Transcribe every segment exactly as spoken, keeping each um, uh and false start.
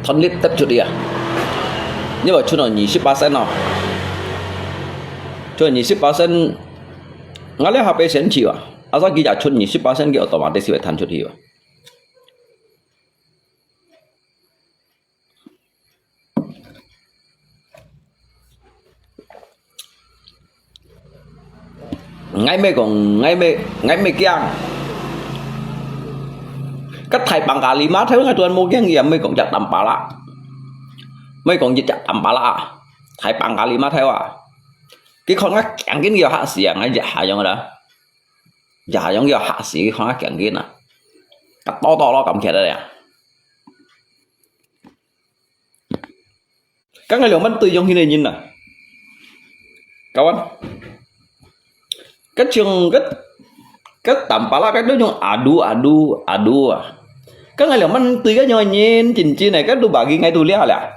全力得出去啊！因為出到二十巴仙咯，出二十巴仙，𠊎這下被選去啊，啊，所以佢就出二十巴仙，佢automatic會彈出去啊。 𠊎毋係講，𠊎毋係，𠊎毋係驚。該大Pangkal Lima頭，𠊎都無驚佢啊，毋係講隻Tampalak，毋係講一隻Tampalak啊，大Pangkal Lima頭啊。佢看𠊎驚緊，佢要嚇死啊！𠊎一下樣个啦，一下樣佢要嚇死，佢看𠊎驚緊啊！該多多咯，感覺到呀。 該𠊎兩班對象係哪人啊？Kawan，該像該，該Tampalak該都像Adu，Adu，Adu啊。該𠊎兩班對該樣个人，真真个，該都bagi𠊎都了了，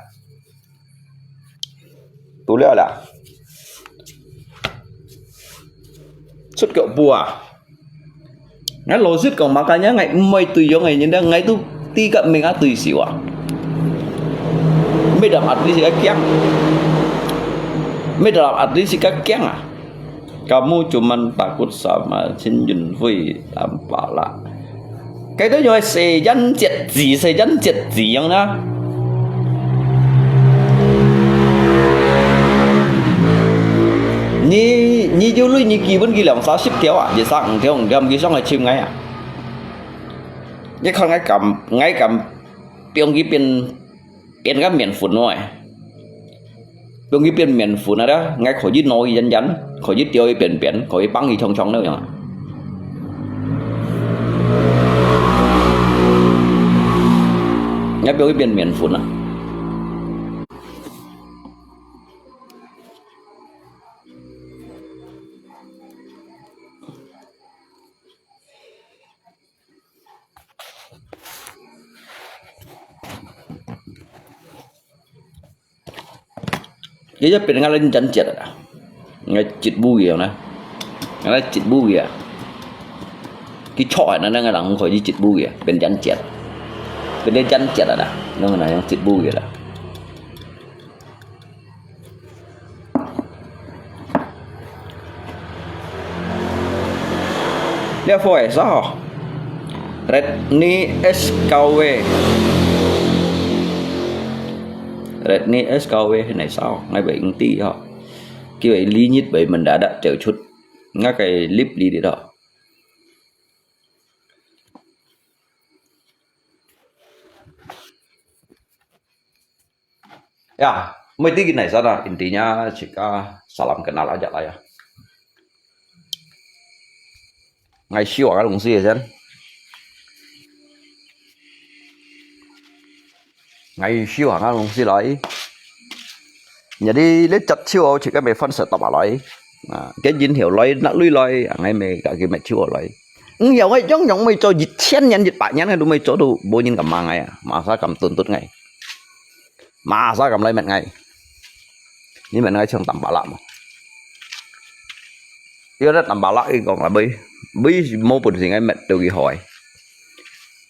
都了了。出腳步啊！ 𠊎老實講，makanya𠊎毋會對樣个人咧，𠊎都知个名啊對手啊。Meda artis个驚，meda artis个驚啊！Kamu cuman takut sama Chen Yun Hui Tampalak。該都樣个細人節子，細人節子樣啦。你，你有鐳，你基本佢兩三十條啊，一三五條，五條，佢上來尋𠊎啊！ 你看𠊎敢，𠊎敢放佢變，變个麵粉哦，放佢變麵粉啊！𠊎可以拿佢圓圓，可以雕佢扁扁，可以放佢長長个樣。𠊎放佢變麵粉啊！ 佢一變𠊎來剪接啊，𠊎接烏佢啊，𠊎來接烏佢啊。佢錯啊，那那个人可以接烏佢啊，變剪接，變成剪接啊，那个人用接烏佢啦。 這貨係啥？Redmi S九A。Redmi S九A係哪啥？𠊎毋知吼。佢會離日會mendadak走出，𠊎个live離啲咯。 Ya, mesti gini sana, intinya jika salam kenal aja lah ya. Ngai siu ang lungsi ya, Sen. Ngai siu ang lungsi lai. Jadi, le chat siu au jika me fan sa tapa lai. Nah, dia jin hiu lai, nak lui lai, ngai me ka ki me siu lai. Ngiau ngai yong yong mui cho 一千年、一百年 ngai lu mui cho tu, bo nyin kam mang ngai ya. Masa kam tuntut ngai. Masa kam lai met ngai. Ni met ngai chang tam ba la mo. Yo da tam ba la i kong la bui. Bui mo pun si ngai met tu ki hoi.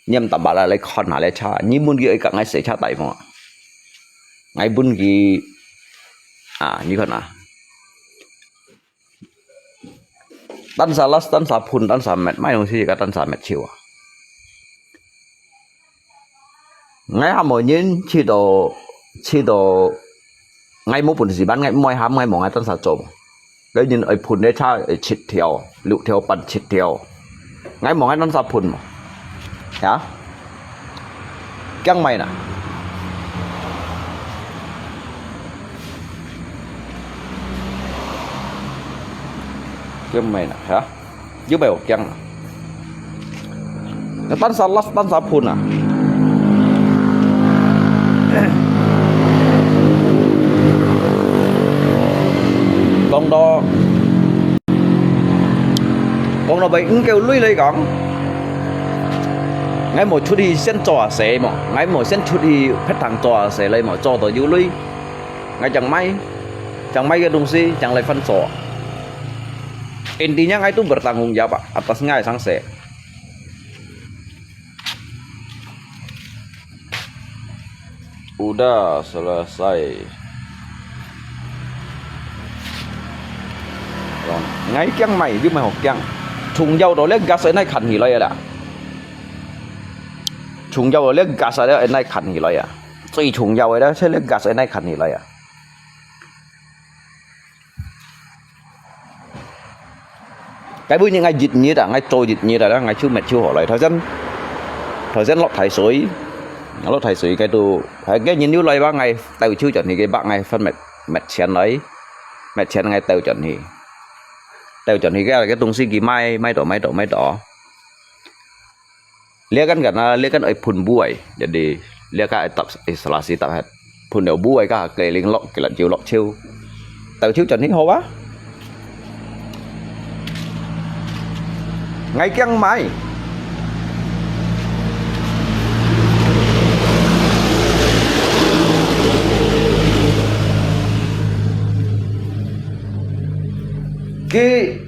Niam tam ba la lai khon ha lai cha. Ni mun ki oi ka ngai se cha tai mo. Ngai bun ki, ah, ni khon ah. Tan sa las, tan sa phun, tan sa met, mai dong si ka tan sa met siu a. Ngai ha mo nyin, chi to, chi to, ngai mo pun si ban, ngai moi ham, ngai mo ngai tan sa cho. Ngai nyin oi phun de cha, oi chit thiau, lu thiau, pan chit thiau. Ngai mo ngai tan sa phun mo. Ya. Kiang mai na. Kiang mai na, ha? Yu bai kiang na. Tan sa las, tan sa phun na. Kong do. Kong do bai ngkeu lui lai kong. Ngai mo chut hi sian cho a se mo. Ngai mo sian chut hi phet thang cho a se lai mo, cho to yu lui. Ngai chang mai, chang mai ke dong si, chang lai fan cho. Intinya ngai tu bertanggung jawab atas ngai sang se. Udah selesai. Ngai kiang mai，又毋係好驚。重要到這gas愛哪牽起來啊啦？重要到這gas愛哪牽起來啊？最重要个咧，係這gas愛哪牽起來啊？ 該本日𠊎一日啊，𠊎做一日啊，𠊎就搣就好來。頭先，頭先落大水，落大水，該都，該人又來吧，𠊎兜手轉去，佢把𠊎分搣，搣錢來，搣錢𠊎兜轉去，兜轉去，該，該東西佢賣，賣到，賣到，賣到。 這間間啊，這間愛噴布哎，jadi這間愛搭，哎，selasi搭核，噴了布哎，ka keliling落，佢就落手，到手真係好啊。𠊎驚買。佢，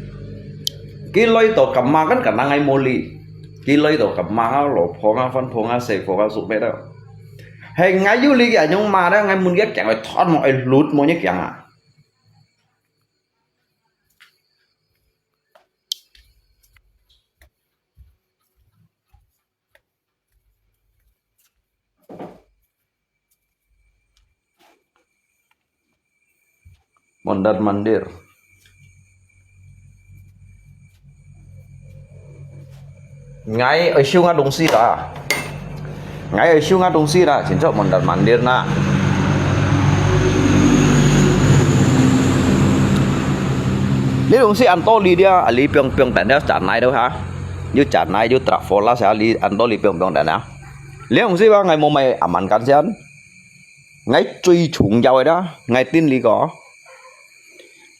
佢來到Kemang kan，kan nang ai moli。 佢來到Kemang啊，老婆啊，番婆啊，細婆啊，熟咩啦。係𠊎有理个，用罵咧，𠊎問佢驚，𠊎斷無，𠊎luật無，你驚啊？Mondar-mandir. Ngai ơi siu ngah dungsi ta. Ngai ơi siu ngah dungsi ta, chính xác mondar-mandir na. Li dungsi ăn tô li dia, li piong piong tan dia, chả nai đâu hả? Yu chả nai, yu trà phô lá sa, li ăn tô li piong piong tan dia. Li dungsi ba ngai mô mai aman kan sian. Ngai chui chung yau da, ngai tin li ko.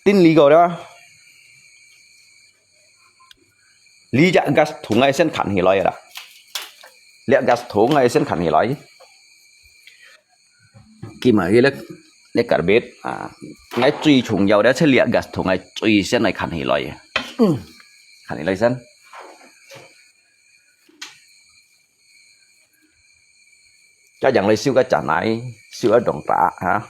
Tin li ko da. Li ya gas thùng ngai sen khan hi loi da. Li gas thùng ngai sen khan hi loi. Ki ma ki lek, lek karbit. Ah, ngai chui chung yau da, che li gas thùng ngai chui sen ngai khan hi loi. Hmm. Khan hi loi sen. Chắc chắn là siêu cái chả này, siêu ở đồng trà hả?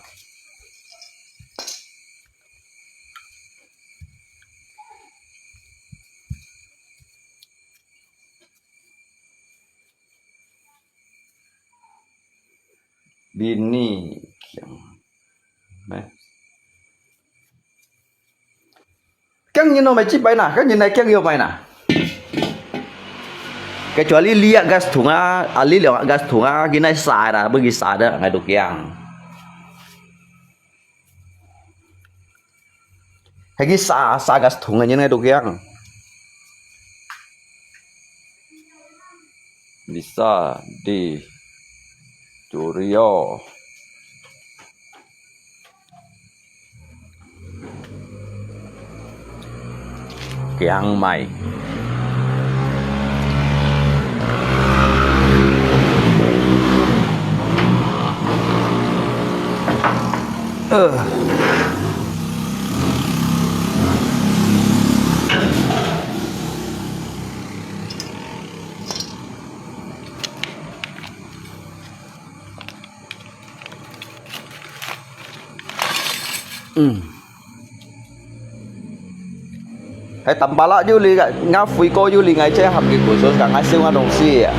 Bini. Đấy. Kiang nhìn nó mày chip bay nè, kiang nhìn này kiang yêu mày nè. Cái chùa li li gas thùng á, à li liang gas thùng á, cái này sai ra, bưng cái sai đó, ngay đồ kiang. Hay cái sa, sa gas thùng á, nhìn ngay đồ kiang. Bisa dicuri yo. Kiang mai. Ơ. Ừm. Hay tắm bá lạ dữ li, ngã phui cô dữ li, ngai che hâm kì cùi sôn, cả ngai siêu ngã đồng si à.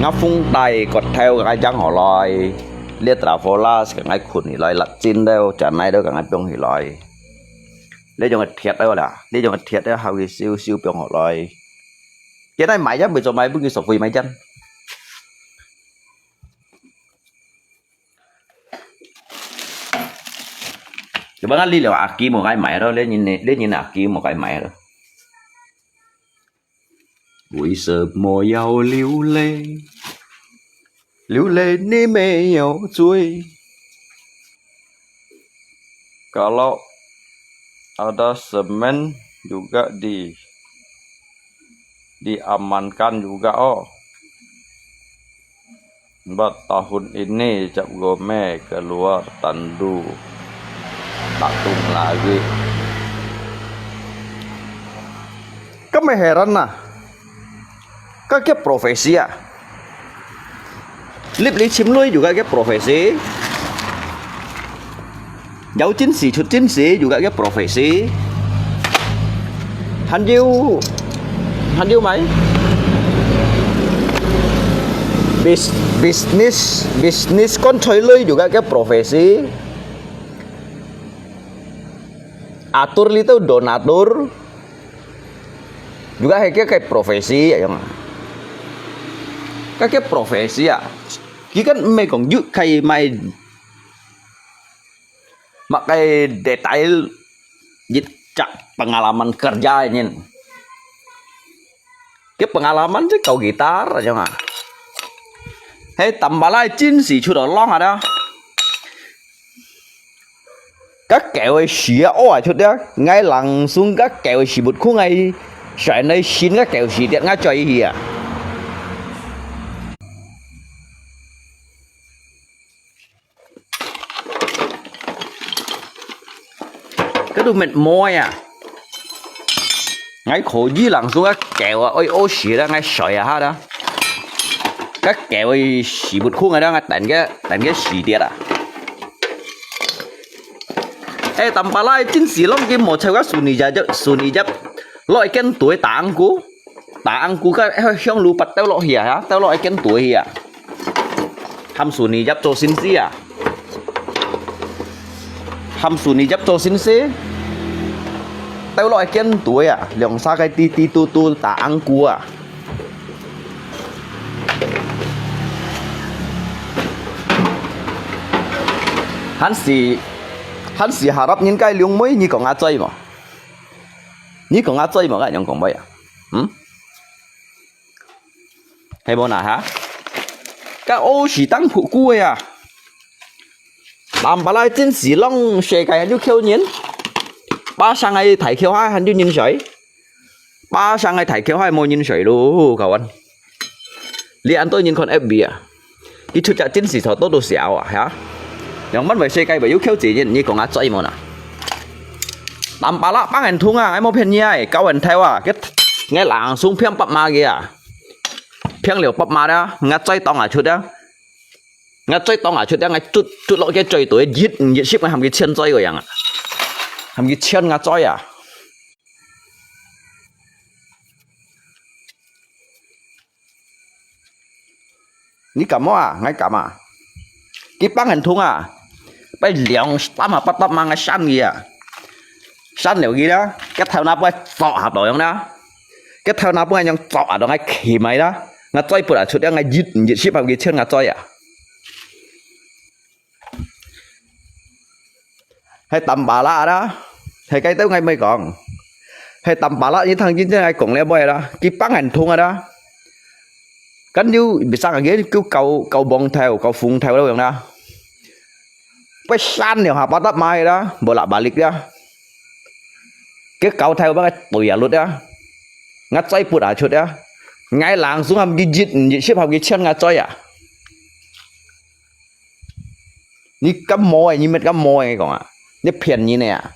Ngã phung tay, cột theo, ngai chăng hò lòi. Liet trà phô lá, cả ngai khùn hì lòi, lặt chín đeo, chả nai đeo, cả ngai piong hì lòi. Lê chồng thiệt đeo là, lê chồng thiệt đeo, hào kì siêu, siêu piong hò lòi. Cái này máy chắc, bây giờ máy bưng kì sổ phui máy chân. Chả bá ngã li lèo aki một cái máy đó, lê nhìn, lê nhìn aki một cái máy đó. 为什么要流泪？流泪你没有罪。Kalau ada semen juga di diamankan juga oh. Sebab tahun ini Cap Gomez keluar tandu tatung lagi. Kami heran nah. Kaki profesi ah. 入來尋鐳有个个profesi，有真實出真實有个个profesi，還有還有咩？Bus business business control有个个profesi，atur itu donatur。 Juga hai ke profesi ya, yang. Ka ke profesi ya. Ki kan mai kong yu kai mai. Mak kai detail jit cak pengalaman kerja nyin. Ke pengalaman je kau gitar ya nga. Hai tambah lai chin si chu long ada. 該狗个屎啊屙出啊，𠊎langsung該狗个屎朏褲𠊎，選來先該狗屎跌𠊎嘴去啊。該都乜摸啊！ 𠊎可以langsung該狗啊，愛屙屎啦，𠊎水啊下啦。該狗个屎朏褲𠊎啦，𠊎等个等个屎跌啊。哎，tambah lai真是攏佢無臭个，sunyi jap，sunyi jap，落一根堆打ang ku，打ang ku个香爐拔掉落去啊，掉落一根堆去啊。 Ham sunyi jap做先生啊。Ham sunyi jap做先生。兜落一間隊啊，兩三个滴滴嘟嘟打ang ku啊。還是還是下粒人該兩妹，你講阿嘴無？你講阿嘴無？該樣講咩啊？嗯？ 係無哪哈？該屙屎當仆牯个啊！Tambah lai真是攏世界還有口人，巴生个大橋下還有人水，巴生个大橋下無人水咯，kawan。你恁多人看F B啊？ 佢出隻真是頭多到笑啊，哈！樣般會世界會有口子人，你講阿嘴無啦？Tambah啦，幫人痛啊，𠊎無騙你啊，搞人頭啊，佢𠊎langsung平八碼个啊，平了八碼啦，𠊎嘴當下出啊，𠊎嘴當下出啊，𠊎捽捽落个嘴度，一一十𠊎喊佢千嘴个樣啊，喊佢千𠊎嘴啊。 你敢無啊？𠊎敢啊！佢幫人痛啊！拜兩三下八百萬个山佢啊！山了佢啦，个頭那杯作下到樣啦，个頭那杯樣作下到𠊎企埋啦，𠊎嘴不啊出了，𠊎一一十萬个錢𠊎嘴啊！ 係Tambah啦，係該兜𠊎毋會講。係Tambah啦，你聽真正𠊎講了尾啦，佢幫人痛啊啦。Kan有bisa佢叫搞搞幫頭、搞風頭了樣啦。不然兩下八百買啦，無啦balik啦。佢搞頭把佢對啊落啊，𠊎嘴不啊出啊，𠊎langsung喊佢一一十號佢錢𠊎嘴啊。 你敢無誒？你乜敢無誒？講啊，你騙人誒啊！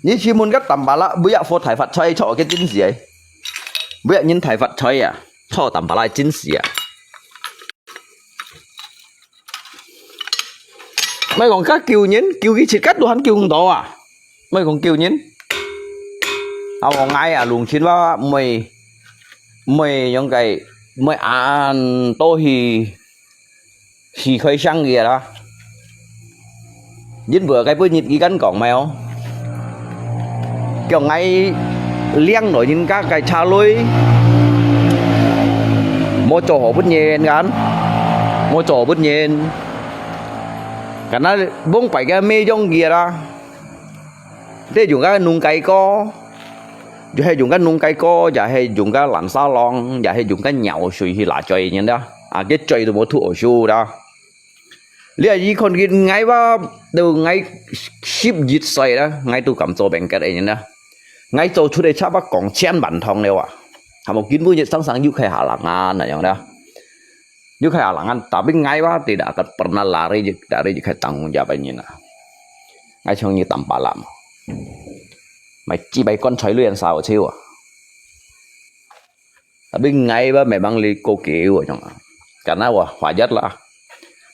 你去問个Tambah啦，每日發大發財，錯个真是誒，每日人大發財啊，錯Tambah啦真是啊！ 莫講該救人，救佢自家都還救毋到啊！莫講救人，啊，𠊎啊，弄親話，毋會，毋會樣个，毋會恁多去，去開聲个啦。因為該本日佢敢講咩哦？ 叫𠊎領來人家个車鐳，無做好分人kan，無做好分人。Karena mông擺个咩用个啦，這用个弄个歌，也係用个弄个歌，也係用个藍沙浪，也係用个尿水去拿罪人啦。啊，个罪都無吐好手啦。 你啊，你看佢，𠊎話，到𠊎十一歲啦，𠊎都敢做bengkel个人啦。𠊎做出个差不多講千萬趟了啊，還無根本就常常又開下冷啊那樣啦，又開下冷啊，tapi𠊎話tidak akan pernah lari，lari就開tanggung jawab个人啊。𠊎像你Tambah啦嘛。買幾百罐材料燒燒啊。Tapi ngai ba memang li ko kêu ah, karena wah wajar lah.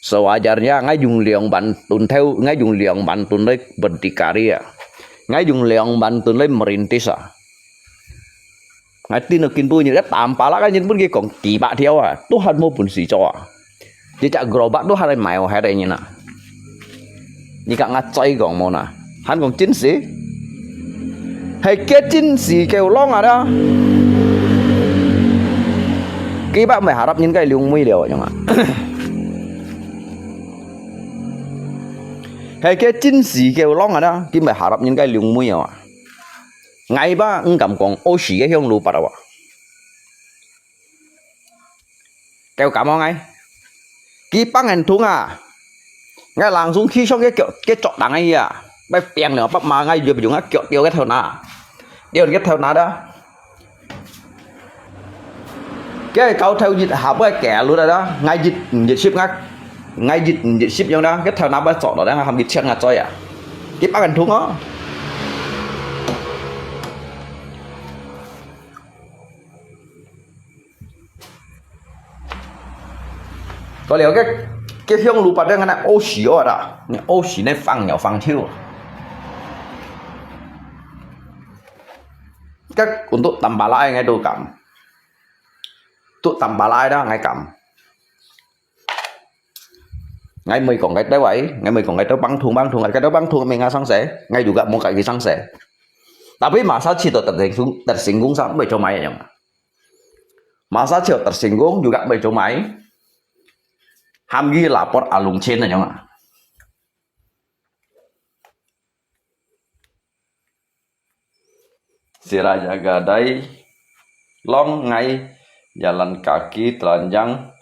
Sewajarnya ngai dùng兩萬ton theo, ngai dùng兩萬ton lai berdikari ah. Ngai dùng兩萬ton lai merintis ah. Ngai tin được kinh bui như cái tạm pala cái nhân bun cái còn kỳ bạ theo à, Tuhan mau bun si cho à. Jadi cak gerobak Tuhan mai oh hari ni na. Ni kak ngat choi gong mau na. Han gong chính si. Hay kia chính si kêu long à đó. Kỳ bạ mai harap nhân cái liung mui liao như ngà. Hay kia chính si kêu long à đó. Kỳ mai harap nhân cái liung mui à. Ngai ba, ung cảm gong, ô si cái hiong lu pat à. Kêu cảm ơn ngai. Kí băng hèn thung à. Ngai langsung khi sông cái kiểu, cái chọt đằng ấy à. Bai piang lửa bắp mà ngai dùm dùng á kiểu tiêu cái thầu nà. Tiêu cái thầu nà đó. Cái cao theo dịch hạp cái kẻ luôn đó. Ngai dịch, dịch ship ngắt. Ngai dịch, dịch ship giống đó. Cái thầu nà bai chọt đó, hàm dịch chiang ngắt choi à. Kí băng hèn thung á. Có điều cái, cái hương lũ bật đang ngana ô xí ơ đã. Nè ô xí nè phang nhau phang thiêu. Cái untuk tambah lai ngai tu kam. Tu tambah lai đó ngai kam. Ngai mui kong ngai tau ai, ngai mui kong ngai tau băng thung băng thung, ngai tau băng thung mê nga sang sẻ, ngai juga mô kai ki sang sẻ. Tapi masa chito tersinggung, tersinggung sa mui cho mai yang. Masa chito tersinggung juga mui cho mai. Ham gi lapor alung chen na yang. Sirah jaga dai long ngai jalan kaki telanjang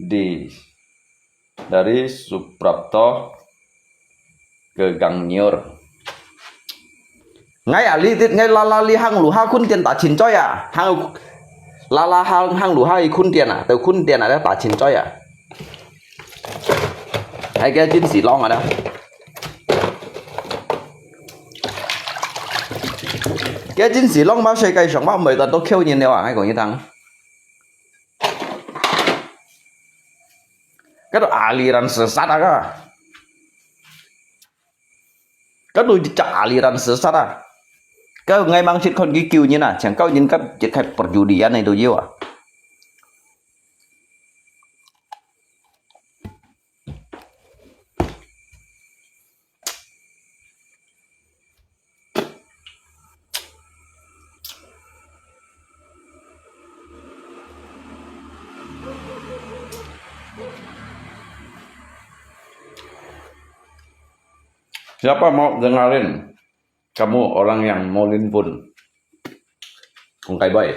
di dari Suprapto ke Gang Nyur. Ngai ali tit ngai lala li hang lu ha khun tian ta chin choi à. Hang lala hang hang lu ha i khun tian à. Teu khun tian à ta chin choi à. Hai kia chính sĩ long à đó. Kia chính sĩ long mà sai cái sống mà mới tao tô khiêu nhìn nèo à, hai cũng như thằng. Cái đó aliran sesat à. Cái đó chả aliran sesat à. Cái ngay mang chết con cái kiu nhìn à, chẳng cao nhìn cái chết khai perjudian này tôi yêu à. Siapa mau dengarin kamu orang yang mau limpun? Kung kai boy.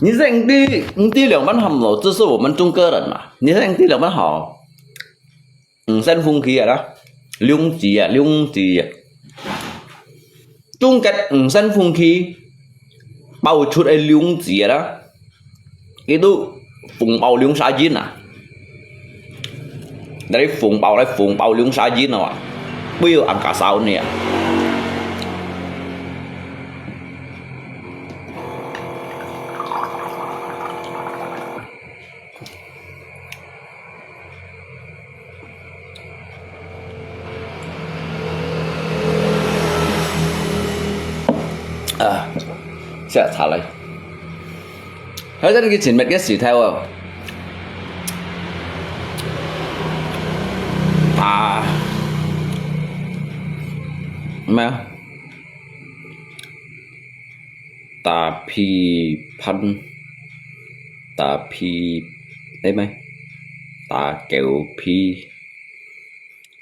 你这你你这两万好了，这是我们中国人嘛。你这你这两万好，嗯，三风气啊啦，两子啊，两子啊。 中國五星風氣，包出个兩子啦，itu紅包兩儕人啊。Dari紅包來紅包兩儕人啊，不要angka sound呢啊。啊，食茶來。佢真係前面个時頭啊，啊，咩啊？ 打屁噴，打屁，哎，咩？打狗屁，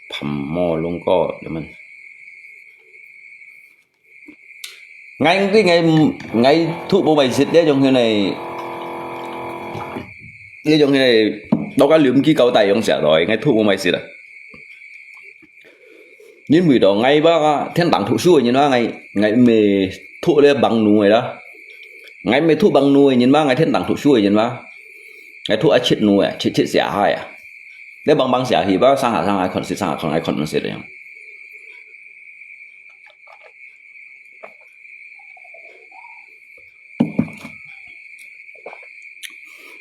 噴毛龍哥，有無？𠊎，𠊎，𠊎都無買食這種个呢，這種个，到該臨時交代用食來，𠊎都無買食啊。因為到𠊎吧，天頂讀書个人嘛，𠊎，𠊎毋係讀這幫奴个啦。𠊎毋係讀幫奴个人嘛，𠊎天頂讀書个人嘛。𠊎讀啊七奴个，七七寫下啊。這幫幫寫去吧，上下上下看，上下看，𠊎看毋識个樣。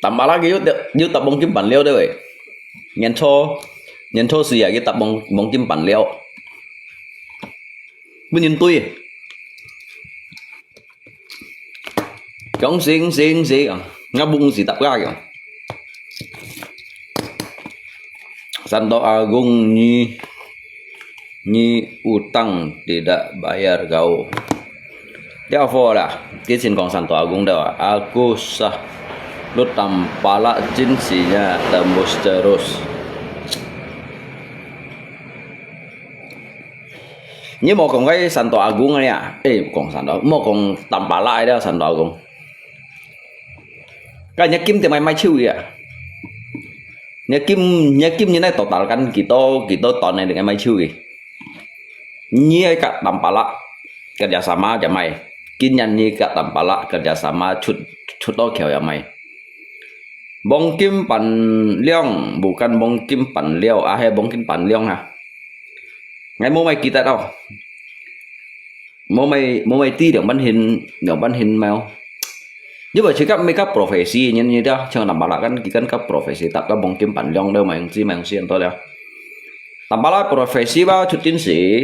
Tampalak佢有搭，有搭黃金粄條个喂。年初，年初四啊，佢搭黃，黃金粄條。分人追。講行行行啊，𠊎毋係搭佢个。 Santo Agung, ni, ni utang tidak bayar kau. Dia apa lah? Dia cin kong Santo Agung dah. Aku sah lu tampalak cin sinya tembus terus. Ni mau kong kai Santo Agung ni ah? Eh, kong Santo, mau kong tampalak dah Santo Agung. Ka nyak kim tiêm mai mai chiu ya. Nyak kim, nyak kim ni nai total kan kito, kito ton nai dengan mai chiu ki. Ni ai ka tampalak kerja sama ja mai. Kin nyan ni ka tampalak kerja sama chut, chut to kiao ya mai. Bông kim bản liang, bukan bông kim bản liao, ah, hai bông kim bản liang ha. Ngai mau mai kita tau. Mau mai, mau mai ti liang ban hin, liang ban hin mau. Như vậy chỉ các mấy các profesi như như đó, chẳng đảm bảo là cái cái các profesi tập các bông kim bản liang đâu mà không chỉ mà không xuyên thôi đó. Đảm bảo là profesi bao chút tin sĩ,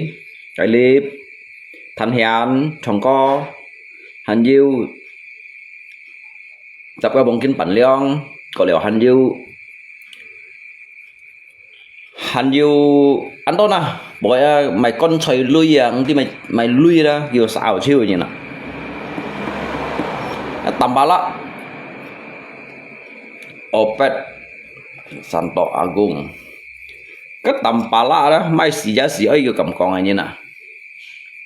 cái clip, thanh hian, trồng co, hành diu, tập các bông kim bản liang, có liều hành diu, 還有恁多呢，無啊，賣棺材鐳啊，毋知賣，賣鐳啦，叫燒錢个人啊。啊，Tampalak，Opet Santo Agung。該Tampalak啦，賣死也死，愛叫咁講个人啊。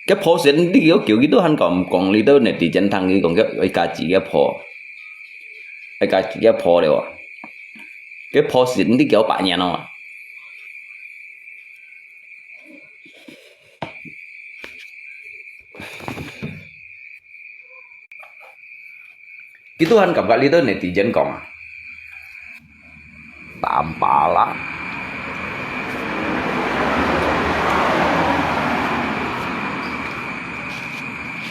該破線你叫叫佢都還講講，你都netizen聽佢講，佢愛加自己破，愛加自己破了啊。 該破線你幾百年咯。佢都還感覺你都netizen講啊。Tampalak。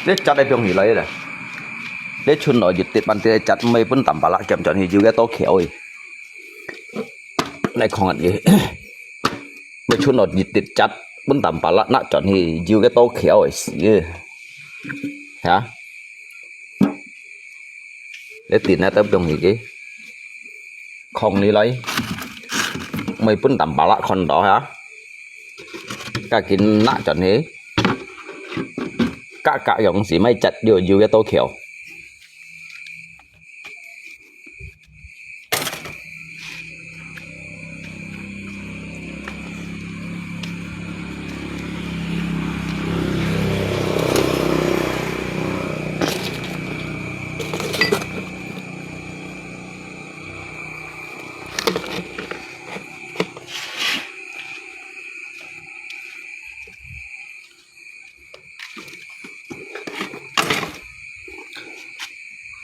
你摘來放起來啦。你伸落一滴半滴摘，毋係分Tampalak撿轉去，有个多巧个。 來看下你，你伸落一滴摘，分Tampalak拿轉去，有个多巧个事个，哈？你定下都放起去，空你來，毋係分Tampalak看到哈？趕緊拿轉去，格格樣式，莫摘了，有个多巧。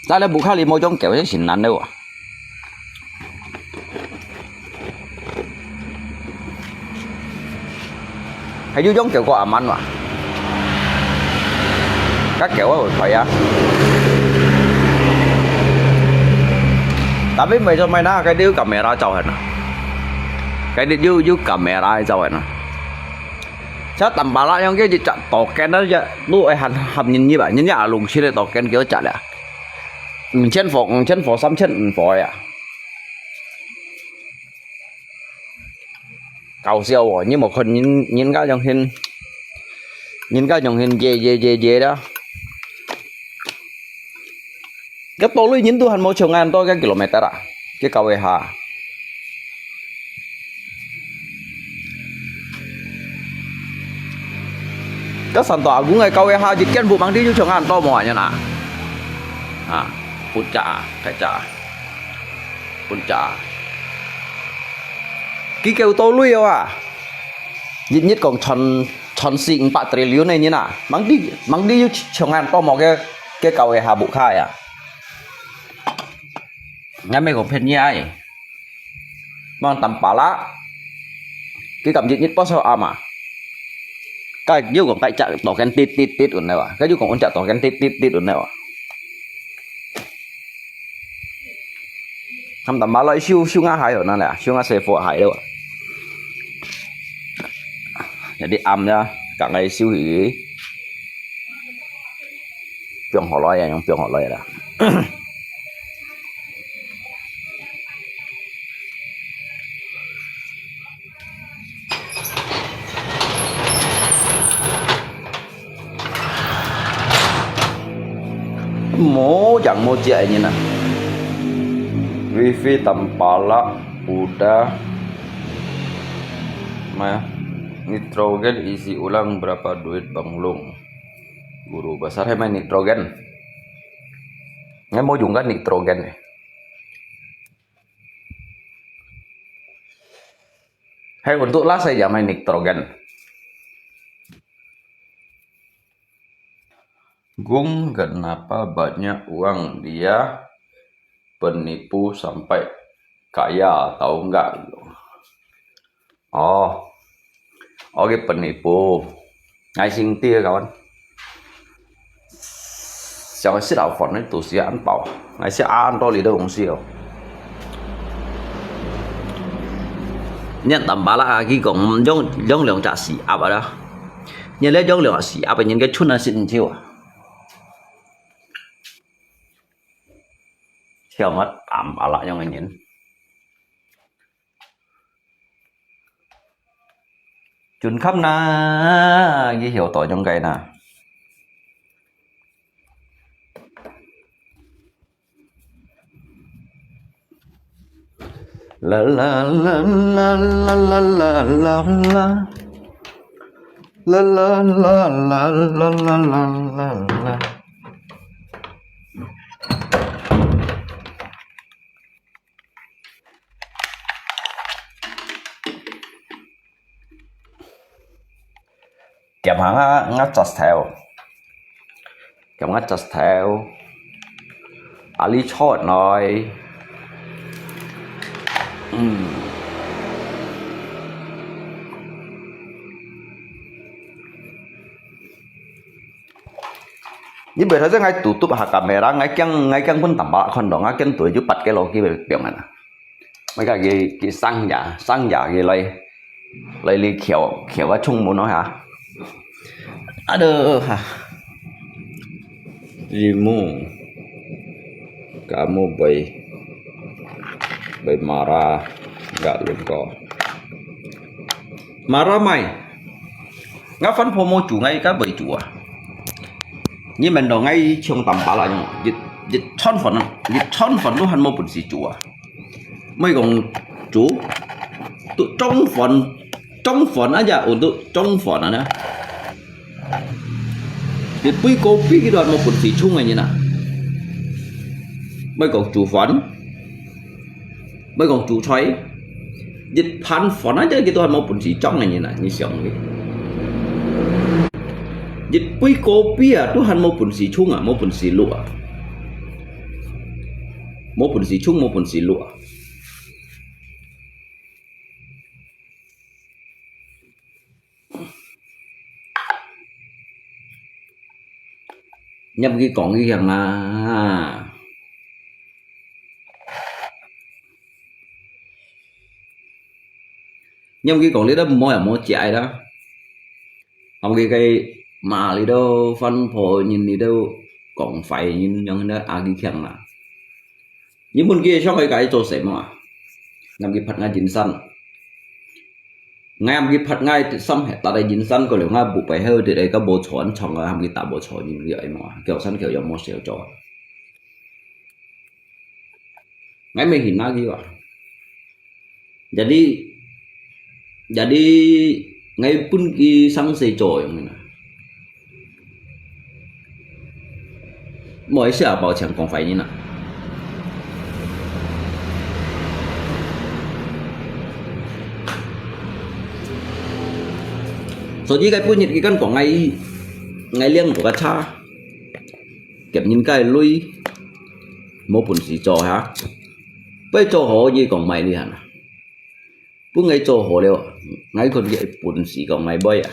在這屋下裡無種狗，這係難个哇。還有種狗過阿慢哇。該狗會開啊。Tapi為什麼那個有camera照片啊？該有，有camera照片啊？ 像Tampalak樣个一隻刀根啊，這路會喊，喊人入啊，人家阿龍去个刀根叫摘了。五千火，五千火，三千五火呀。搞笑哦，你無看人，人家用心，人家用心耶耶耶耶的。 該到裡人都還無像恁多个kilometer啊，該高位下。該Santo Agung个高位下，一間屋吂知有像恁多無啊？啊，不假，太假，不假。佢叫到裡哦啊，一日講傳，賺四五百triliun个人啊，吂知，吂知有像恁多無个，个搞个下步卡呀。𠊎毋係講騙你啊，吂Tampalak，佢敢日日報數暗啊？該又講該隻多間跌跌跌運了啊，該又講安隻多間跌跌跌運了啊。 Tampalak收收𠊎鞋哦，那咧，收𠊎師傅鞋咯。Jadi暗呀，趕快收起，放好來呀，用放好來啦。 Mojang mojek ini nah. Wifi Tampalak udah mah. Nitrogen isi ulang berapa duit Bang Long? Guru besar hai main nitrogen. Ngai mau juga nitrogen. Hai untuk lah saya jamai nitrogen. Gung, kenapa banyak uang dia penipu sampai kaya, tahu nggak? Oh, oke penipu. Ngai sing tia kawan. Siapa sih lawan itu siapa? Ngai sih an to lidah wong sih. Nyan Tampalak lagi kong jong jong liang cak siap ada. Nyan le jong liang siap nyan ke chun asin ciu. Siapa Tampalak jong nyan. Chun kham na, cái hiểu tỏ trong cái na. La la la la la la la la. La la la la la la la la la. Kiam hang á, ngah chas thèo. Kiam ngah chas thèo. Ali chot noi. Ừm. Ni bơi thoi ngai tutup ha kamera, ngai kiang, ngai kiang pun Tampalak khon dong, ngai kiang tui ju pat ke lo ki bơi piang ana. Mai ka ki, ki sang ya, sang ya ki lai, lai li khiau, khiau a chung mun no ha. Aduh ha. Imu. Kamu bai, bai marah, nggak lungko. Marah mai. Ngah fan pho mo chu ngai ka bai chu a. Ni men dong ngai chung Tampalak yong. Yit, yit chon fan, yit chon fan lu han mo pun si chu a. Mai kong chu. Tu chong fan, chong fan aja untuk chong fan ana. Yit pui kopi ki tu han mo pun si chung ngai ni na. Mai kong chu fan. Mai kong chu choi. Yit phan fan aja ki tu han mo pun si chong ngai ni na, ni siang ni. Yit pui kopi a, tu han mo pun si chung a, mo pun si lu a. Mo pun si chung, mo pun si lu a. Nhâm ki kong ki hiang na. Nhâm ki kong li đó mo ya mo chia đó. Hông ki cái mà li đó phân phối nhìn li đó kong phải nhìn nhông đó a ki hiang na. Ni mun ki shong ai kai cho sem ma. Nam ki phat ngai jin san. Ngai am ki phat ngai sam he ta dai jin san ko le ngai bu pai he de dai ka bo chon chong am ki ta bo chon ni ri ai ma. Kiao san kiao yong mo seo cho. Ngai me hin na ki wa. Jadi, jadi ngai pun ki sang se cho yong na. Mo ai sia bao chang kong fai ni na. 所以該本日佢敢講𠊎，𠊎領到个車，撿人家个鐳，無本事做哈。不過做好佢講賣你看啊，本來做好了，𠊎看佢本事講賣賣啊。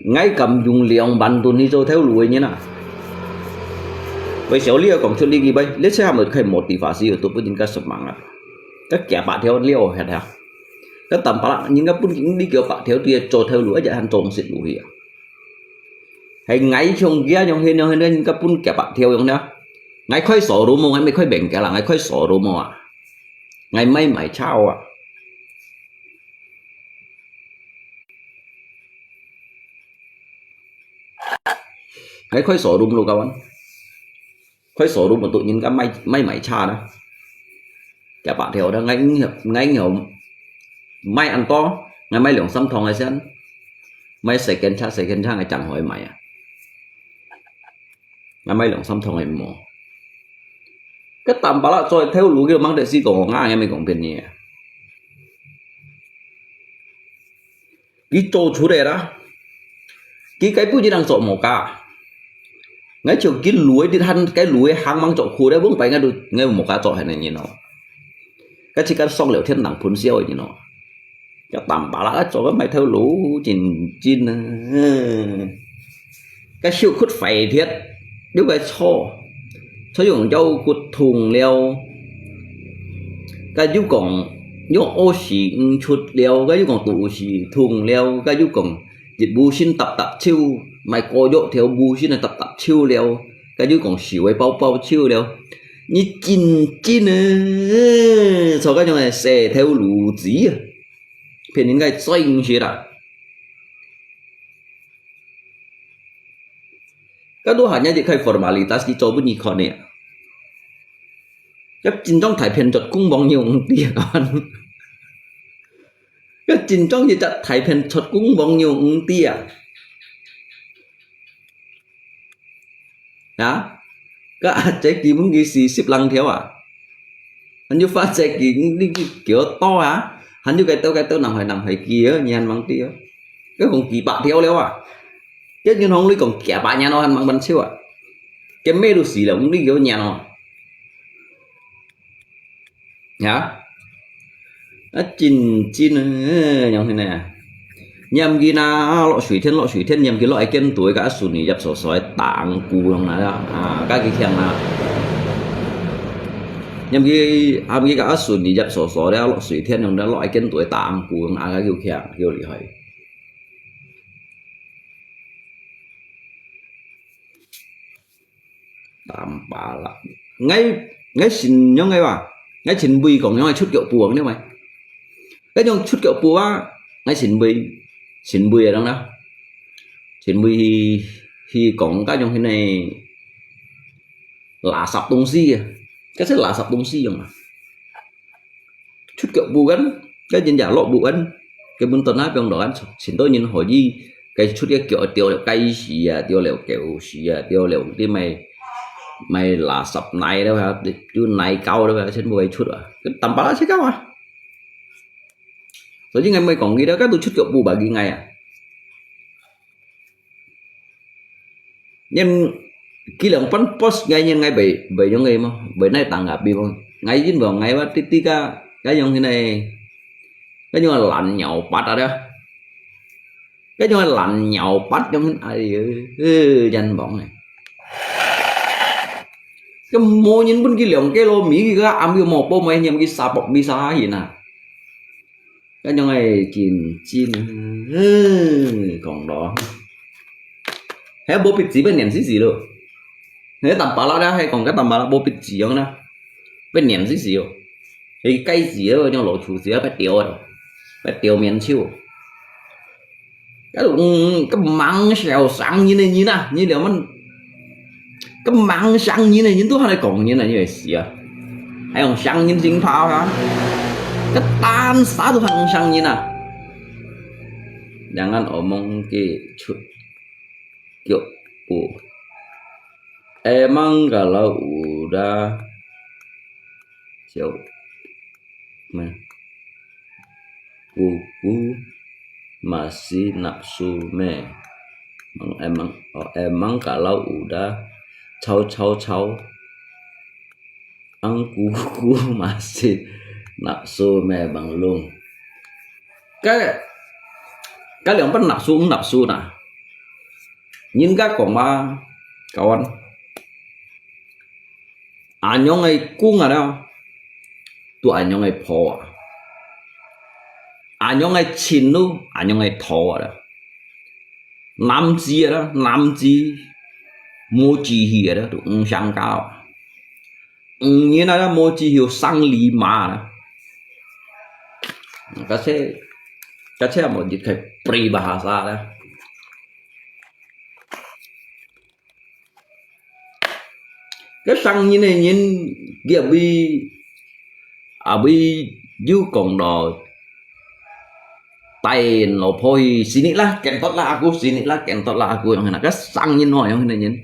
𠊎敢用兩萬噸去做頭路个人啊！為小你講出呢句話，你這下咪可以motivasi，都不應該什麼啊！該幾百條了，係啊！該坦白啦，人家本你幾百條對做頭路，一日還做毋識路去啊！係𠊎像佢啊，像佢，像佢，人家本幾百條樣呢！𠊎開showroom無，𠊎毋係開bengkel啦，𠊎開showroom無啊！𠊎毋係賣車啊！ 𠊎開showroom咯，kawan。開showroom untuk人家賣，賣賣車啦。幾百條啦，𠊎，𠊎，𠊎賣恁多，𠊎賣兩三趟个先，賣second車，second車𠊎正會賣啊。𠊎賣兩三趟个無。該坦白啦，做頭路个吂得死講，𠊎也毋係講別人啊。 佢做出來啦。佢該本一人做無加。𠊎像佢路个，佢還該路个行吂做苦咧，往擺𠊎都，𠊎無加做還个人哦。該自家上了天堂噴燒个人哦。該坦白啦，做个賣頭路，真真啊。 該手骨壞忒，又該坐，坐用腰骨痛了。該又講，用屙屎毋出了，該又講肚屎痛了，該又講，一無心搭搭手，買膏藥條無心个搭搭手了，該又講手會包包手了。你真真啊，做該種个洗頭路子啊，騙人个真實啦。 該都還有一個formalitas去做分你看呢。該真正大騙出公房用地啊！該真正一隻大騙出公房用地啊！啊？該阿姐基本佢是十零條啊！ 還有發財佢，你，你幾多啊？還有幾多，幾多，南海，南海幾啊？你還吂知啊？該講幾百條了啊！該銀行你講幾百年咯，還吂還手啊？該咩都死了，你幾多年咯？呀？啊，真，真啊，樣形呢？ 念佢啊，落水田，落水田，念佢落間堆，甲阿孫你入所所个打鼓樣啦，啊，甲佢聽啊。念佢，喊佢甲阿孫你入所所了，落水田樣了，落間堆打鼓樣，啊，佢有聽，佢有厲害。 Tampalak. Ngai, ngai sin nyong ngai wa. Ngai sin bui kong nyong ngai chut kiok puang nyong ngai. Ngai nyong chut kiok pua, ngai sin bui, sin bui adang na. Sin bui hi, hi kong ka nyong hi nai. Lạ sập tông si à. Cái sẽ lạ sập tông si nyong à. Chut kiok pu kan, cái jin ja lok pu kan, cái mun ton ha piong do kan, sin to nyin ho ji, cái chut cái kiok tiêu leo cái si à, tiêu leo kẹo si à, tiêu leo cái mai, mai lạ sập nai đó ha, chu nai cao đó ha, sen bu cái chut à. Cái tầm bá là sẽ cao à. Rồi chứ ngày mai còn gì đó, cái tụ chut kiok pu bà gì ngày à. Nyen kilang pan pos ngai nyen ngai bai, bai nyong ngai mo, bai nai tang api mo. Ngai jin bo ngai wa titi ka, ka nyong hinai. Ka nyong lan nyau pat ada. Ka nyong lan nyau pat nyong hin ai, eh, jan bong ngai. Ka mo nyen pun kilang ke lo mi ka am yo mo po mai nyam ki sa pok bi sa hin na. Cái nhông này chín chín. Còn đó. Hay bố bịt chỉ bên nhện xí xí luôn. Hay tầm bá lắm đó, hay còn cái tầm bá lắm bố bịt chỉ không đó. Bên nhện xí xí luôn. Thì cái gì đó, nhông lỗ chủ gì đó, phải tiêu rồi. Phải tiêu miễn chịu. Cái, cái măng xèo sáng như này như nè, như là mình cái măng sáng như này, như tôi hay còn như này như vậy xí à. Hay còn sáng như dính pháo hả? Cái tan xá tôi hay còn sáng như nè. Jangan omong ke chut kiok pu. Emang kalau udah siap. Nah. kuku masih nafsu me. Mang emang, oh, emang kalau udah caw caw caw, ang kuku masih nafsu me bang lung. Cái cái 兩分納數毋納數呐？人家講嘛，kawan，恁樣个公啊了，都恁樣个婆啊，恁樣个親咯，恁樣个頭啊了。男子啊了，男子無志氣啊了，都毋想搞。女人啊了，無志氣生驢馬啊了。Kasi kasi mo jit kay peribahasa lah. 該生人个人，佢會，啊會有講到帶老婆去sini lah，kentut lah aku，sini lah，kentut lah aku，樣形啊。該生人吼，樣形个人。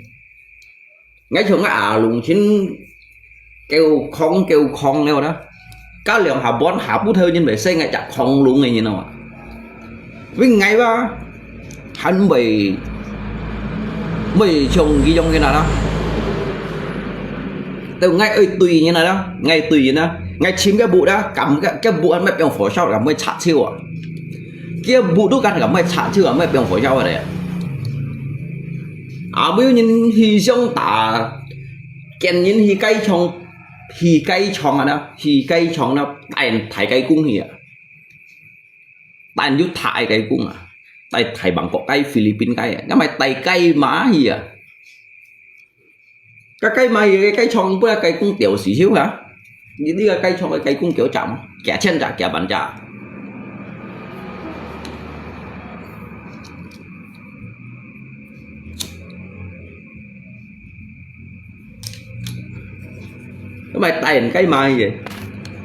𠊎像𠊎阿龍親夠狂夠狂了啦，加兩下半下晡頭人會使𠊎隻狂龍个人啊嘛。因為𠊎吧，還未未像佢樣个啦。到𠊎愛對人啊啦，𠊎對人啊，𠊎尋个屋啦，感覺个屋還乜變火燒，敢會拆手啊！个屋都敢敢會拆手啊，乜變火燒啊咧！ 啊，有人去相打，見人去雞場，去雞場啊啦，去雞場啦，帶大雞公去啊，帶有大雞公啊，帶大Bangkok雞、菲律賓雞啊，因為帶雞嫲去啊。 該雞嫲个雞場，本來雞公吊死手啊！你你个雞場个雞公幾隻？幾千隻、幾萬隻？該麼帶人雞嫲个。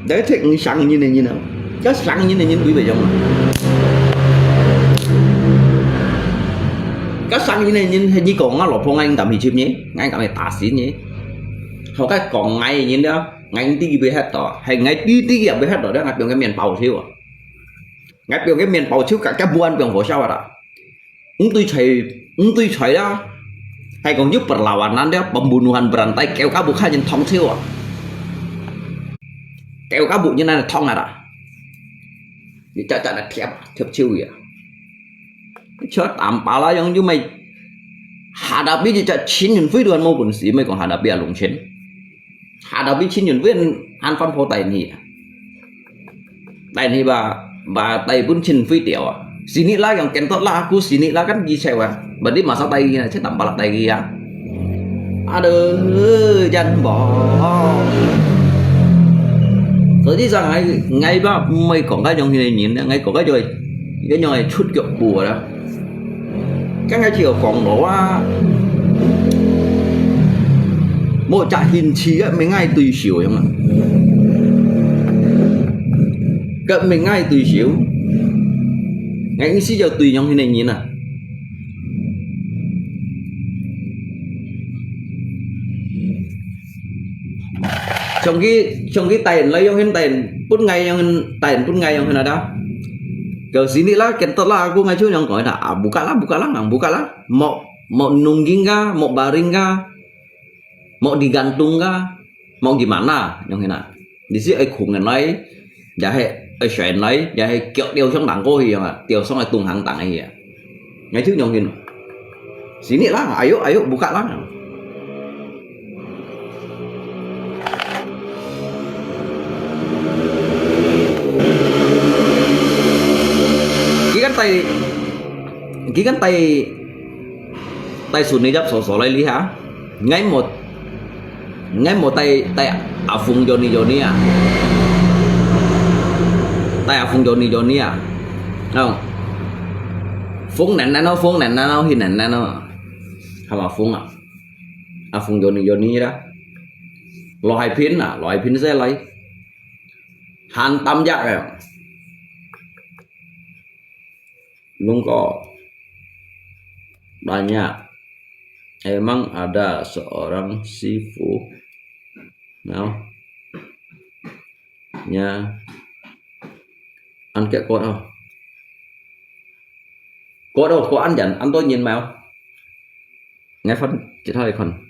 Đấy thế người sang như này như nào? Các sang như này như quý vị không? Các sang như này như hình như còn ngã lột phong anh tạm thì chim nhé, anh cảm thấy tả xỉn nhé. Họ cái còn ngày như đó, ngày đi bị hết đó, hay ngày đi đi bị hết đó, đó ngã bị cái miền bầu thiếu à. Ngã bị cái miền bầu thiếu cả cái buôn bị hồ sao đó. Ung tui choi, ung tui choi đó. Hay còn giúp perlawanan đó, pembunuhan berantai, kéo cá bụt khai nhìn thông thiếu à. Kéo cá bụt như này là thông à đó. Như chắc chắn là thiệp, thiệp chiêu vậy. Chớ tạm bảo là giống như mày Hà Đạp biết chắc chín nghìn phí đoàn mô quần sĩ mày còn Hà Đạp biết lùng chín. Hà Đạp biết chín nghìn phí ăn phân phô tài nhỉ. Tài nhỉ bà, bà tài bún chín phí tiểu à. Sini lah yang kentut lah aku sini lah kan gì sao à. Berarti masa tài gini, saya tambah lah tài gini ya. Aduh, jan boh. Jadi sang ngai, ngai ba, mày còn cái dòng như này nhìn, ngai còn cái rồi, cái dòng này chút kiểu bùa đó. Cái ngai chỉ có còn đó á. Một chả hình chi á, mày ngai tùy xỉu vậy mà. Cái mày ngai tùy xỉu. Ngai ý思就tùy dòng như này nhìn à. Chong ki, chong ki tain la yong hin tain, pun ngai yong hin tain, pun ngai yong hin ada. Kau sini lah, kentut lah aku ngai chu yong kau dah. Ah, buka lah, buka lah, nang buka lah. Mau, mau nungging kah, mau baring kah, mau digantung kah, mau gimana yong hin ah. Di si ai khung ngan lai, ya he ai shuai lai, ya he kiok tiau song tang ko hi yong ah, tiau song ai tung hang tang hi ah. Ngai chu yong hin. Sini lah, ayo, ayo, buka lah. Ki kan tai, ki kan tai, tai sun ni jap so so lai li ha. Ngai mot, ngai mot tai, tai afung Johnny Johnny ah. Tai afung Johnny Johnny ah. Không. Phung nén nén nó, phung nén nén nó, hin nén nén nó. Không mà phung à. Afung Johnny Johnny đó. Lo hai pin à, lo hai pin sẽ lấy. Han tam jak ya. Lung ko. Banyak. Emang ada seorang sifu. No. Nya. 恁結果哦，過哦，過恁遠，恁多人無？𠊎翻其他來看。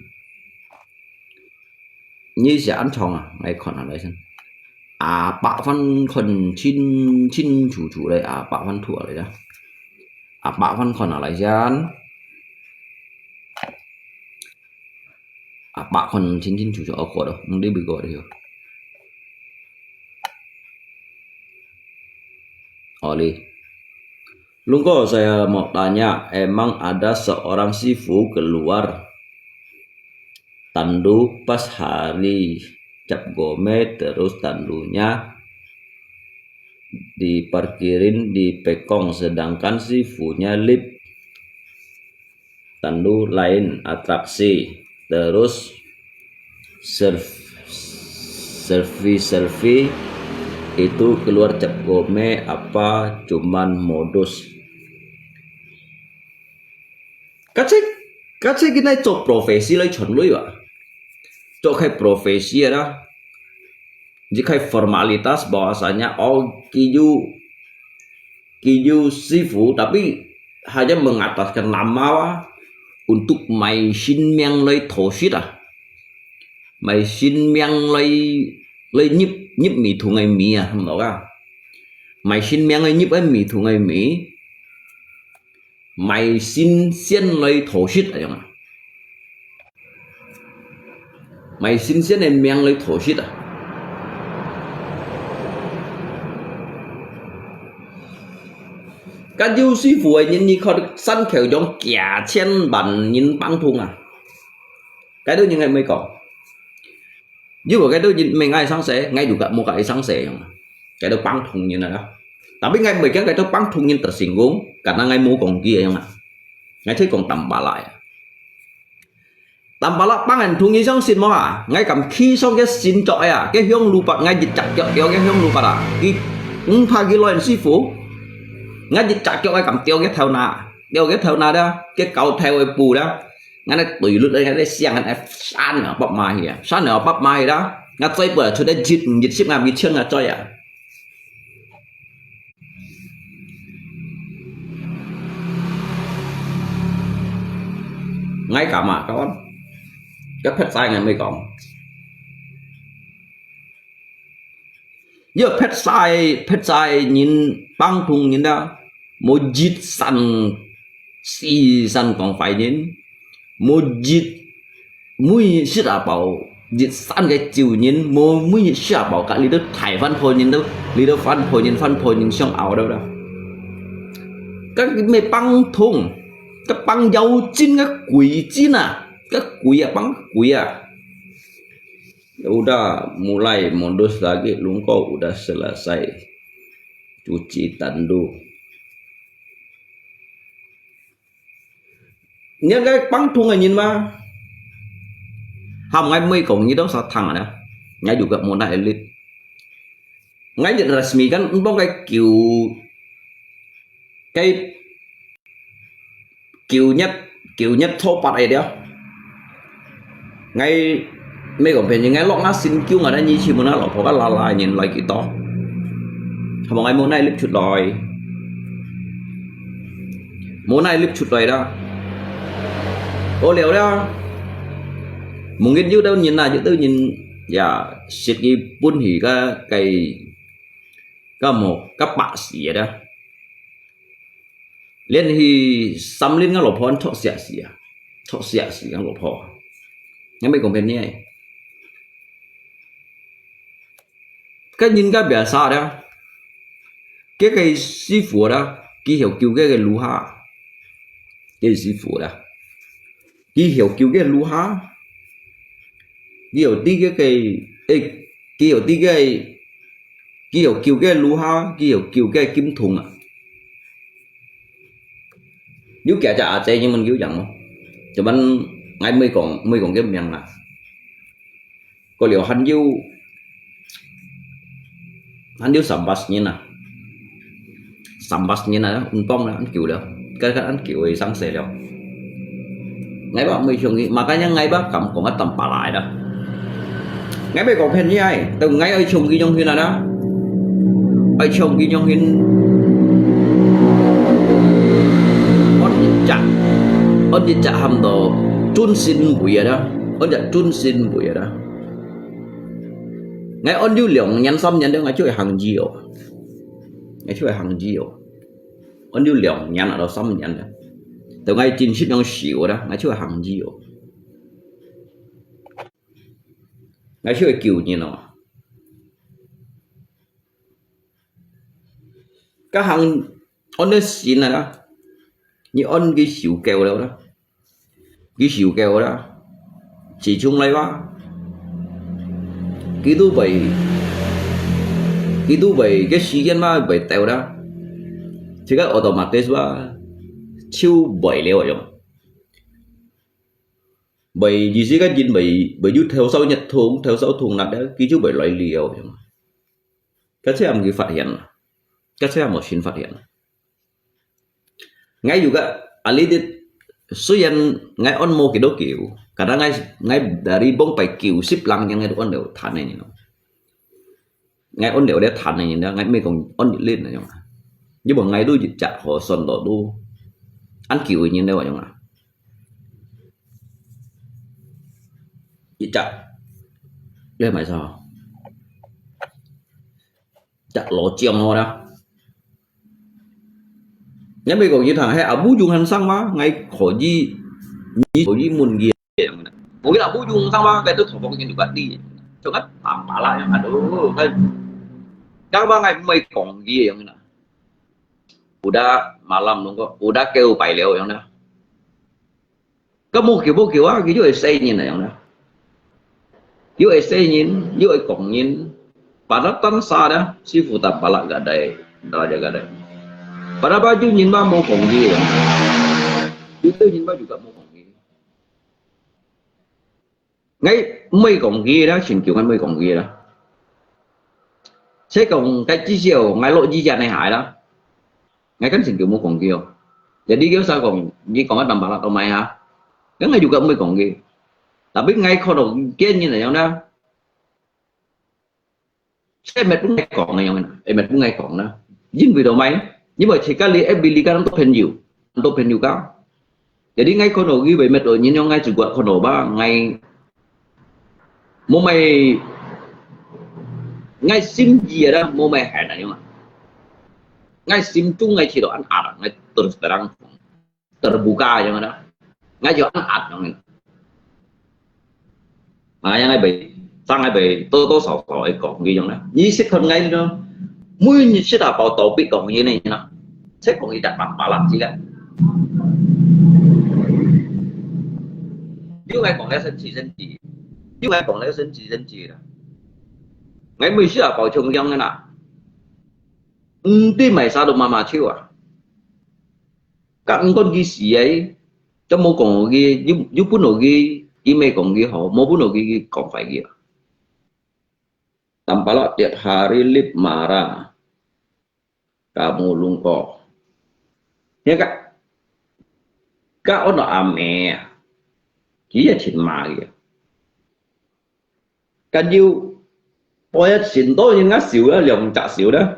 你寫恁長啊？𠊎看下來先。阿伯翻看清清楚楚來，阿伯翻讀下來呀。阿伯翻看下來先。阿伯看清清楚楚，哦，過哦，嗯，你袂過哦。 Oli. Lungko, saya mau tanya, emang ada seorang sifu keluar tandu pas hari Cap Gome, terus tandunya diparkirin di Pekong, sedangkan sifunya lift tandu lain atraksi. Terus self-, selfie-selfie itu keluar Cap Gome apa cuman modus? Kacik, kacik kita 做 profesi 來傳來啊，做開 profesi 啦。 Jadi kayak formalitas bahwasanya, oh, kiyu, kiyu sifu, tapi hanya mengataskan nama啊，untuk賣性命來討食啊，賣性命來，來入，入味桶个味啊，明白啊？賣性命來入个味桶个味。 賣新鮮來討食啊，樣啊。賣新鮮个命來討食啊。該有師傅个人，你看山口洋幾千萬人幫同啊，該兜人个毋會講。 如果該兜人毋係𠊎生死，𠊎就無佮佢生死樣啊。該兜幫同人啊。Tapi𠊎毋會驚該兜幫同人得成功，karena𠊎無講佢樣啊。𠊎就講Tampalak啊。Tampalak幫人同人相信無啊？𠊎敢企上个神桌啊，个香爐拔，𠊎一隻腳吊个香爐拔啊，佢毋怕佢亂師傅，𠊎一隻腳𠊎敢吊个頭那，吊个頭那的，个高頭个布的。 𠊎來對率，𠊎來想，𠊎來山啊，北馬去啊，山啊，北馬去啦。𠊎追不出來，一，一十啊，一千啊，追啊。𠊎敢啊，kawan。該撇晒𠊎毋會講。要撇晒，撇晒人，幫同人啦，無一山，四散講壞人，無一，每一食啊飽，一山个酒人，無每一食啊飽，甲你兜大番婆人兜，你兜番婆人，番婆人相拗兜啦。甲你咩幫同，甲幫妖精个鬼精啊，甲鬼啊，幫鬼啊。 Udah mulai modus lagi, lungko udah selesai cuci tandu. 你个幫同个人嘛，喊𠊎毋會講你兜啥通啊，𠊎有个無奈力。𠊎一resmi kan，毋講个九，个 九月，九月初八个了。𠊎，毋係講騙你，𠊎落那新疆啊，那以前問那老婆个拉拉人來幾多？係無？𠊎無奈力出來，無奈力出來啦。好了啦，mungkin有兜人啊，有兜人也識佢本去个，个，个無，个白死个啦。 連去三輪个老婆，托死死啊，托死死个老婆。你毋係講騙你个。个人家biasa啦，个个師傅啦，佢曉救个个路下，个師傅啦，佢曉救个路下，佢曉知个个，誒，佢曉知个，佢曉救个路下，佢曉救个金童啊。 有幾隻阿姐，你問有樣無？Cuman𠊎毋會講，毋會講个名啦。過了還有，還有三八年啊，三八年啊，毋講啦，恁久了，該个恁久个生死了。𠊎吧毋會像佢，makanya𠊎吧敢講啊，Tampalak啦。𠊎毋係講騙你个，都𠊎愛像佢樣去啦啦。愛像佢樣形，安一隻，安一隻喊到尊神位啊啦，安隻尊神位啊啦。𠊎安有兩年、三年了，𠊎就會行醫哦，𠊎就會行醫哦。安有兩年啊到三年了，到𠊎真心樣修啦，𠊎就會行醫哦。 𠊎就會救人哦。該行安到神啊啦，你安佢修夠了啦，佢修夠啦，自從來哇，佢都會，佢都會，該時間嘛會到啦，這个automatic哇，就會了樣。 會，意思个人會，會有頭燒熱痛、頭燒痛那个，佢就會來了，樣。該這樣佢發現啦，該這樣無先發現啦。𠊎有个啊，你的，雖然𠊎安無幾多久，kadang𠊎，𠊎dari bông pai九十lang yang itu安了談的，你知道。 𠊎安了咧談个人啦，𠊎毋係講安一輪那樣啊。因為𠊎都一隻好算到都安久个人了樣啊。一隻，你係買啥？隻老將好啦。 你毋係講佢聽，係阿母用很生嘛，𠊎可以，你可以問佢樣。無佢阿母用生嘛，該都同房間有關係。像个打麻辣樣，aduh，該，該嘛𠊎毋係講佢樣啦。Udah malam nunggu，udah kêu pai liao樣啦。 該無久無久啊，佢又會死人啊樣啦。又會死人，又會講人。Pada tan sa dah, si futa pala gadai, raja gadai. Pada baju nyin ba mau konggi ya. Itu nyin ba juga mau konggi. Ngai mai konggi dah, singkiu ngai mai konggi dah. Saya kong kai jisiau, ngai lo jijan nai hai dah. Ngai kan singkiu mau konggi oh. Jadi kau sa kong, ni kong kan tambah lah tomai ha. Kan ngai juga mai konggi. Tapi ngai kono kian nyin yang dah. Sẽ mệt bún ngay còn này, sẽ mệt bún ngay còn đó. Dính vì đồ máy. Nhưng mà chỉ có li ép vì lý cái nó tốt hơn nhiều. Nó tốt hơn nhiều cao. Jadi ngay con đồ ghi về mệt rồi, nhìn nhau ngay chịu gọi con đồ ba, ngay mua mày, ngay sim gì đó, mua mày hẹn này mà. Ngay sim chung ngay chỉ đồ ăn à, ngay terus terang. Terbuka yang ada. Ngai yo an at yang ni. Nah, yang ngai bai, sang ngai bai, to to sao sao ai kong ki yang na. Ni sit kon ngai no. Mui ni sit a pao to pi kong ki ni na. Sit kong ki dak pang palang si kan. Yu ngai kong ngai sen chi sen chi. Yu ngai kong ngai sen chi sen chi na. Ngai mui sit a pao chung yang na. Ntí mai sa do mama chiu a. Kak ngkon ki si ai, cam mo kong ki, yu, yu pun o ki, ki me kong ki ho, mo pun o ki, ki kong fai ki. Tampala tiap hari lip mara. Kamu lungko. Ya kak, kak ono ame. Ki ya chin ma ki. Kan yu, po ya chin to yin nga siu ya, liang chak siu da.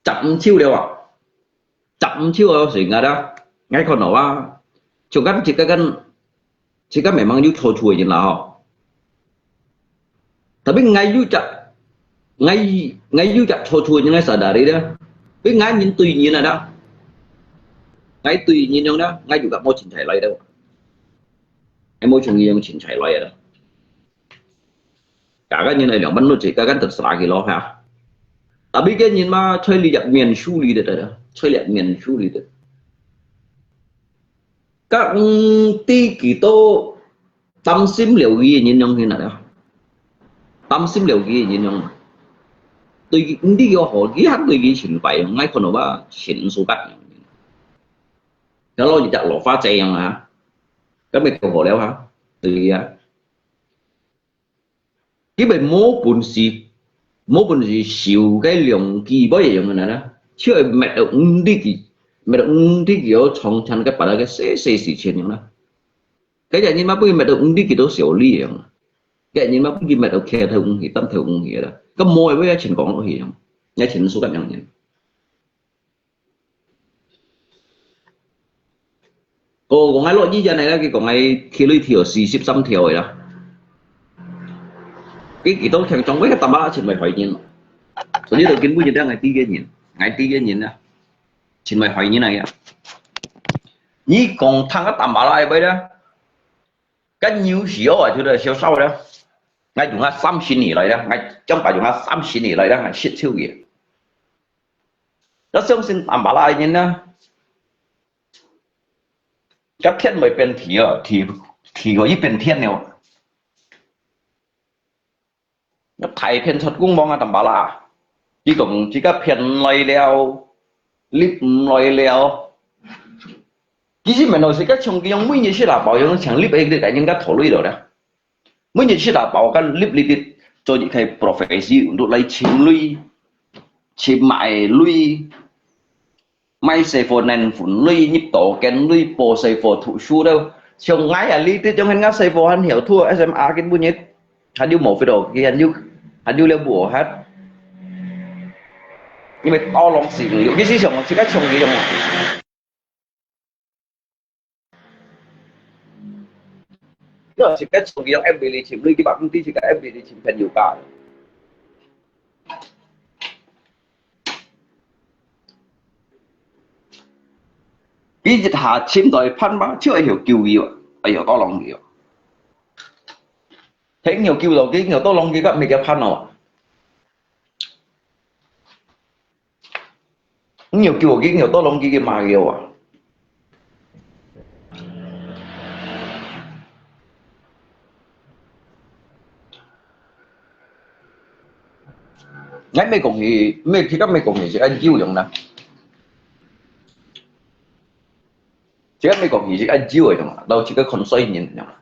十五triệu了啊，十五triệu啊，是啊啦，ngai kono啊，就kan自家kan，自家memang有出處个人啦吼。Tapi ngai有隻，ngai，ngai有隻出處个人ngai sadari咧，tapi ngai人對人啊啦，ngai對人樣啦，ngai juga mau chin chai lai咧，ngai mau chung人chin chai lai啊啦。 Kakan nyin ai liang ban nuci, kakan terserah ki lo ha. Tapi kan nyin ma choi li yak mian shu li de da, choi li yak mian shu li de. Kak ti ki to tam sim liu yi nyin yong hin na da. Tam sim liu yi nyin yong. Tui ndi yo ho ki han tui ki chin pai yong ngai kono ba chin su kat yong. Ka lo yi jak lo fa zai yong ha. Ka me ko ho liu ha. Tui ya. Ki bai mo pun si, mo pun si siu kai liang ki bai yong na na. Chiu ai met au ng di ki, met au ng di ki au chong chan kai pa la kai se se si chen yong na. Kai ya nyin ma pui met au ng di ki do siu li yong. Kai nyin ma pui ki met au kia thau ng hi, tam thau ng hi da. Ka mo ai bai ya chen kong lo hi yong. 𠊎尋毋出个樣人。 哥哥講，𠊎落醫院來啦，佢講𠊎體內體有四十三條个啦。佢，佢都聽講，𠊎个Tambala盡會害人。所以就根本就係𠊎知个人，𠊎知个人啊，盡會害人啊呀。你講聽个Tambala个話啦，該牛屎哦，就係燒燒啦。𠊎用啊三十年來啦，𠊎將把用啊三十年來啦，𠊎食臭个。 要相信Tambala个人啊，該天會變地哦，地，地會一變天了。該大片出公網啊，Tambala啊，佢講自家騙來了，立毋來了。其實面頭係該像佢樣每日食啊飽樣，像立一個人家討鐳了咧。 每日食啊飽，該立立个做一個profesi untuk來尋鐳，尋買鐳，買細貨奶粉鐳，入到間鐳，報細貨讀書了。像𠊎啊，你這種人家細貨還曉讀，SMA根本日，還有無fit到，佢還有，還有了無hat。因為tolong sih，尤其是像我自家像佢樣啊。 Yo，自家從佢用F B裡尋，你去百分之自家F B裡尋朋友家。佢一下尋到一伴嘛，就愛有救佢哦，愛有tolong佢哦。聽有救到佢，有tolong佢，該毋係佢伴哦。 你有救佢，你有tolong佢，佢罵佢啊。𠊎毋係講佢，毋係，自家毋係講佢係恁樣樣啦。自家毋係講佢係恁樣樣啦，摎自家看衰人樣啦。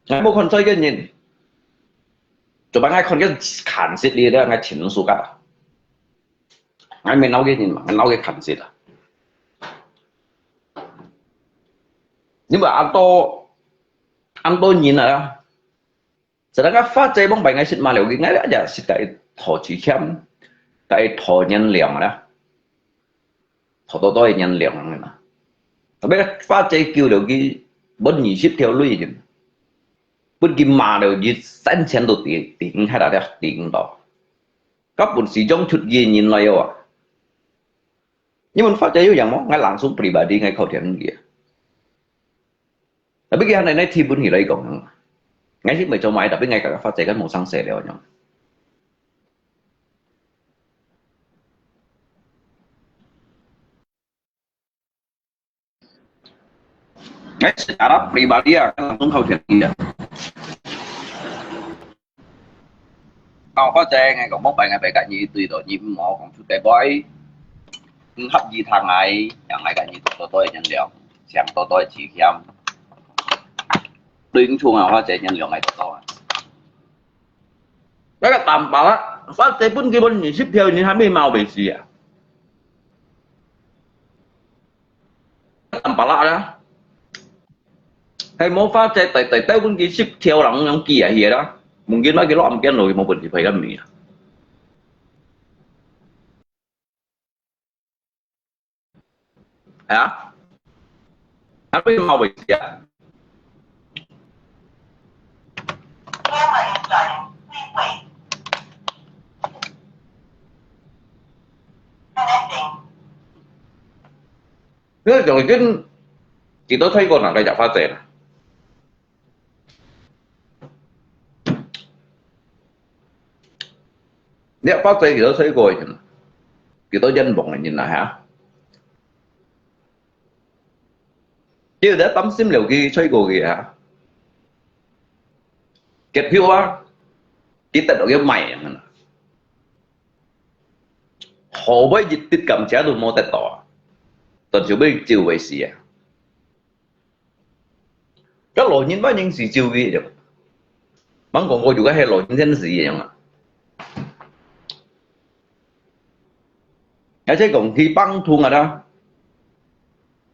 𠊎無看衰个人，做麼个𠊎看个看實你咧，𠊎盡suka。𠊎毋係惱个人嘛，𠊎惱个看實啊。你話恁多，恁多人啊，sedangkan花姐往擺𠊎識馬了，𠊎也識个一套之前，个一套原諒啦。 頭多多个原諒个嘛。Tapi花姐救了佢，分二十條鐳个，分佢罵了，佢三千都頂，頂下來了，頂到。該本事將出个人來哦啊。你問花姐有樣無？𠊎langsung pribadi，𠊎靠天个。 Tapi佢還來提問起來講，𠊎係毋係做麼个，tapi𠊎个花姐个無生死了樣。𠊎係Arab pribadi啊，langsung靠天个啊。哦，花姐，𠊎講莫擺𠊎擺个你對到，你毋好講出个話，毋合意聽𠊎，讓𠊎个你多多个原諒，想多多个體諒。對唔住啊，花姐原諒𠊎多多啊。該個Tambala啊，花姐分佢分二十條，你還沒毛病是啊？Tambala啊， 係無花姐，大大兜分佢十條人樣寄啊去啦。Mungkin佢落暗間落去，無問題，佢个命啊。係啊？啊，佢毛病啊？你講緊幾多歲過人个隻花姐啦？ 你阿爸仔幾多歲過个人？幾多冤枉个人啊，哈？你有得擔心了佢歲過个啊？結票啊，佢得到佢買啊，好歹一滴感謝都無得到啊，但是尾就會死啊。 該老人嘛，人死就佢樣，吂講過有个係老人先死个樣啊。而且講佢病痛啊啦，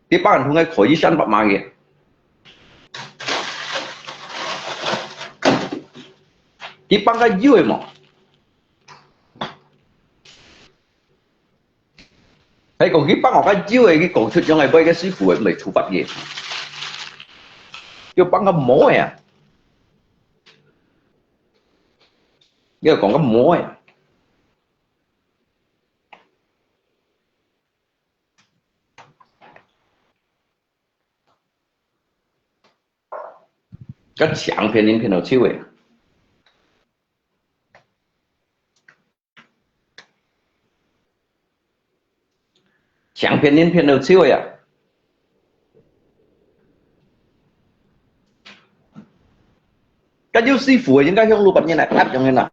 佢病痛个可以三百萬个，佢病个有个無？係講佢幫我个腰个，佢講出樣个，背个師傅个，毋係處罰个。要幫个毛个啊。要講个毛个啊。 个請騙人騙到手个，請騙人騙到手个啊！个有師傅个應該向老闆娘來壓樣个啦。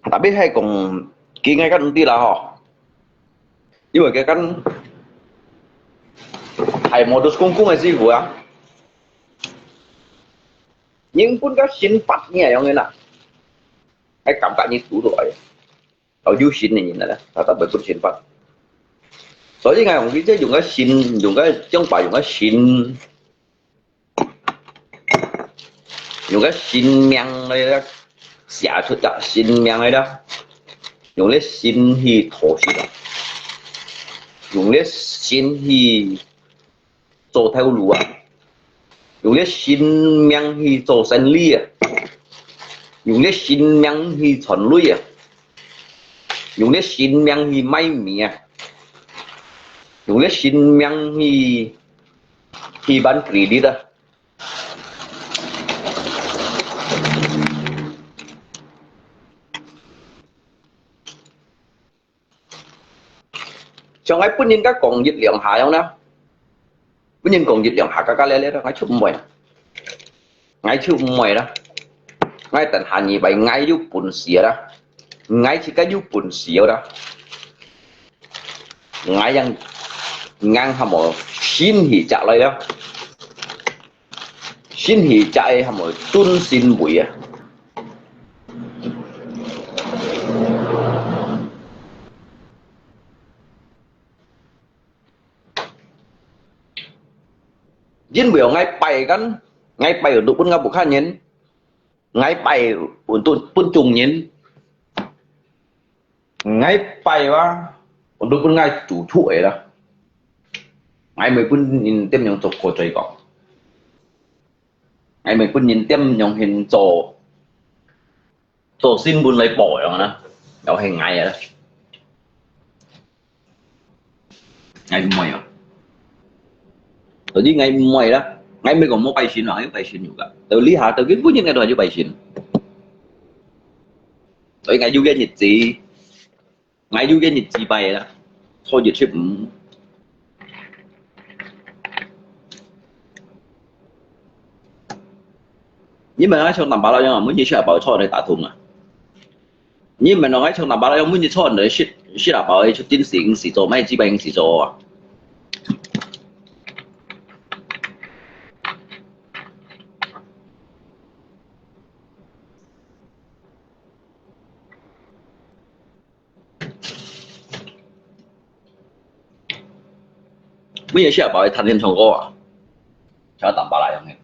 Tapi係講，佢應該毋知啦吼。因為佢講，係modus kungkung个師傅啊。人分个刑罰你樣个啦，係感覺你堵落來，哦，有心个人啦，佢都會分刑罰。所以𠊎用佢這用个心，用个，用法用个心。 用个性命來寫出个，性命來啦，用个心去討食啊，用个心去做頭路啊，用个性命去做生理啊，用个性命去賺鐳啊，用个性命去賣命啊，用个性命去，去辦credit啊。 像𠊎本人个講一兩下樣啦，本人講一兩下，加加咧咧啦，𠊎就毋會啦，𠊎就毋會啦，𠊎等下二位，𠊎有本事啦，𠊎自家有本事啦，𠊎樣，𠊎還無心去食來啦。 心去食个還無尊心位啊。因為𠊎拜kan，𠊎拜untuk分𠊎屋下人，𠊎拜untuk分眾人。 𠊎拜啊，都分𠊎做主个啦。𠊎毋會分人點樣做過罪過。𠊎毋會分人點樣去做，做新聞來報樣啦，又係𠊎个啦。 𠊎毋會啊。所以𠊎毋會啦，𠊎毋係講無拜神啊，𠊎有拜神有个。到這下，到今晡日𠊎都還有拜神。所以𠊎有个日子，𠊎有个日子拜啦，初一十五。你問𠊎像南巴佬樣啊，每日食飽，坐來打通啊。 你問𠊎像南巴佬樣，每日坐來食，食啊飽，出定時做，毋係只拜五時做啊。每日食啊飽，談天唱歌啊，像南巴佬樣个。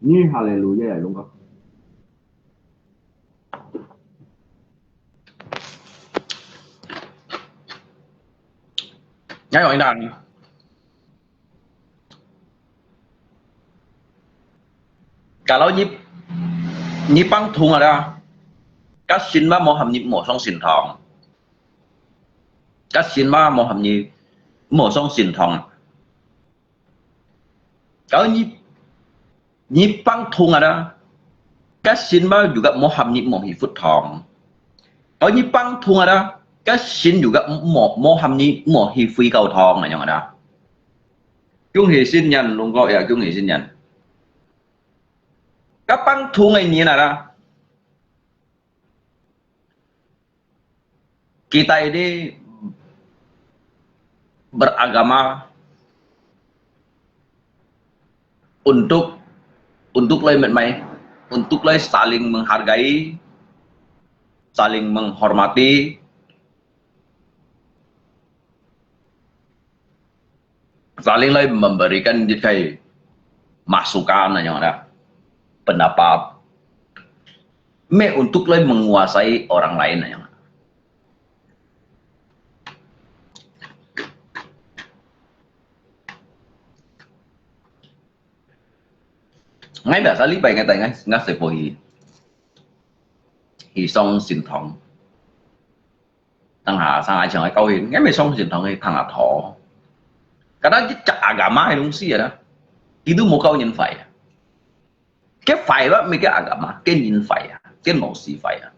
你哈利路亞，龍哥。你有影響。 Kalau你，你放痛啊啦，ka sinma mo ham你莫上心痛。Ka sinma mo ham你莫上心痛。Kalau你，你放痛啊啦，ka sinma juga mo ham你莫去佛堂。Kalau你放痛啊啦，ka sin juga mo，mo ham你莫去佛教堂，恁樣啊啦。 恭喜新年，龍哥呀，恭喜新年。Ka pang thung ai ni na da. Kita ini beragama untuk, untuk lai met mai, untuk lai saling menghargai, saling menghormati, saling 來 memberikan 一個 masukan 那樣啦，pendapat. 咩 untuk 來 menguasai orang lain 那樣。𠊎 biasa 禮拜 𠊎帶 𠊎，𠊎細妹去，去上神堂。當下上下像 𠊎教會，𠊎 乜上神堂去聽下道。Karena 這隻agama个東西啊，佢都無教人壞啊。佢壞啊，毋係佢agama，佢人壞啊，佢老師壞啊。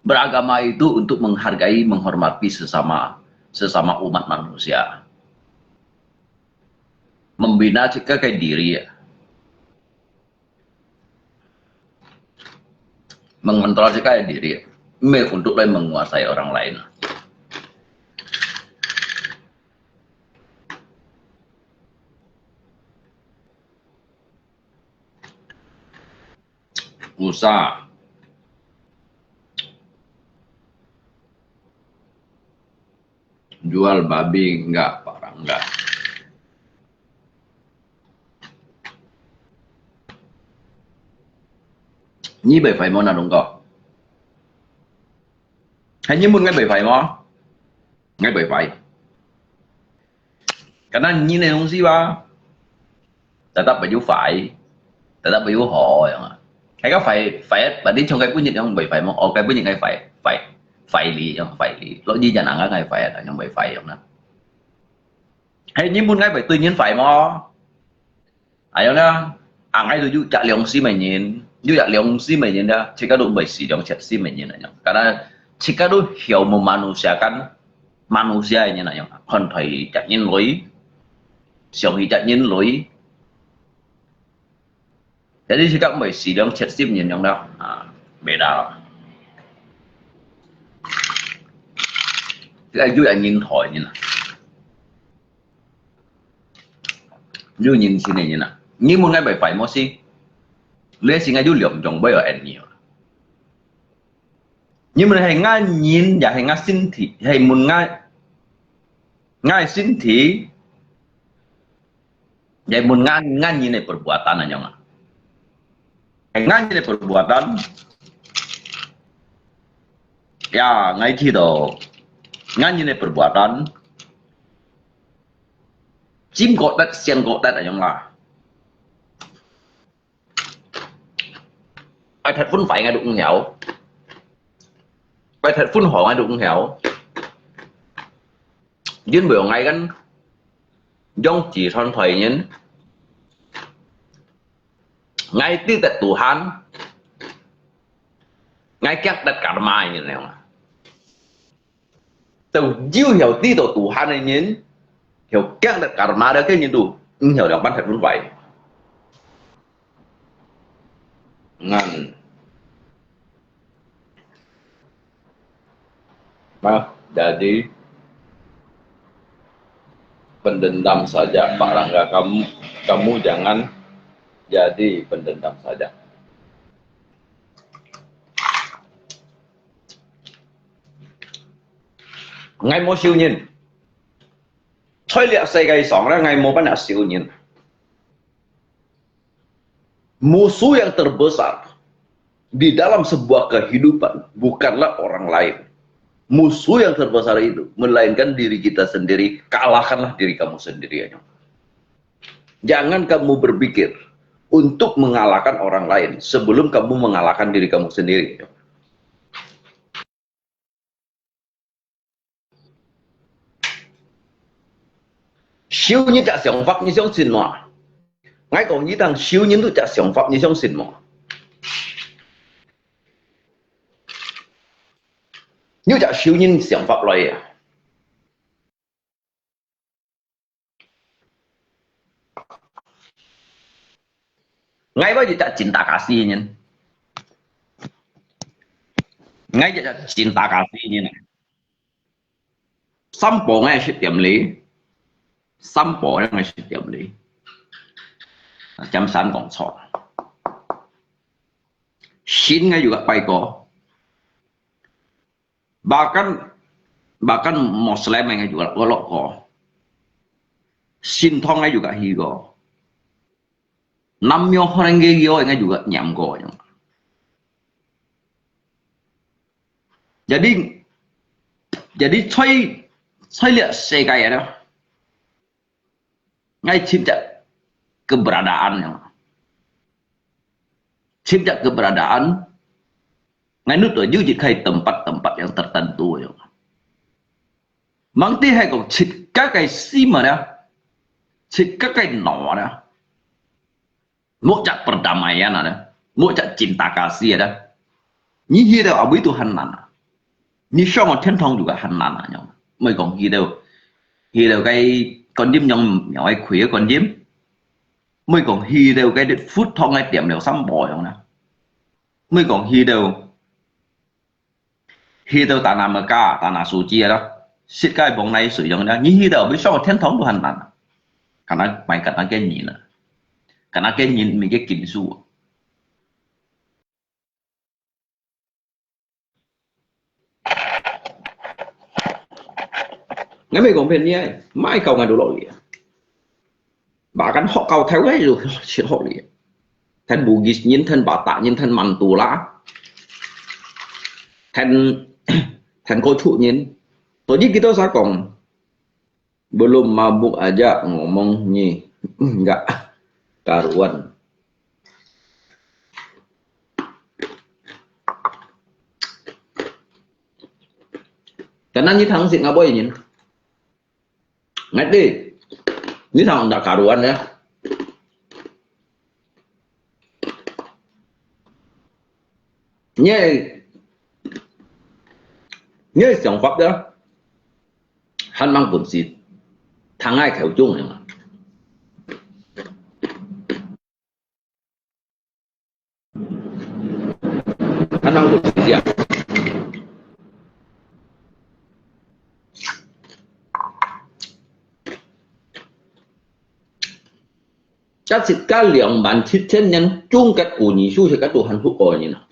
Beragama itu untuk menghargai, menghormati sesama, sesama umat manusia. Membina 自家个 diri啊。Mengontrol 自家个 diri，毋係 untuk 來 menguasai orang lain. Usaha. Jual babi enggak, Pak Rangga? Nyi bai fai mo na dong ko? Hai nyi mun ngai bai fai mo? Ngai bai fai. Karena nyi ne dong si ba. Tetap baju fai. Tetap baju ho yang. Hai ka fai, fai, berarti chong kai punyi yang bai fai mo. Oh, kai punyi ngai fai, fai, fai li yang fai li. Lo nyi jan ang ngai fai yang bai fai yang na. Hai nyi mun ngai bai tui nyin fai mo? Ai na, ang ai tu yu jak liang si mai nyin, yu jak liang si mai nyin dah, cik adu bai si liang cik si mai nyin ayang. Karena cik adu hiau memanusiakan manusia nyin ayang. Kon thoi jak nyin lui, siang hi jak nyin lui. Jadi cik adu bai si liang cik si mai nyin ayang dah. Ha, beda lah. Cik adu yu jak nyin thoi nyin lah. Yu nyin si ne nyin ah. Nyi mun ngai bai fai mo si. Lue si ngai yu liang jong bai yo en nyi. Nyi mun hai ngai nyin, ya hai ngai sin thi, hai mun ngai, ngai sin thi, ya mun ngai, ngai nyin ne perbuatan anyong ah. Hai ngai nyin ne perbuatan, ya ngai thi do, ngai nyin ne perbuatan, 尖角得、線角得 ayong lah. Ai phet phun fai ngai duk ngiau. Ai phet phun ho ngai duk ngiau. Yin bai ngai kan, jong chỉ thon thoi nyin. Ngai ti tet Tuhan. Ngai kiak tet karma nyin ayong. Tau jiu hiau ti tau Tuhan ne nyin, hiau kiang tet karma dah ke nyin tu, eng hiau liang pan thet mun bai. Ngan. Nah, jadi pendendam saja, Pak Rangga, kamu, kamu jangan jadi pendendam saja. Ngai mo siu nyin. Choi liak sai kai song lah ngai mo pan siu nyin. Musuh yang terbesar di dalam sebuah kehidupan bukanlah orang lain. Musuh yang terbesar itu melainkan diri kita sendiri. Kalahkanlah diri kamu sendiri. Jangan kamu berpikir untuk mengalahkan orang lain sebelum kamu mengalahkan diri kamu sendiri. Siu nyi cak siang fap nyi siang sin mo? Ngai kong nyi tang siu nyi tu cak siang fap nyi siang sin mo? Nyi cak siu nyi siang fap loi ya. Ngai bai yu cak cinta kasih nyin. Ngai yu cak cinta kasih nyin. Sampo ngai sit tiam li. Sampo ngai sit tiam li. Jam san kong chok. Sin ngai yu bai ko. Bahkan, bahkan Muslim ngai juga lok ko. 心痛个有个去過，南無阿彌陀佛个有个念過樣。Jadi，jadi在在這世界啊，愛尋隻keberadaan樣。 尋隻keberadaan，ngai nút ở有一個tempat-tempat yang tertentu ya. Mang ti hai kong尋个个心啊，尋个个腦啊，無隻perdamaian啊，無隻cinta kasih啊，你去到阿位都很難啊。 你想个天堂就个很難啊，樣。莫講去到，去到个觀音像廟个開个觀音，莫講去到个佛堂个點了三寶樣啦，莫講去到，去到tanah Mekah、tanah suci啦，釋迦往來水樣啦，你去到要想个天堂都很難啊。敢若，買敢若个人啊，敢若个人，毋係个金屬啊。 𠊎毋係講騙你啊，莫教𠊎都落去啊。Bahkan學校頭个就學學你啊。聽Bugis人，聽Batak人，聽Madura，聽，聽Kosrae人。Tadi kita sa講， Belum mabuk aja ngomong nyi, enggak karuan. Karena nyi thang sit ngaboi nyin. Ngerti? Nyi thang enggak karuan ya. Nyi, nyi想法呀，還吂本事，聽𠊎口中个嘛。還吂本事呀。 Cacit ka兩萬七千年中國古尼修学个都很不过人啊。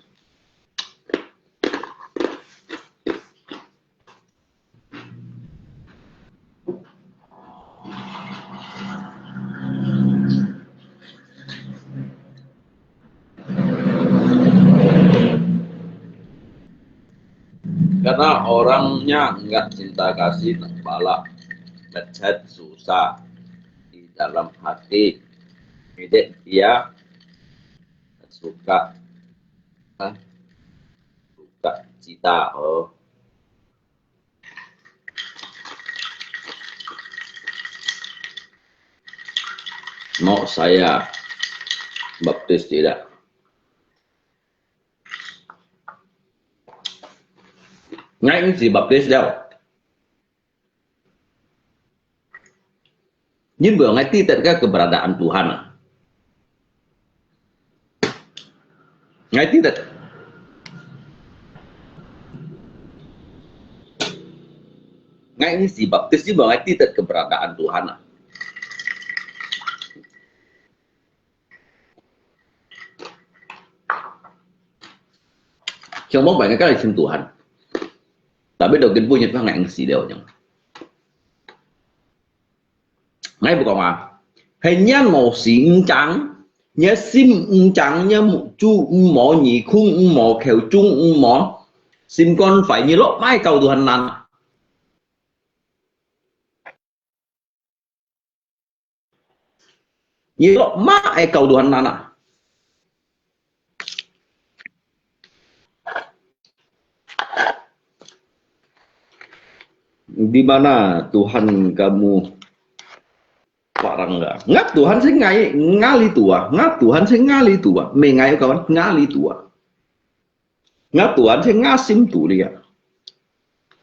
Karena orangnya enggak cinta kasih, nak bala, lecet, susah di dalam hati. Jadi dia suka, eh, suka cita, oh. Mau saya baptis tidak? Ngai ngi si baptis dau. Nyin bơ ngai ti tet ka keberadaan Tuhan. Ngai ti tet. Ngai ngi si baptis, nyin bơ ngai ti tet keberadaan Tuhan. Siang mong bai ngai ka lai chim Tuhan. Tapi do kin bu nyet pa ngai ngi si dau nyong. Ngai bu kong a. Hai nyan mo si ng chang, nya sim ng chang, nya mu chu ng mo, nyi khung ng mo, kheo chung ng mo, sim kon fai nyi lo mai kau Tuhan nan. Nyi lo mai kau Tuhan nan a. Di mana Tuhan kamu parang ga? Ngap Tuhan si ngai ngali tua, ngap Tuhan si ngali tua, me ngai kawan ngali tua. Ngap Tuhan si ngasim tu lia.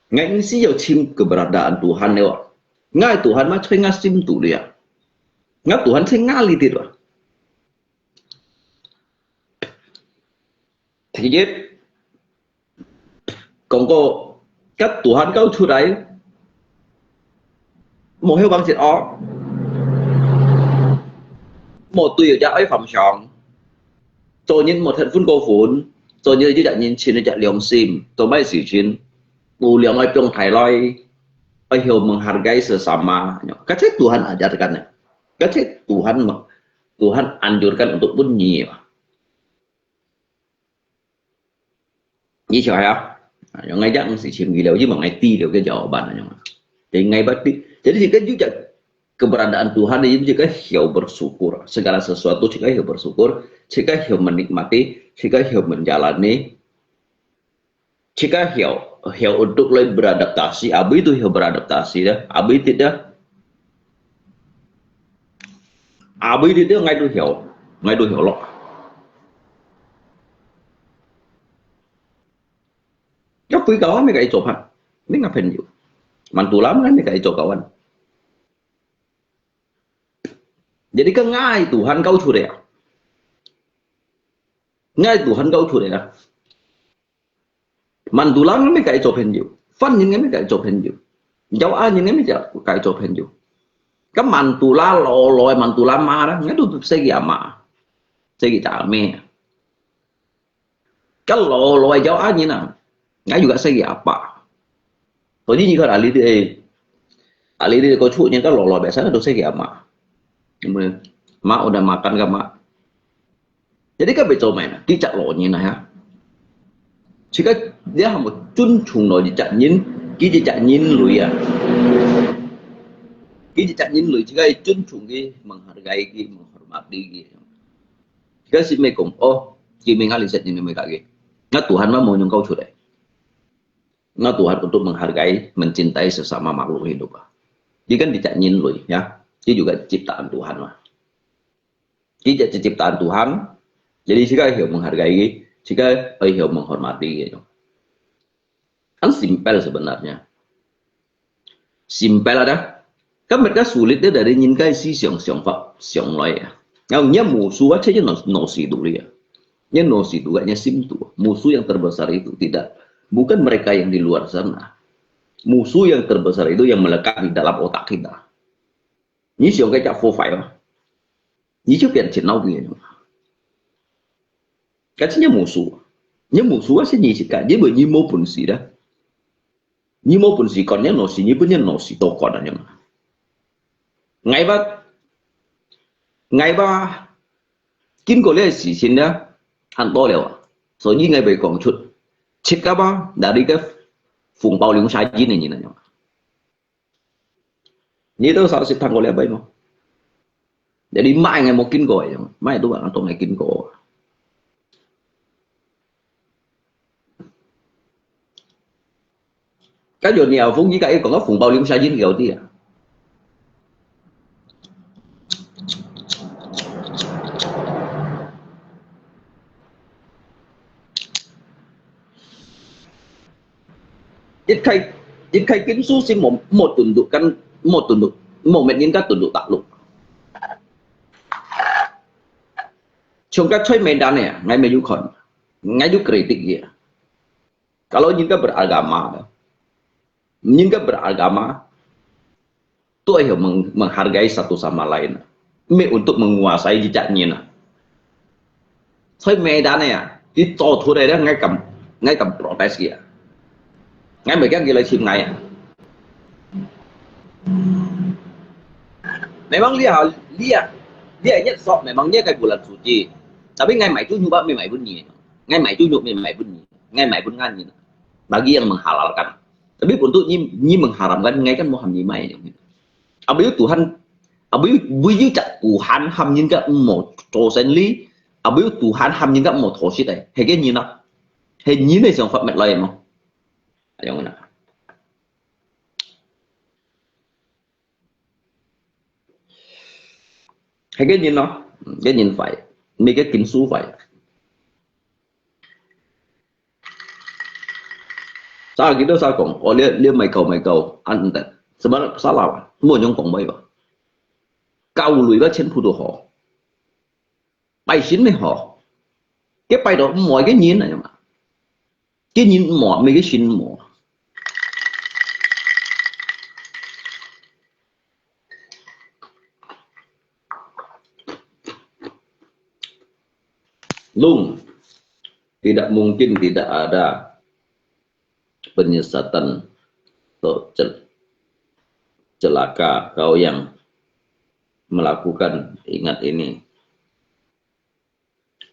Ngai ngi si yau chim keberadaan Tuhan leo. Ngai Tuhan ma choi ngasim tu lia. Ngap Tuhan si ngali ti tua. Thí dụ, kong ko kap Tuhan kau chut ai, mo hiu bang sit o, mo tui yu jak ai fam siang, cho nyin mo thet fun ko fun, cho nyin yu jak nyin chin yu jak liang sim, cho mai si chin, bu liang ai piong thai lai. 愛曉 menghargai sesama. Kacek Tuhan ajarkan. Kacek Tuhan, Tuhan anjurkan untuk bunyi. Ni siapa ya? Yang ngajak mesti sim gila, jadi mengerti dia ke jawaban yang. Jadi ngai bati. Jadi jika juga keberadaan Tuhan, jadi jika hiau bersyukur. Segala sesuatu jika hiau bersyukur, jika hiau menikmati, jika hiau menjalani, jika hiau, hiau untuk lai beradaptasi, abis itu hiau beradaptasi dah, abis itu dah. Abis itu dah ngai tu hiau, ngai tu hiau lok. Kau pui kawan mereka itu apa? Mereka penyu. Mantulam kan mereka itu kawan. Jadi kan ngai Tuhan kau curi ya. Ngai Tuhan kau curi ya. Mantulam kan mereka itu penyu. Fan ni kan mereka itu penyu. Jauh angin kan mereka itu penyu. Kan mantulam lo lo mantulam marah. Ngai tu segi ama. Segi came. Kan lo lo jauh angin ah. Ngai juga segi apa. Jadi ni kan ahli dia, ahli dia kau cuk ni kan lo lo biasa tu segi ama. Mak udah makan kah mak? Jadi kan betul main. Tidak lo ni nah ya. Jika dia hamba 尊重 lo jejak nyin, ki jejak nyin lui ya. Ki jejak nyin lui, jika 尊重 ki, menghargai ki, menghormati ki. Jika si mekong, oh, ki mengalir set nyin mereka ki. Nah Tuhan mah mau nyong kau curi. Nah Tuhan untuk menghargai, mencintai sesama makhluk hidup. Dia kan tidak nyin lui ya. Dia juga ciptaan Tuhan mah. Kita ciptaan Tuhan, jadi jika hiau menghargai, jika hiau menghormati gitu. Kan simpel sebenarnya. Simpel ada. Kan mereka sulit dia dari nyin kai si siang siang fak siang lai ya. Yang dia musuh aja dia no no si dulu ya. Dia no si dulu nya sim tu. Musuh yang terbesar itu tidak, bukan mereka yang di luar sana. Musuh yang terbesar itu yang melekat di dalam otak kita. Ni siang kai cak four five. Ni cak pian chin nau pian. Kan cin dia musuh. Dia musuh aja ni cik kai. Dia buat ni mau pun si dah. Ni mau pun si kan dia no si ni pun dia no si to kan aja. Ngai ba, ngai ba, kin ko le si sin dah, han to le wa. So ni ngai bai kong cut. Cik ka ba, dari ke fung pau liung sa jin ni ni na. Ni tu sa si tang ko le bai mo. Jadi mai ngai mo kin ko aja. Mai tu ba ngai to ngai kin ko. Kan yo ni au fung ni ka i kong ka fung pau liung sa jin yo ti a. It kai, it kai kin su si mo mo tunduk kan mo tunduk mo met nin ka tunduk tak lu. Chung ka choi me dan ya, ngai me yu kon, ngai yu kritik ya. Kalau nyin ka beragama, nyin ka beragama, tu ayo meng, menghargai satu sama lain. Me untuk menguasai jejak nyin. Choi me dan ya, di to tu deh ngai kam, ngai kam protes ya. Ngai me kang gila chim ngai ya. Memang lia, lia, lia nyet sok, memang lia kai bulan suci. Tapi ngai mai tu nyuba me mai bun ni. Ngai mai tu nyuk me mai bun ni. Ngai mai bun ngan ni. Bagi yang menghalalkan. Tapi untuk ni, ni mengharamkan, ngai kan mo ham ni mai. Abis Tuhan, abis bui cak Tuhan ham nyin ka mo to sen li. Abis Tuhan ham nyin ka mo to sit ai. Hei ke nyin na. Hei nyin ne siang fat met lai mo. Ayo na. Hei ke nyin na. Ke nyin fai. Me ke kin su fai. Sa kita sa kong, oh, lia, lia mai kau, mai kau, an nte. Sebab salah ba, mo nyong kong bai ba. Kau lui ba chen pu tu ho. Bai sin me ho. Ke bai do mo ke nyin na ma. Ke nyin mo, me ke sin mo. Lung, tidak mungkin tidak ada penyesatan. So, cel. celaka kau yang melakukan, ingat ini.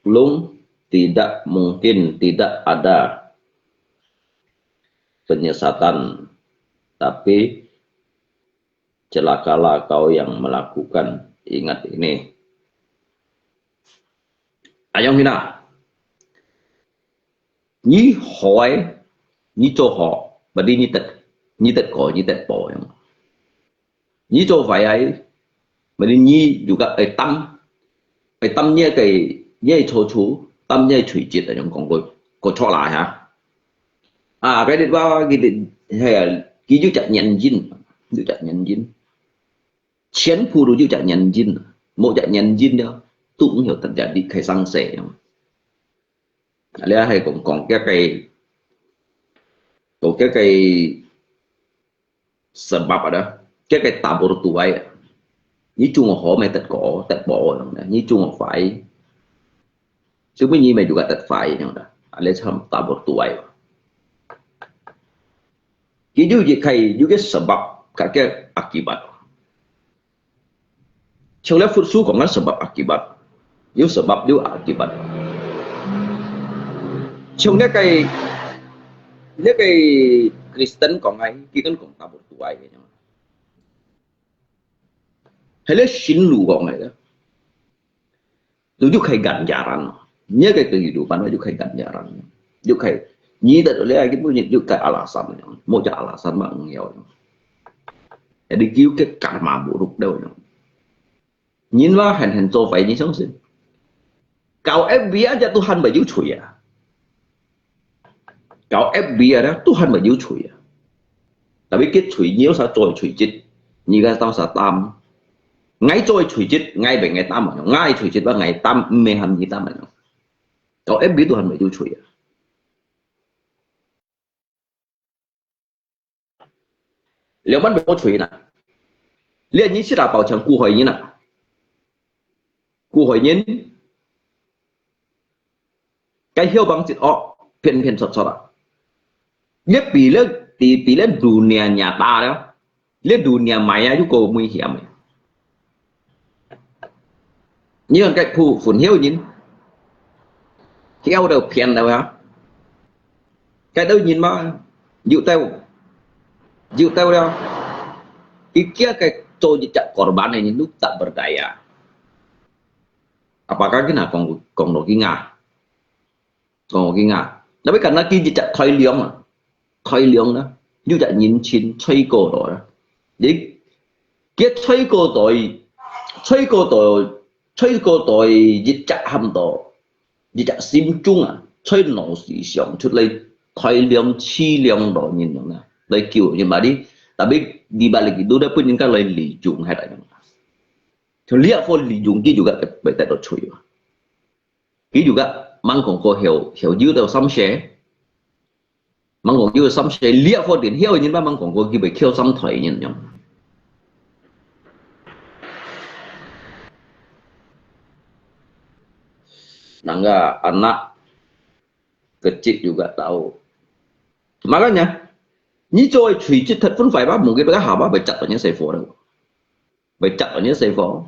Belum, tidak mungkin, tidak ada penyesatan, tapi celakalah kau yang melakukan, ingat ini. Ayong hina, 你好个，你做好，berarti 你得，你得過，你得報樣。你做壞个，berarti 你又个愛擔，愛擔你个，你个錯處，擔你个罪責，ayong講過，過出來哈。啊，該日話，佢，係啊，佢有隻原因，有隻原因，全部都有隻原因，無隻原因了，都毋曉得離開生死樣。 這係講，講這个，講這个sebab啊，這个tabur tuai啊。你做好乜得過，得報樣呢，你做壞，所以你乜有个得壞樣呢，這參tabur tuai。佢有一个，有个sebab，个个akibat。 像這佛書講个sebab akibat，有sebab有akibat。像這个，這个Kristen講个，佢跟講tabur tuai个。係這新路講个，都有个ganjaran。你个kehidupan有个ganjaran，有个，你得了，佢本有个alasan，無个alasan嘛，毋要。 Jadi佢有个karma buruk了。人話還還做壞，你相信？Kau F B I aja Tuhan會有罪啊！Kau F B I aja Tuhan會有罪啊！Tapi佢罪，你有啥做罪責？你个當啥擔？𠊎做罪責，𠊎會𠊎擔啊！𠊎罪責，𠊎擔，毋係喊你擔啊！Kau F B I Tuhan會有罪啊！ 兩萬多罪啦。這人識啊，包括古代人啊，古代人，該囂幫節惡，騙騙撮撮啊。這比這，比，比這dunia nyata了，這dunia maya又過危險个。 你看該部分囂人，囂到騙到啊！該兜人嘛，有兜，有兜了，佢驚該做一隻korban个人都tak berdaya。Apakah佢那講，講到佢啊？ 講佢啊，tapi karena佢一隻大量啊，大量啊，有隻人情吹過到啊。你，佢吹過到，吹過到，吹過到一隻喊到，一隻心中啊，吹腦屎想出來大量、淒涼到人樣啊，來救人嘛你，tapi di balik itu，佢分人家來利用下來。像這個利用，佢就會得到罪啊。 佢就个，吂講過曉，曉有兜三世，吂講有三世，這個連曉个人嘛，吂講過佢會曉三代人樣。Nang anak kecil juga tahu. Makanya，你做个罪責忒分壞吧，mungkin个下把會接到你細伙了。 會接到你細伙。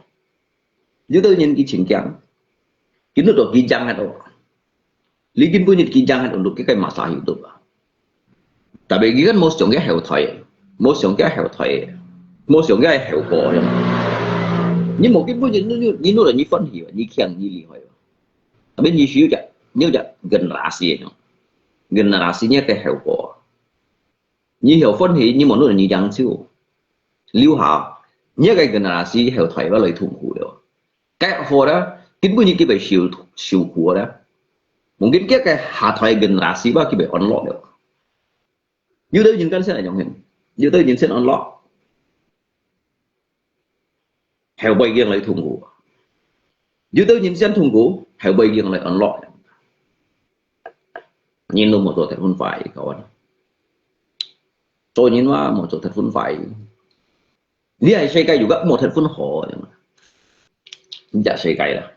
有兜人佢真驚，佢都到佢驚个咯。你今晡日佢驚个咯，佢个masa hidup啊。Tapi佢kan無想佢後代，無想佢後代，無想佢後果。你無今晡日，你，你，你都你歡喜，你強，你厲害。Tapi你需要隻，你有隻generasi，generasi你个後果。 你曉歡喜，你無論你贏手，留下，你个generasi後代會來痛苦了。該好啦，根本你佢會受，受苦啦。Mungkin佢个下代generasi吧，佢會安樂了。有兜人kan先係樣形，有兜人先安樂。 後背个人來痛苦。有兜人先痛苦，後背个人來安樂。人都無做忒分壞，各位。做人嘛，無做忒分壞。你係世界有个無忒分好，你隻世界啦。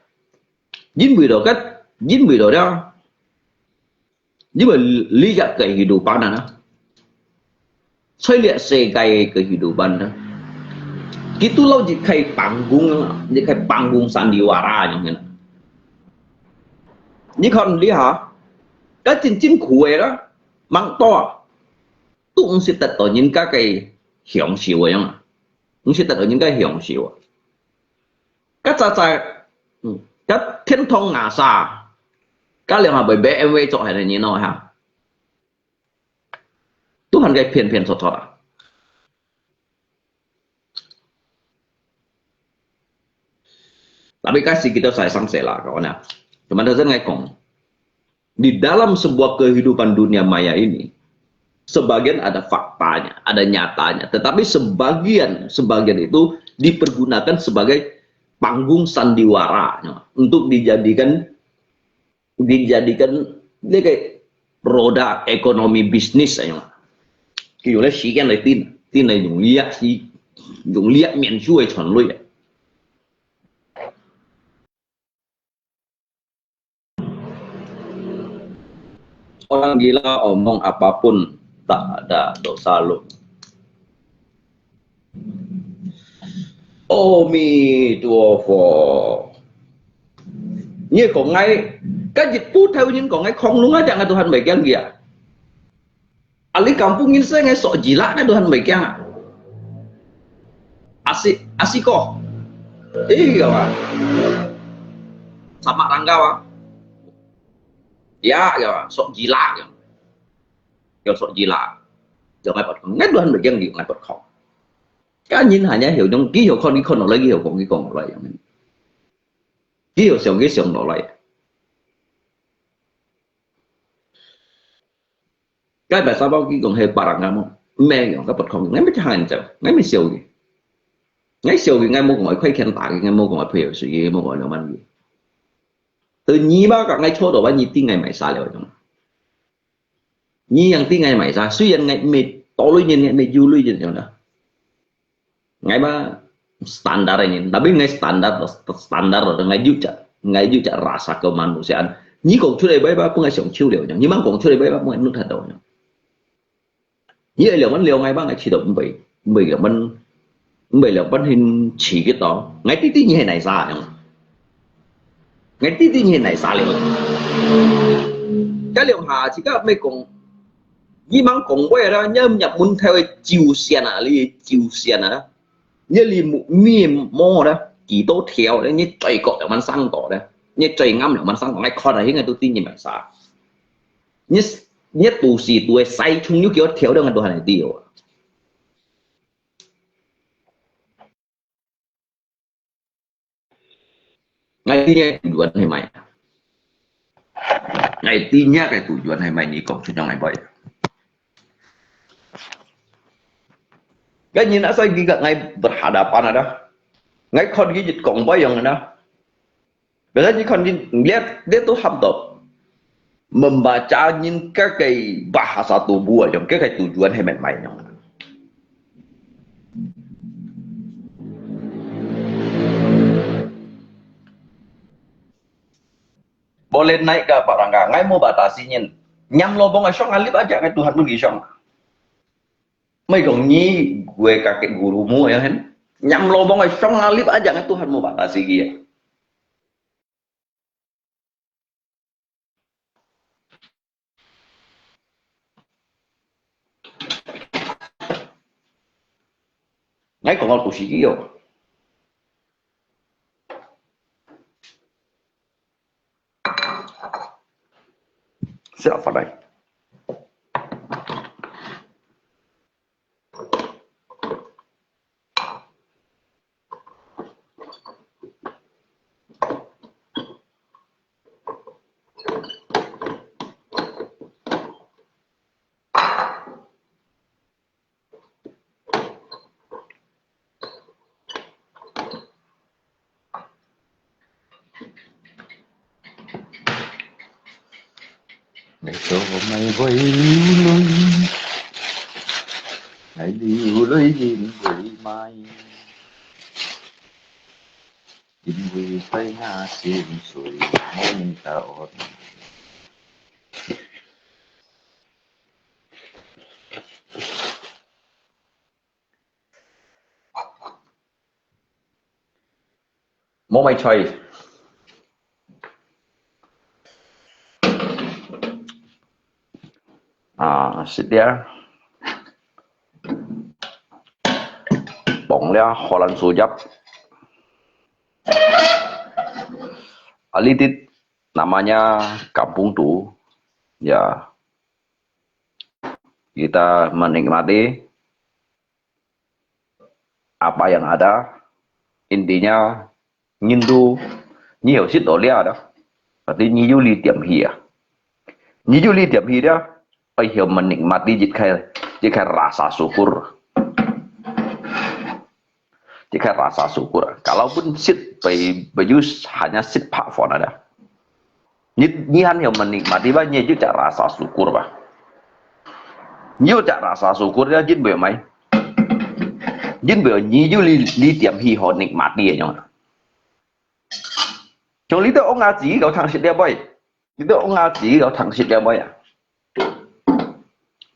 因為到个，因為到了，因為你隻kehidupan啊，在這世界个kehidupan啊，佢都摎一個辦公啊，一個辦公sandiwara樣个。你看這下，該真正苦个啦，吂多啊，都毋識得到人家个享受个樣啊，毋識得到人家享受啊。該早早，嗯，該天堂ngasa，該兩下會BMW做下个人咯哈。 都還該騙騙錯錯啦。Tapi kasih kita saya sangse lah kawan ya. Cuma tu saya ngomong, di dalam sebuah kehidupan dunia maya ini, sebagian ada faktanya, ada nyatanya, tetapi sebagian sebagian itu dipergunakan sebagai panggung sandiwara untuk dijadikan dijadikan 這個 roda ekonomi bisnis啊，佢用這時間來定，定來用這時，用這面子來賺鐳啊。Orang gila omong apapun tak ada dosa lo. 阿彌陀佛。你講𠊎，該日本頭人講𠊎恐龍啊，這𠊎都還袂驚佢啊。啊，你講本人說𠊎sok jilat，𠊎都還袂驚啊。阿西，阿西哥，哎呀，sama tangga啊，ya，ya，sok jilat，ya，要sok jilat，ya，𠊎發恐，𠊎都還袂驚佢，𠊎發恐。 該人還也曉用，佢曉看，佢看落來，佢曉講，佢講落來樣。佢曉想，佢想落來。該白沙包佢講係別人个麼？毋係用，該不可能，𠊎毋係喊人走，𠊎毋係笑佢。𠊎笑佢，𠊎無講愛快拳打佢，𠊎無講愛配合水，𠊎無講愛浪漫佢。對你嘛，講𠊎錯到，你定𠊎買啥了種。 你樣定𠊎買啥？雖然𠊎毋係多鐳人，𠊎毋係有鐳人樣啦。𠊎嘛standar个人，tapi𠊎standar，standar，𠊎有隻，𠊎有隻rasa kemanusiaan。你講出來，𠊎嘛分𠊎上手了樣；你吂講出來，𠊎嘛分𠊎弄忒到樣。你愛了，𠊎了，𠊎嘛，𠊎試到毋會，毋會了，𠊎 毋係了，本身刺激到，𠊎知知你係哪儕樣。𠊎知知你係哪儕了。該兩下自家毋係講，你吂講話啦，你入門頭个酒仙啊，你酒仙啊，你你面膜啦，幾多條咧，你嘴角兩萬生到咧，你嘴啱兩萬生到，𠊎看啊，應該都知你哪儕。你你肚屎肚个細蟲有幾多條咧，𠊎都還係知哦。 𠊎知你个tujuan係麼个？𠊎知你个tujuan係麼个？你講出來𠊎會。該人asal佢个𠊎berhadapan ada，𠊎看佢一講話樣个啦。Biasa你看佢，你，你都喊到。 Membaca人个个bahasa tubuh啊，用个个tujuan係乜乜樣。Boleh naik ke barangka，𠊎無batasi人。Nyam lobong个上下lift aja，𠊎Tuhan pun kisong。Mai kong ni gue kakek gurumu ya kan？Nyam lobong个上下lift aja，𠊎Tuhan無batasi佢啊。 𠊎講个故事一樣。Siapa lain？Ngai cho mai voi liu lui, ngai liu lui yin voi mai. Yin voi phai nga sin sui mong ta on. 無買菜。啊，食了。放了荷蘭樹葉。啊，呢啲 namanya kampung tu, ya, kita menikmati apa yang ada. Intinya, ngintu, nyi heo sit to lia da. Berarti nyi yuli tiam hi ya. Nyi yuli tiam hi da. Ai heo menikmati jit khai, jit khai rasa syukur. Jika rasa syukur, kalaupun sit bai, bai hanya sit phak phon ada. Nyi, nyi han heo menikmati ba, nyi ju cak rasa syukur ba. Nyi ju cak rasa syukur ya jin bai mai. Jin bai nyi ju li, li tiam hi ho nikmati ya nyong. Chong li to ong a ji kau thang sit dia bai. Li to ong a ji kau thang sit dia bai ya.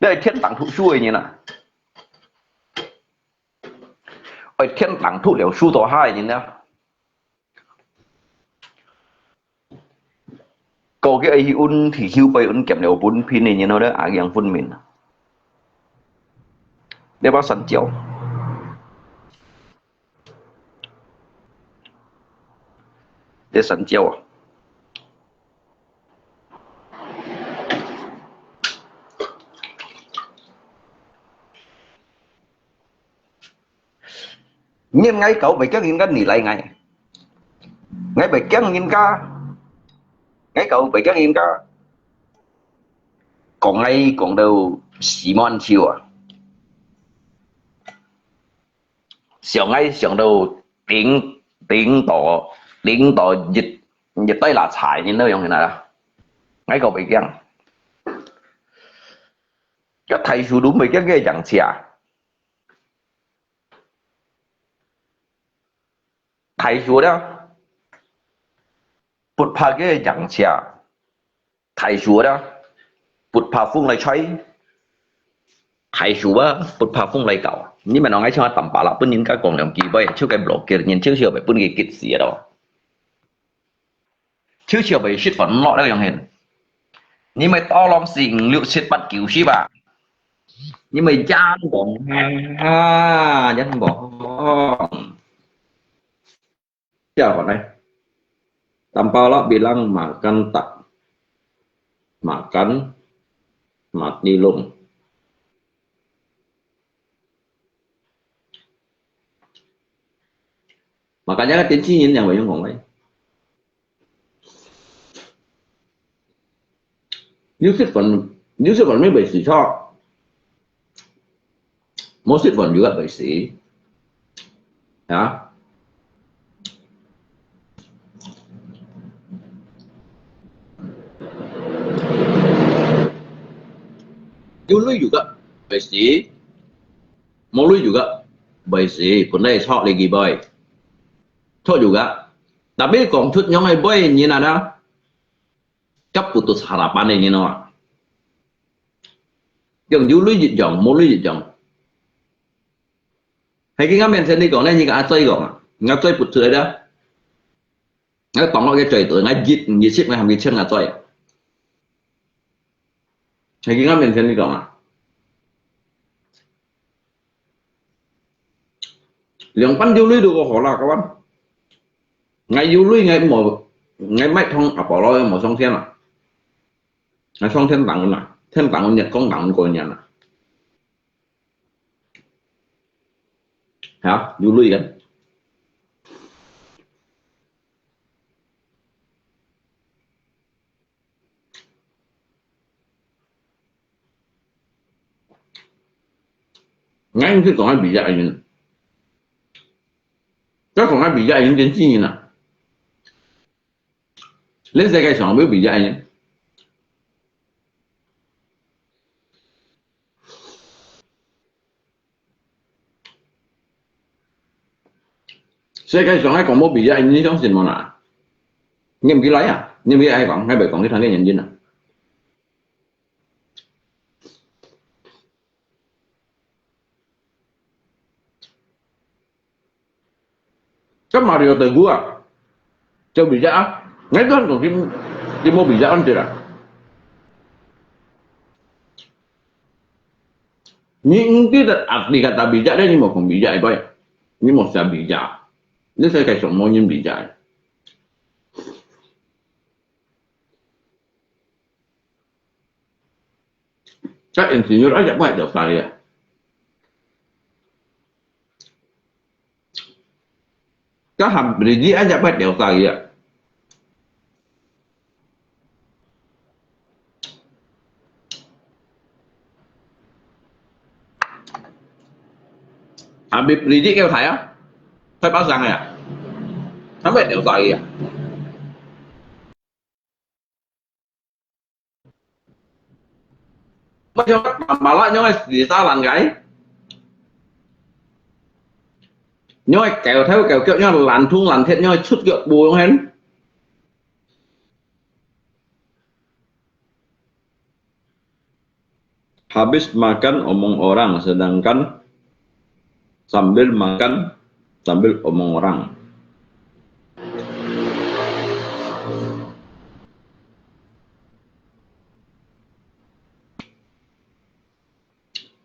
Đây thiên đàng thụ su ni na. Ôi thiên đàng thụ liu su to hai ni na. Kau ke ai un thì hiu pai un kiam liu bun pin ni ni no de a yang phun min. Đây ba san jiao. Đây san jiao à. Nên ngai kau bai kiang yin ka ni lai ngai. Ngai bai kiang yin ka. Ngai kau bai kiang yin ka. Kong ngai kong dau Simon Chiu à. Xiao ngai xiang dau ting, ting to, ting to yit, yit tai la chai ni nau yong na. Ngai kau bai kiang. Ka thai su du bai kiang ke yang chia. Thai su da. Put pha ke yang chia. Thai su da. Put pha phung lai chai. Thai su ba, put pha phung lai kau. Ni mà nói ngay cho tầm bả là bún nhìn cái còn lòng kỳ bay, chứ cái block kia nhìn chứ chưa phải bún cái kịch gì đó. Chứ chưa phải shit phản nó đâu yang hình. Ni mày to lòng xỉn, liu shit bắt kiểu shit ba. Ni mày chán còn ha, chán còn. Siapa nih? Tampau lah bilang makan tak makan, mati lung. Makanya kan 年轻人也會用講話。有食飯，有食飯咩會死錯？無食飯又會死啊？有鐳又會死，無鐳又會死，本來錯你幾倍，錯又會。Tapi講出樣个話，你哪能？ Kap putus harapan ni, you know. Yang 有鐳一樣，無鐳一樣。係佢个面前你講咧，你个阿嘴講啊，阿嘴putus出來啦。我講我个嘴對，我一，二十，我還未請阿嘴。係佢个面前你講啊。 兩班有鐳都好啦，kawan。𠊎有鐳，𠊎無，𠊎買通阿婆咯，無上天啦。𠊎上天堂啦，天堂日光堂過年啦。哈，有鐳个。 𠊎毋識講个比較原因，該講个比較原因真正啊，你世界上有比較原因？ 世界上个講無比較，你相信無啦？你毋記來啊？你毋記愛講，𠊎會講你聽个原因啊。該Mario Teguh啊，有比較啊，你都講佢，佢無比較安得啦。你毋記得啊，你个大比較咧，你無講比較，會不會？你無寫比較，你世界上無人比較。 該insinyur aja buat dosa ya. Kah ham beriji aja buat dosa ya. Habib Rizieq kêu thầy á, thầy Bá Sang à, thầy buat dosa ya. Mala 仰會死沙爛个，仰會狗頭狗腳，仰會爛通爛鐵，仰會出腳步樣形。Habis makan omong orang, sedangkan sambil makan, sambil omong orang.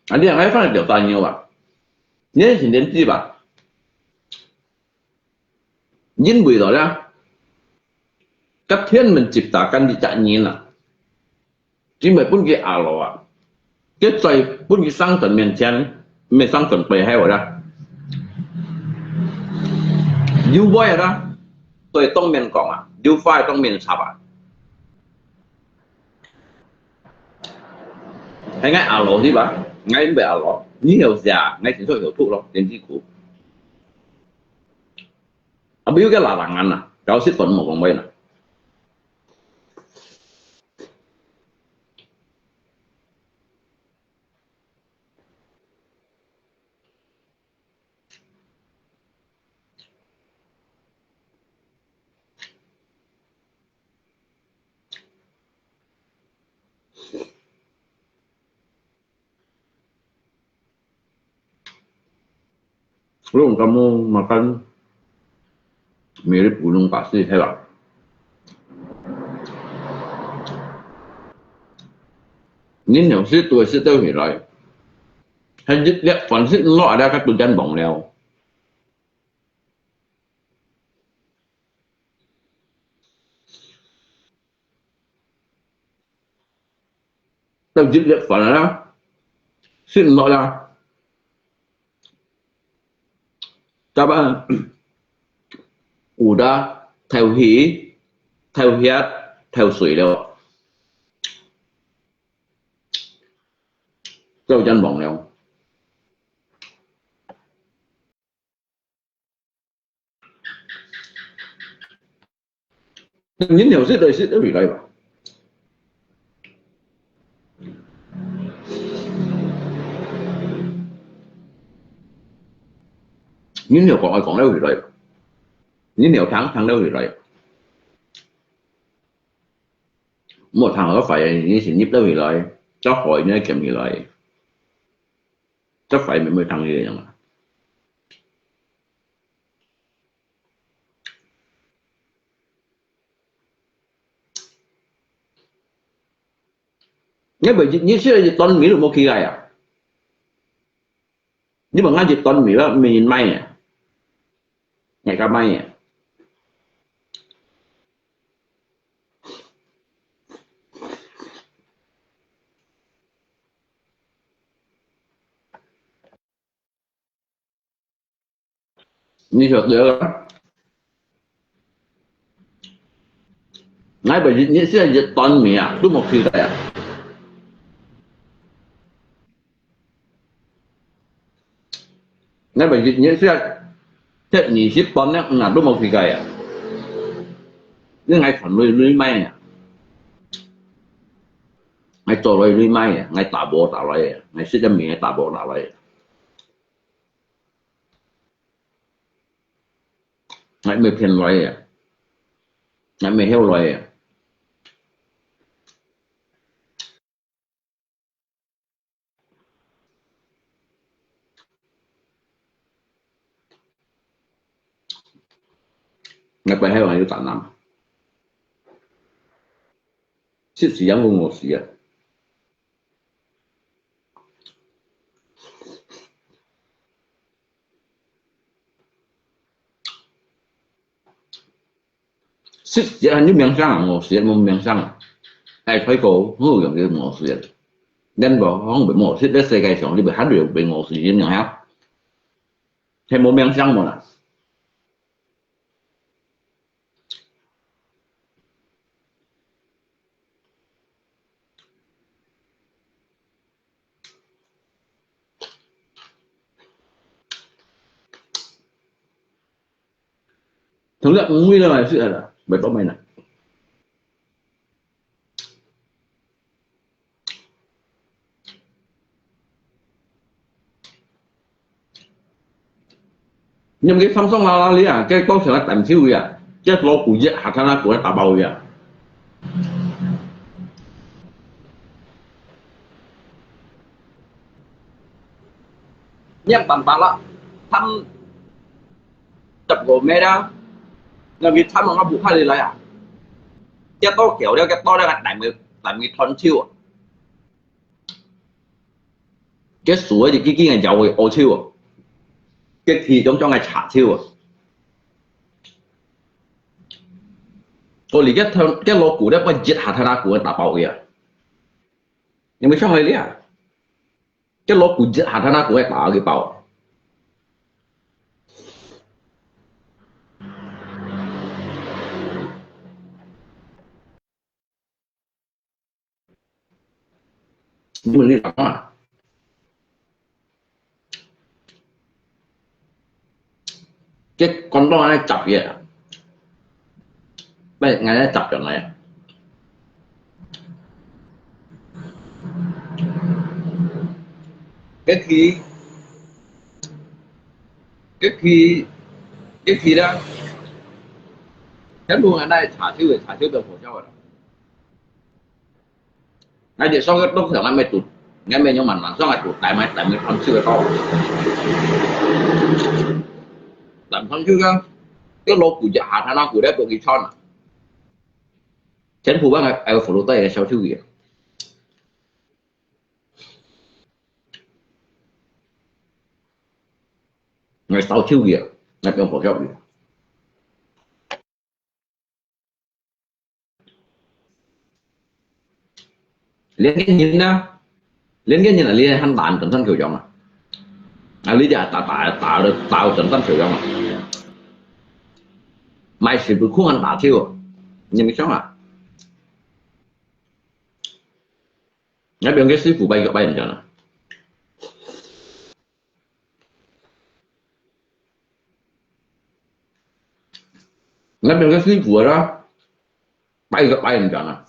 啊，你人愛放條大牛啊？你係神仙子吧？因為了啦，甲天門直打干一隻人啊，因為分佢阿羅啊，佢再分佢上神面前，毋係上神背後啦，有話啦，對當面講啊，有話當面插啊。 係𠊎阿羅係吧？𠊎毋係阿羅，你曉寫，𠊎先出曉讀咯，電子股。啊，毋要个larangan啊，搞死分無講話啦。 Belum kamu makan mirip gunung Pasir係吧？你有時都會食到起來，還一粒飯食落來，佢都真忘了。 到一粒飯啦，食毋落啦。Tapi udah透氣、透血、透水了，就真忘了。 人有食就食得起來吧？人有講愛講得起來，人有聽聽得起來。無聽个壞，你係入得起來，較好你兼起來，較壞咪會聽你个樣啊。 你毋係一日食一頓米都無幾个啊？你問𠊎一頓米啊，毋係人買啊？𠊎家買啊？ 你曉得啦。𠊎本身你現在一頓米啊，都無幾个啊。𠊎本身你現在這二十磅呢，嗯啊，都無幾个啊。你𠊎賺鐳鐳買啊，𠊎做鐳鐳買啊，𠊎打無打來啊，𠊎食个米𠊎打無打來啊。 𠊎毋係騙來个，𠊎毋係曉來个。𠊎本來還有膽囊，食死人會餓死啊！食死人有名聲啊，餓死人無名聲啊！哎，開口，好容易餓死人，人無講袂餓死，在世界上你袂還有被餓死人了哈？係無名聲無啦？ 同你誤會了，係啦，袂當咩啦。 你毋係放鬆啦啦哩啊，該當成个擔手个啊，該老古一下看啊，過來打包个啊。你也辦法啦，貪十五米啦，那你貪我不怕你來啊？這多久了，這多了，還擔个擔个斷手啊！ 該樹仔就緊緊个搖个烏手啊，該樹種種个柴手啊。哦，你該頭該老古咧，愛一下頭那古个打包个啊，你毋想去咧啊？該老古一下頭那古个打个包啊。 你問你講啊，這廣東人雜个，咩人雜上來啊？該佢，該佢，該佢啦，全部人來查手个，查手都無效个啦。 𠊎就想个當時𠊎乜做，𠊎乜用慢慢想个做，大買大買斷手个刀。大斷手个，這老古一下，他那古來都去穿啊。全部把𠊎，哎，福禄帶个小手个。𠊎小手个，𠊎用佛教个。 連个人啊，連个人啊，你還難整身球樣啊？啊，你就打打打打到整身球樣啊？買水不空還打球，你毋想啊？那邊个師傅拜个拜人家呢？ 那邊个師傅啦，拜一個拜人家啊。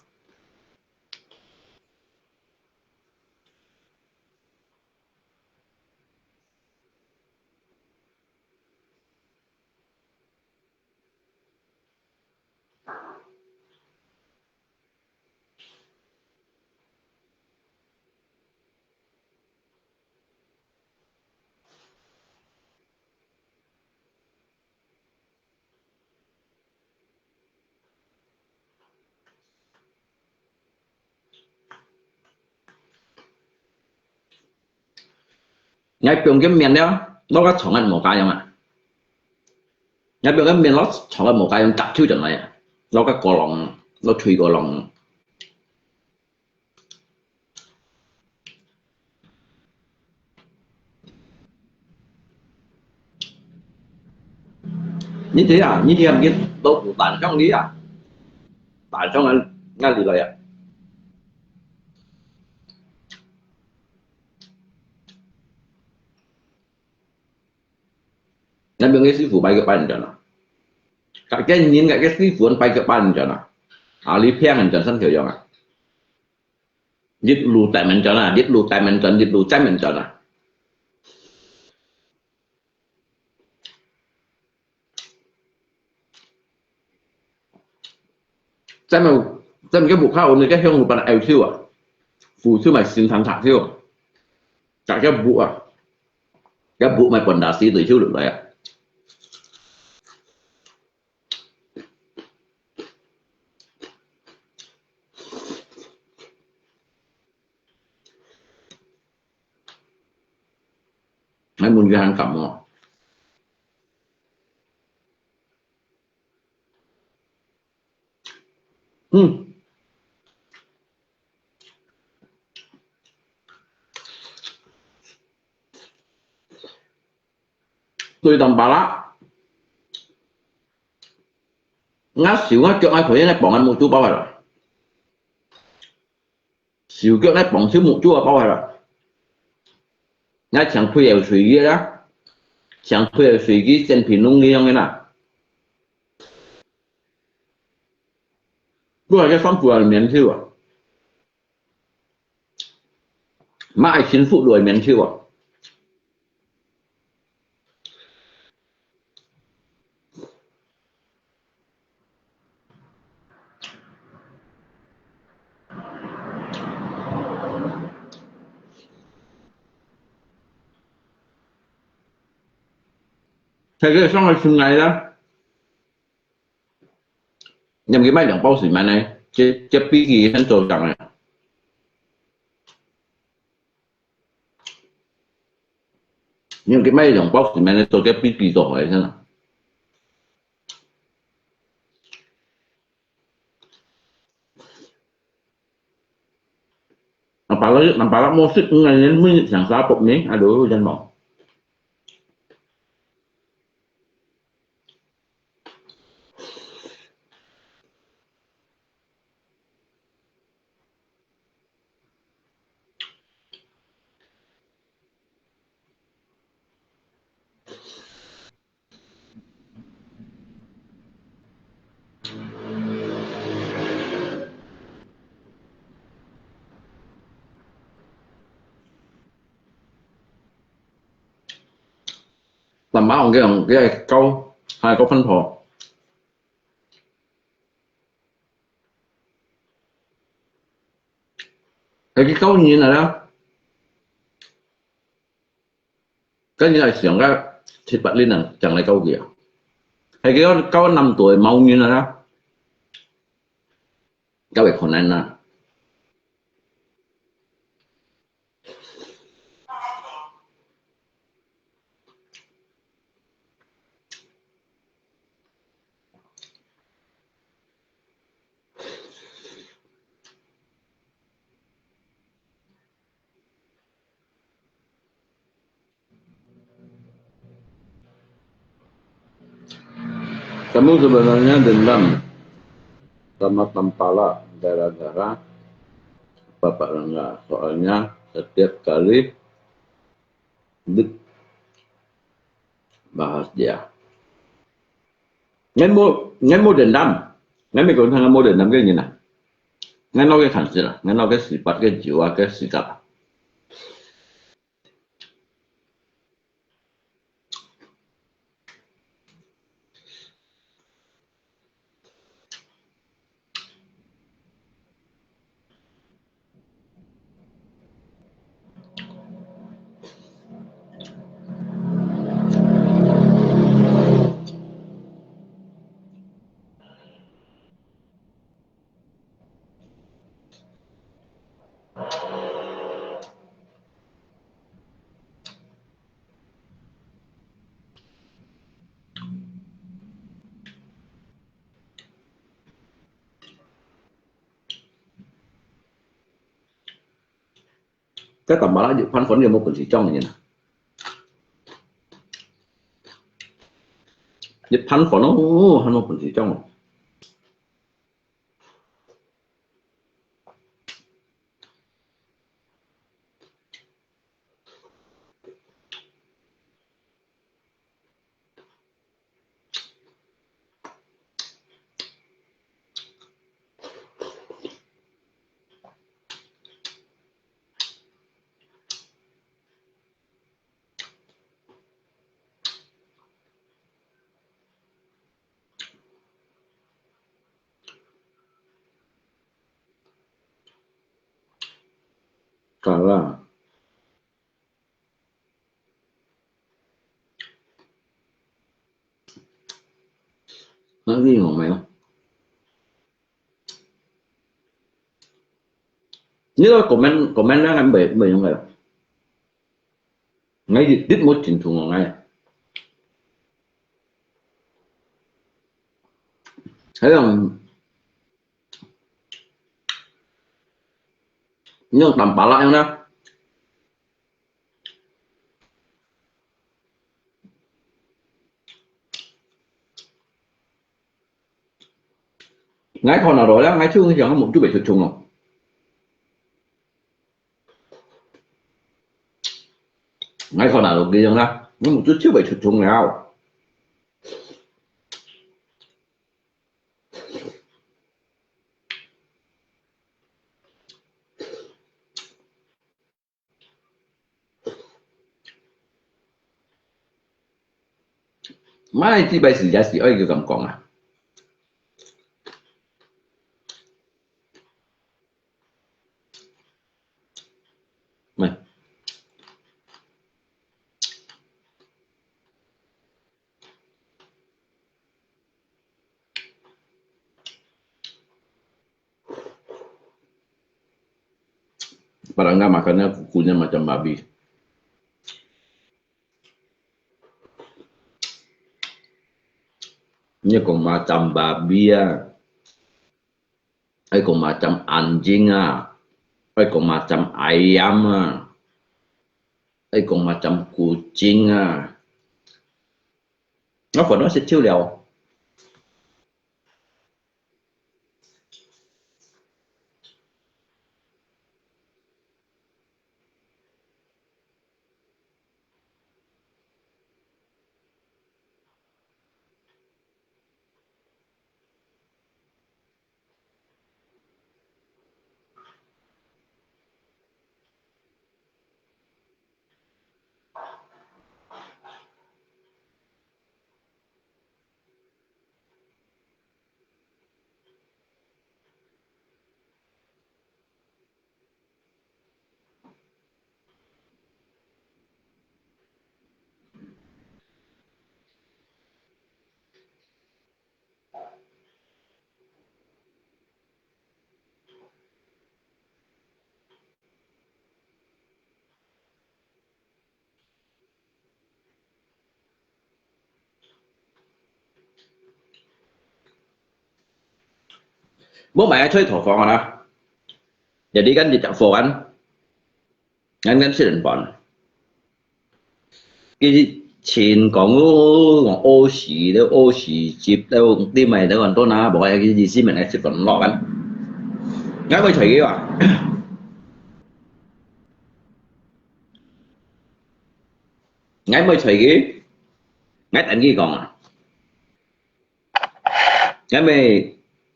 𠊎放个麵了，落个床个無家用啊。𠊎放个麵落床个無家用，夾手轉來啊，落个過籠，落吹過籠。 你知啊，你知啊，你都不打上你啊，打上俺俺里來啊。那邊个師傅拜个拜人轉啊，該个人該个師傅拜个拜人轉啊，啊，你騙人轉成這樣啊。 一路帶門轉啊，一路帶門轉，一路帶門轉啊。咱們咱們个屋下，我們个香爐把它愛手啊，扶手買新堂塔手啊，大家屋啊，要屋買本大西對手落來啊。，𠊎問佢還敢無？嗯。對，當巴拉。𠊎手𠊎腳𠊎可以來幫𠊎目珠包下來。 手腳來幫手目珠啊包下來。𠊎請配有水个啦，請配有水个整片弄个樣个啦。不過這算不了面頭啊，嘛愛辛苦來面頭啊。 大家上來尋𠊎啦。你們去買兩包水滿呢，這，這比佢還做靚呢。你們去買兩包水滿呢，做這比佢做好个，真的。 Nampak lagi, nampak lagi musik ngan musik yang siapa ni? Aduh, jangan mau. Tamba orang kaya, kaya kau, hai kau pun po. Lagi kau ni nada. 跟你來想个七八零人將來搞佢啊。係佢搞南島个貓人啊，搞會困難啊。 Kamu sebenarnya dendam sama Tampala gara-gara Bapak Rangga. Soalnya setiap kali Dik bahas dia. Ngan mo, ngan mo dendam. Ngan mi kon ngan mo dendam ke ni na. Ngan lo ke kan sila, ngan lo ke sipat ke jiwa ke sikap.該大馬拉一盤粉有無本事裝个人啊？一盤粉哦，還無本事裝哦。 Kalah. Nanti ngomel. Ini lo comment, comment lah kan baik, baik juga. 𠊎一直無認同哦，𠊎。還有，你用打巴拉樣呢？ 𠊎看到了，𠊎手想目珠會出蟲哦。𠊎看到了，佢樣啦，𠊎目珠就會出蟲了。 買這擺時節係愛佢咁講啊。Padahal makannya kukunya macam babi. Ini kok macam babi ah. Ai kok macam anjing ah. Ai kok macam ayam ah. Ai kok macam kucing ah. Ngapa no sih ciu liao? 無買个菜頭講啊啦，jadi kan tidak foran, kan kan sedang pon. 佢前講哦，講屙屎了，屙屎接了，你買了很多拿，無愛佢意思，明來食飯落啊。𠊎會睬佢啊。 𠊎毋會睬佢，𠊎等佢講啊。𠊎乜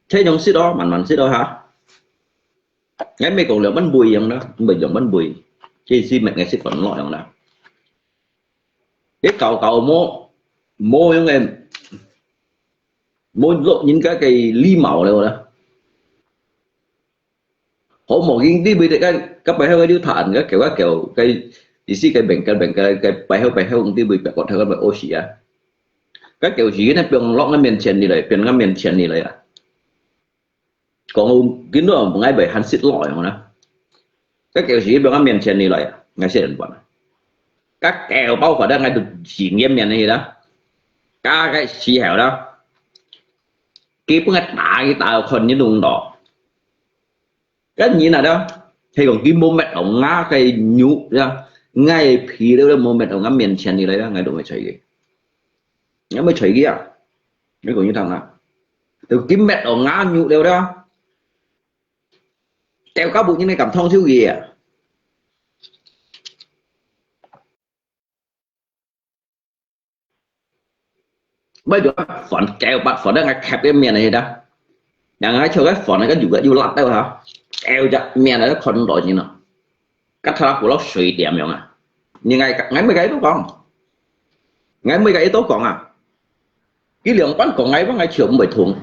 切樣食咯，慢慢食咯哈。𠊎乜講兩碗杯樣啦，毋係兩碗杯，這係乜𠊎食飯落樣啦。你搞搞無，無樣个，無落人家个禮貌了啦。 好無，佢你會得个，个背後个流傳，个叫个叫，个意思个明个明个，个背後背後，你會白講，佢个白屙屎啊。个叫屎呢，放落个面前你來，放个面前你來啊。講，今日𠊎會喊食落樣啦。个叫屎放个面前你來啊，𠊎先講。个叫包括个，𠊎都前面面去啦。个个時候啦，基本个打佢打到看你弄到。 个人啊，係講佢無搣到𠊎个肉呀，𠊎个皮了，無搣到𠊎面前你來啦，𠊎都毋會睬佢。𠊎毋會睬佢啊，你講佢聽啊，就佢搣到𠊎肉了啦，掉到無人个敢燙手佢啊。 買到飯，攪白飯，該𠊎擗个面去啦。然後還炒个飯，該油个油辣到哈，攪隻面來看到人咯。該他古老水點樣啊？你𠊎，𠊎每個都講，𠊎每個都講啊。佢兩班講𠊎，𠊎笑毋會通。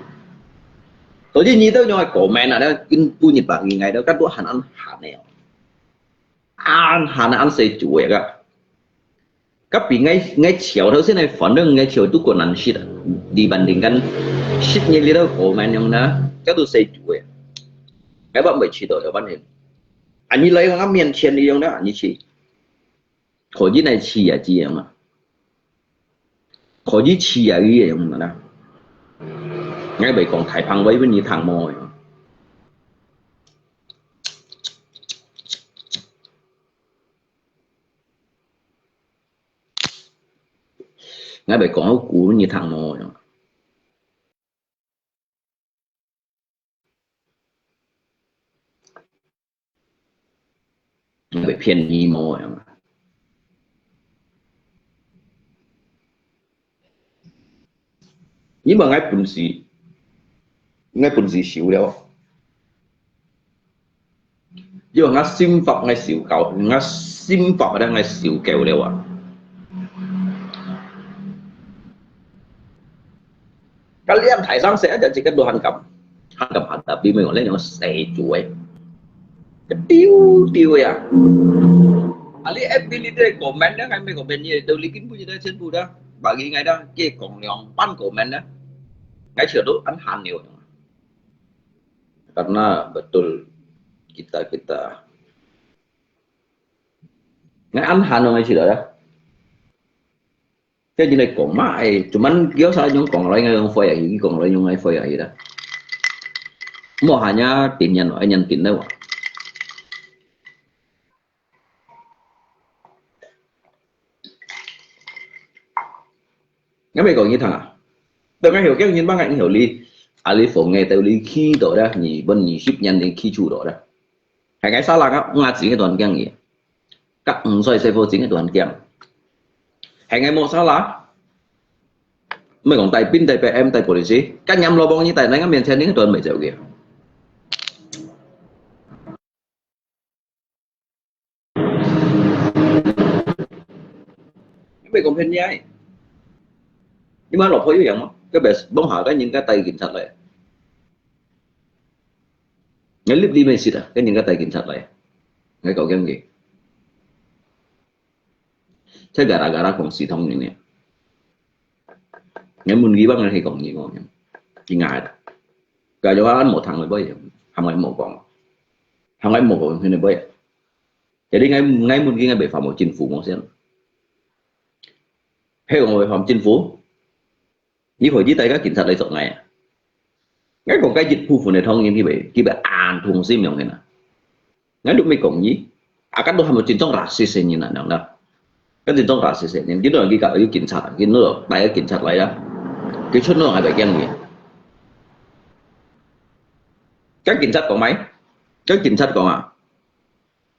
所以你都用个comment啊，你今晡日吧，你𠊎都，該都還恁閒个哦。 恁閒啊，恁細做个。該比𠊎，𠊎笑頭先个，反正𠊎笑都過難食啊。你bantingkan食你這兜comment樣啦，該都細做个。𠊎乜毋會食到，有問題。啊，你來𠊎面前你樣啦，你食。可以來試啊，這樣啊。可以試啊，這樣啊啦。𠊎會講大棒話分你聽無？𠊎會講好古分你聽無？會騙你無？你問𠊎本事，𠊎本事收了。 因為𠊎心法𠊎修夠，𠊎心法咧𠊎修夠了啊。該兩台上寫就自己都很敢，很敢下答，比如講，你用寫作个，丟丟呀。啊，你F B你的comment呢，還沒comment你都已經不知道全部的，bagi𠊎的，佢講兩版comment呢，𠊎全都很寒了。 Karena betul kita-kita. Ngai anhan dong ai sila ya. Kaya jilai kong ma ai, cuman kio sa nyong kong lai ngai yong fai ai, kong lai nyong ngai fai ai da. Mo hanya tin yan ai yan tin da wa. Ngai mei kong nyi thang a. Tau ngai hiu kiang nyin bang ngai hiu li. Ali fong ngai tau li khi to da, nyi bon nyi sip nyan li khi chu to da. Hai ngai sa la nga, nga ching ngai tuan kiang nyi. Kak ng soi sai fo ching ngai tuan kiang. Hai ngai mo sa la. Mei kong tai pin, tai P M, tai polisi. Kan nyam lo bong nyi tai nai ngai mien chen nyi ngai tuan mei zau kia. 你毋係講騙人。你問老婆有影無？佢別幫下，該人家帶警察來。你立你咩事啊？該人家帶警察來，你搞驚佢。才gara-gara講系統呢。你問佢幫人係講你講，佢硬係。佢就話無聽佢杯，行為無講，行為無講佢杯。 Jadi ngai, ngai mun ki ngai be famo chính phủ mo sian. He kong be famo chính phủ. Ni hoi di tai ka cảnh sát lai sok ngai. Ngai kong kai jit pu fu ne thong yin ki be, ki be an thung sim yong na. Ngai du me kong ni. Akan du hamo chính trong rasis ni na nang na. Kan chính trong rasis ni. Ki no ki ka yu cảnh sát, ki no tai cảnh sát lai ya. Ki chun no ngai be kiang ni. Kan cảnh sát kong mai. Kan cảnh sát kong a.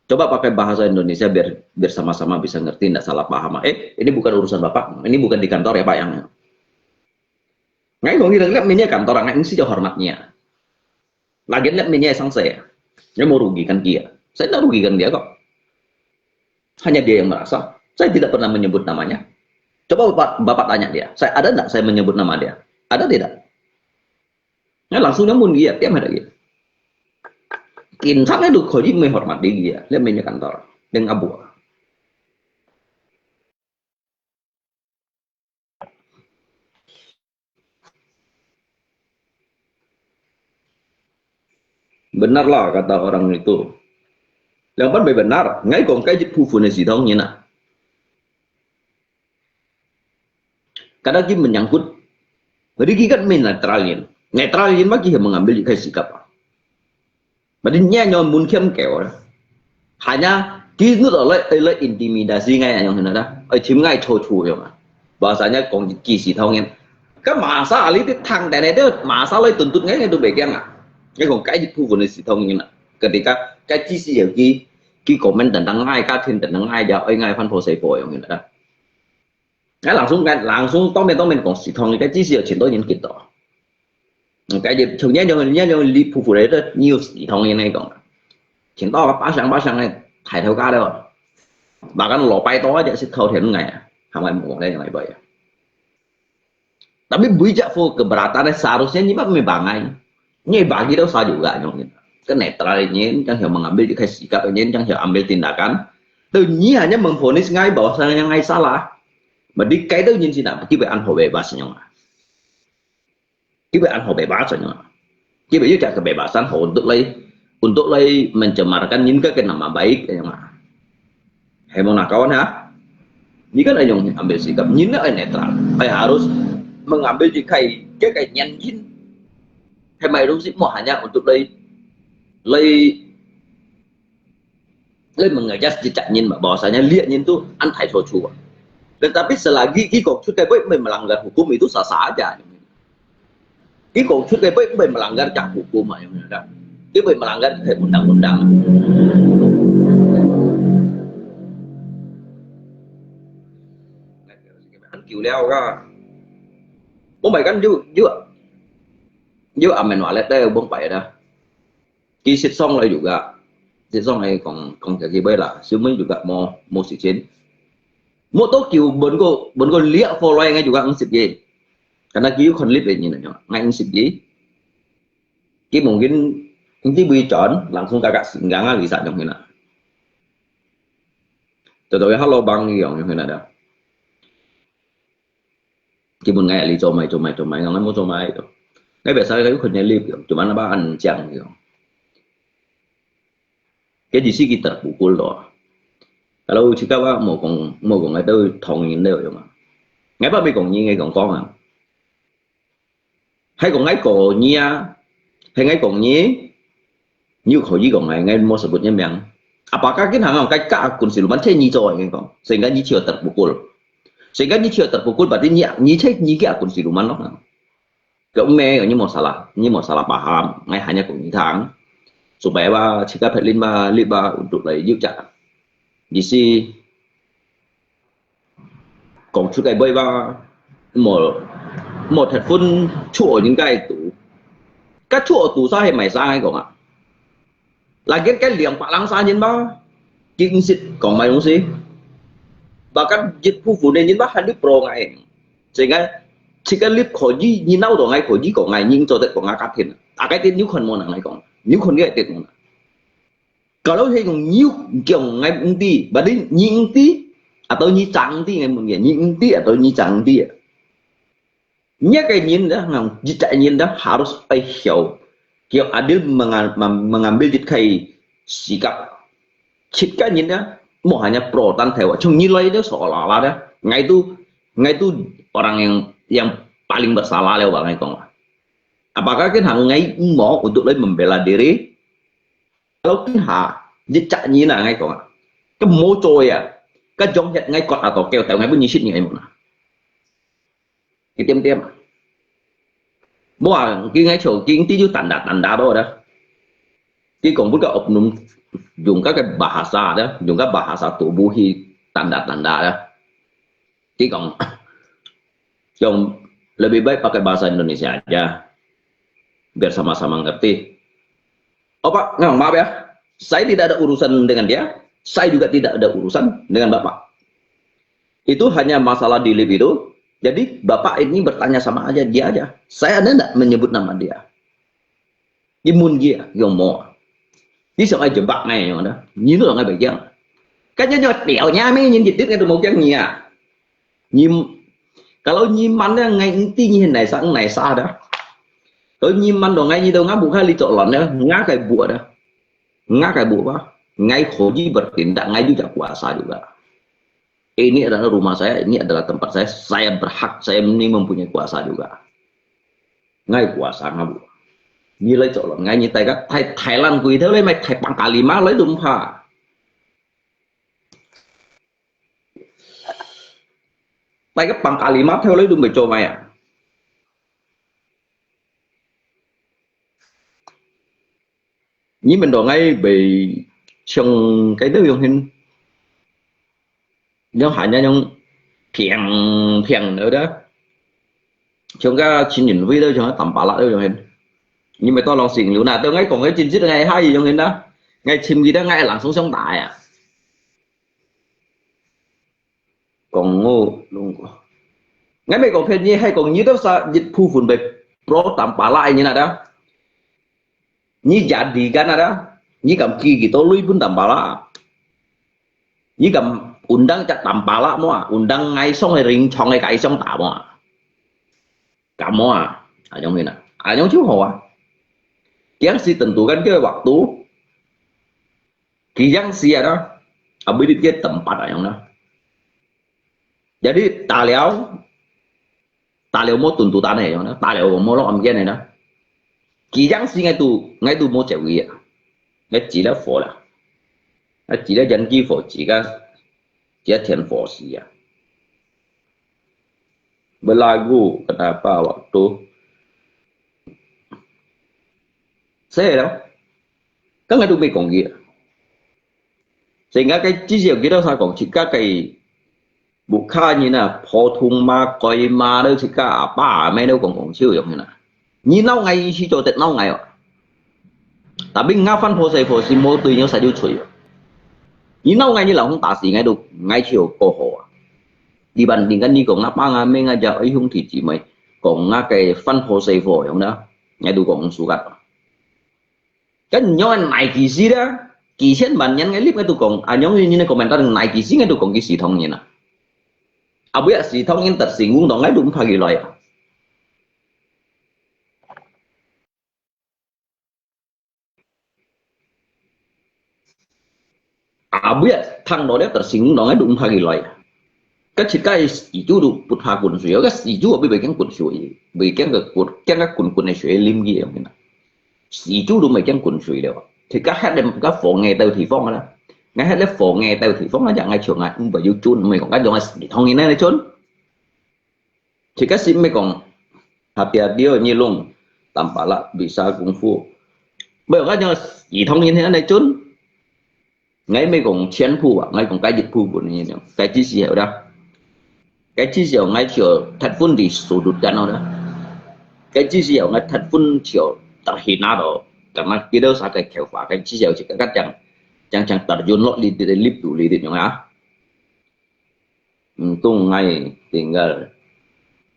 Coba pakai bahasa Indonesia biar, biar sama-sama bisa ngerti, ndak salah paham. Eh, ini bukan urusan Bapak, ini bukan di kantor ya, Pak, yang. Ngai kong ngi lihat menyia kantor, ngai mesti hormatnya. Lagian lihat menyia sang saya. Dia mau rugikan dia. Saya tidak rugikan dia kok. Hanya dia yang merasa. Saya tidak pernah menyebut namanya. Coba Bapak, Bapak tanya dia, saya ada ndak saya menyebut nama dia? Ada tidak? Ngai langsung nyamun ki ya, tiap hari ki. Kinsak itu kho ji mei hormat di ki ya, lihat menyia kantor, deng abu. Benarlah kata orang itu. Yang pan benar, ngai kong kai jit pu fu ne si thong nyi na. Kada ki menyangkut. Jadi ki kan men netral yin. Netral yin ma ki he mengambil kai sikap. Jadi nya nyo mun kiam keo. Hanya ki nut oleh, oleh intimidasi ngai yang hina da. Oi, tim ngai cho chu yong. Bahasanya kong ki si thong yin. Ka masa ali ti thang dan itu masa lai tuntut ngai tu bekiang a. Ngai kong kai jit pu fu ne si thong yin a. Ketika kai ji si yau ki, ki comment tentang ngai, ka tin tentang ngai ja, oi ngai fan po sai po yong yin da. Ngai langsung, ngai langsung 當面當面講系統，你該知識有錢多人幾多？該就從年用年用你普普的這 news 系統應該講，錢多个巴上巴上个抬頭家了，把个老拜多一隻係偷田个啊，係咪無咧？係咪啊？Tapi bujak fo keberatan seharusnya ni mak membangai. Ni bagi tau sa juga nyong ni. Kan netral ni, jangan yang mengambil juga sikap ni, jangan yang ambil tindakan. Tu ni hanya memvonis ngai bahwasanya ngai salah. Mesti kai tu nyin sina, kibai an ho bebas nyong. Kibai an ho bebas nyong. Kibai juga kebebasan ho untuk lai, untuk lai mencemarkan nyin ke nama baik nyong. Hai mong nak kawan ha? 你kan ayong ambil sikap, 你呢 ay netral, ay harus mengambil jikai, jikai nyanyin. Hemai dong si mo hanya untuk lay, lay, lay mengejar jejak nyin, bahwasanya liak nyin tu antai socu. Tetapi selagi i kong cut kai boy melanggar hukum itu sah-sah aja. Ki kong cut kai boy, boy melanggar cak hukum ah, yang mana dah. Ki boy melanggar cak undang-undang. Kiu liao ka. Bông bai kan ju, ju, ju amen walet dah, bông bai dah. Ki sit song lai juga. Sit song ai kong, kong cak ki boy lah. Siu mui juga mo, mo sit chin. Mo to kiu bun ko, bun ko liak fo lai ngai juga ang sit ye. Karena ki yu kon lip ini nanya, ngai ang sit ye. Ki mungkin, nanti bui chọn, langsung kakak singgang ah, lisa yong hina. Tetapi halo bang yong, yong hina dah. Ki mun ngai ali chomai, chomai, chomai, ngai mo chomai to. Ngai biasa ngai kun nyelip yo, cuman apa anjang yo. Cái gì xí kita pukul to. Kalau cakap apa, mo kong, mo kong ngai tau thong yin leo yo ma. Ngai pa mi kong nyi, ngai kong kong ah. Hai kong ngai kong nyi ah. Hai ngai kong nyi. Nyi kong nyi kong ngai, ngai mo sebutnya miang. Apakah kin hang ngai ka akun siluman cek nyi cho ngai kong. Sehingga nyi cio terpukul. Sehingga nyi cio terpukul, berarti nyi, nyi cek nyi ki akun siluman lo. Kau me, nyi mo salah, nyi mo salah paham. Ngai hanya kong nyi thang. Supaya apa, cakap pet lin ba, lip ba, untuk lai yuk cak. Di si, kong cut kai boy ba, mo, mo thật phun chua những cái tủ. Cái chua tủ sa he mai sa ngai kong ah. Lagian cái liang pak lang sa nyin ba, ki ang sit kong mai dong si. Bahkan jit phu phu ne nyin ba han di pro ngai. Sehingga, sehingga lip kho ji, nyi nau to ngai kho ji kong ngai, nyi ang cho det kong ngai kat hin. Akai tin nyu kon mo nang ngai kong. Nyu kon ngai tin mo nang. Kalau he kong nyu kiong ngai ang ti, berarti nyi ang ti, atau nyi chang ti ngai mun ngai, nyi ang ti atau nyi chang ti. Nya cái nyin dah, ngang jit cái nyin dah harus ai hiau. Kiau adil menga-, mem-, mengambil jit kai sikap. Jit cái nyin dah, mo hanya pro tan theo. Chung nyi lai dah seolah-olah dah. Ngai tu, ngai tu orang yang, yang paling bersalah leo ba ngai kong. Apakah kin hang ngai mo untuk lai membela diri? Kalau kin ha, jit cak nyi na ngai kong. Ke mo cho ya. Ke jong hiat ngai kot atau kêu tau ngai pun nyi sit ngai mo na. Ki tiêm tiêm. Mua, ki ngai cho, ki ti ju tanda tanda bo dah. Ki kong pun ka oknum, dùng các cái bahasa dah, dùng các bahasa tubuh hi tanda tanda dah. Ki kong, yang lebih baik pakai bahasa Indonesia aja. Biar sama-sama ngerti. Oh, Pak, nggak, maaf ya. Saya tidak ada urusan dengan dia. Saya juga tidak ada urusan dengan Bapak. Itu hanya masalah di lift itu. Jadi, Bapak ini bertanya sama aja dia aja. Saya ada nggak menyebut nama dia? Imun dia, yang mau. Di siang ai jembak ngai yang ada. Ni tu ngai bagian. Kan nyo nyo tiao nya mi nyin dit ngai tu mau kiang nia. Nyi, kalau nyi man dah ngai enti nyi nai sa, nai sa dah. Kalau nyi man dong ngai nyi dong ngai bukan li cok lon dah, ngai kai buat dah. Ngai kai buat apa? Ngai hoji bertindak, ngai juga kuasa juga. Ini adalah rumah saya, ini adalah tempat saya, saya berhak, saya ini mempunyai kuasa juga. Ngai kuasa ngai buat. Nyi lai cok lon, ngai nyi tai ka, tai, Thailand kui theo lai mai tai pang kalima lai dum pa. Tại cái bằng cả lý mát theo lấy đun bị trôi mày à. Nyi mình đồ ngay bị chừng cái đối tượng hình. Nhóm hại nhau nhóm phiền phiền nữa đó. Chúng ta xin nhìn với đối chúng ta tầm bả lạ đối tượng hình. Nhưng mà tôi lòng xỉn lũ nào tôi ngay còn cái chính sách ngay hai gì trong hình đó. Ngay chim gì đó ngay lặng sống sống tại à. Kong ngo lung ko. Ngai mei kong phen nyi hai kong nyi dau sa jit phu phun bai pro tam pa lai nyi na da. Nyi jadi kan ada. Nyi kam ki ki to lui pun tam pa la. Nyi kam undang cak tam pa la mo a. Undang ngai song hai ring chong hai kai song ta mo a. Kam mo a. A yong hina. A yong chiu ho a. Kiang si tentukan ke waktu. Ki yang sia da, abis dit ke tempat ayong da. 有兜打了，打了無蹲肚蛋个樣啦，打了無落暗間个啦。佢樣時𠊎都，𠊎都無接佢啊，𠊎自家火啦，𠊎自家引起火，自家，自家添火勢啊。Belagu kenapa waktu Saya lo, kan ngài tu mê kong gì. Sehingga cái chỉ số kita sa kong, chỉ cái cái bukan ni na, phổ thông mà, coi mà, đâu chỉ cái apa, mấy đâu kong kong siêu giống như na. Ni nau ngai si cho tết nau ngai. Tapi ngà phân phối sai phối si mô tùy nhau sa ju chui. Ni nau ngai ni lòng ta si ngai tu, ngai chiều cô hồ. Đi bàn đi cái ni kong ngà pa ngà mê ngà ja ấy hung thì chỉ mày, kong ngà cái phân phối sai phối giống đó. Ngai tu kong su gat. Kan nyo nai kisi dia, kisian ban nyan ngai lip ngai tu kong, anyong ni ni komentar nai kisi ngai tu kong kisi thong ni na. Abu ya si thong in tersinggung dong ngai tu pagi loy. Abu ya thang lo dia tersinggung dong ngai tu pagi loy. Cái chỉ cái sĩ chủ tu bút phá quần suy, cái sĩ chủ bị bị kén quần suy, bị kén cái quần, kén cái quần quần này suy lim gì vậy na. Sĩ chủ tu bị kén quần suy đâu. Thì cái hát đêm cái phố nghe tàu thì phong đó. Ngay hát đêm phố nghe tàu thì phong đó, chẳng ngay chiều ngay, không phải yêu chun, mày còn cái dòng sĩ thông như này chun. Thì cái sĩ mày còn hạt tiệt điêu như lùng, tạm bả lạ, bị sa kung phu. Bây giờ cái dòng sĩ thông như thế này chun. Ngai mê kong chén phu à, ngai kong cái dịch phu pun ni, cái chỉ xíu đó. Cái chỉ xíu ngai chiều thật phun đi số đột gan đó. Cái chỉ xíu ngai thật phun chiều tar hin na đó. Karena kita sa cái kéo phá, cái chỉ xíu chỉ cái cắt chẳng, chẳng chẳng tar yun lo li di lip tu li di nhung á. Untung ngai tinggal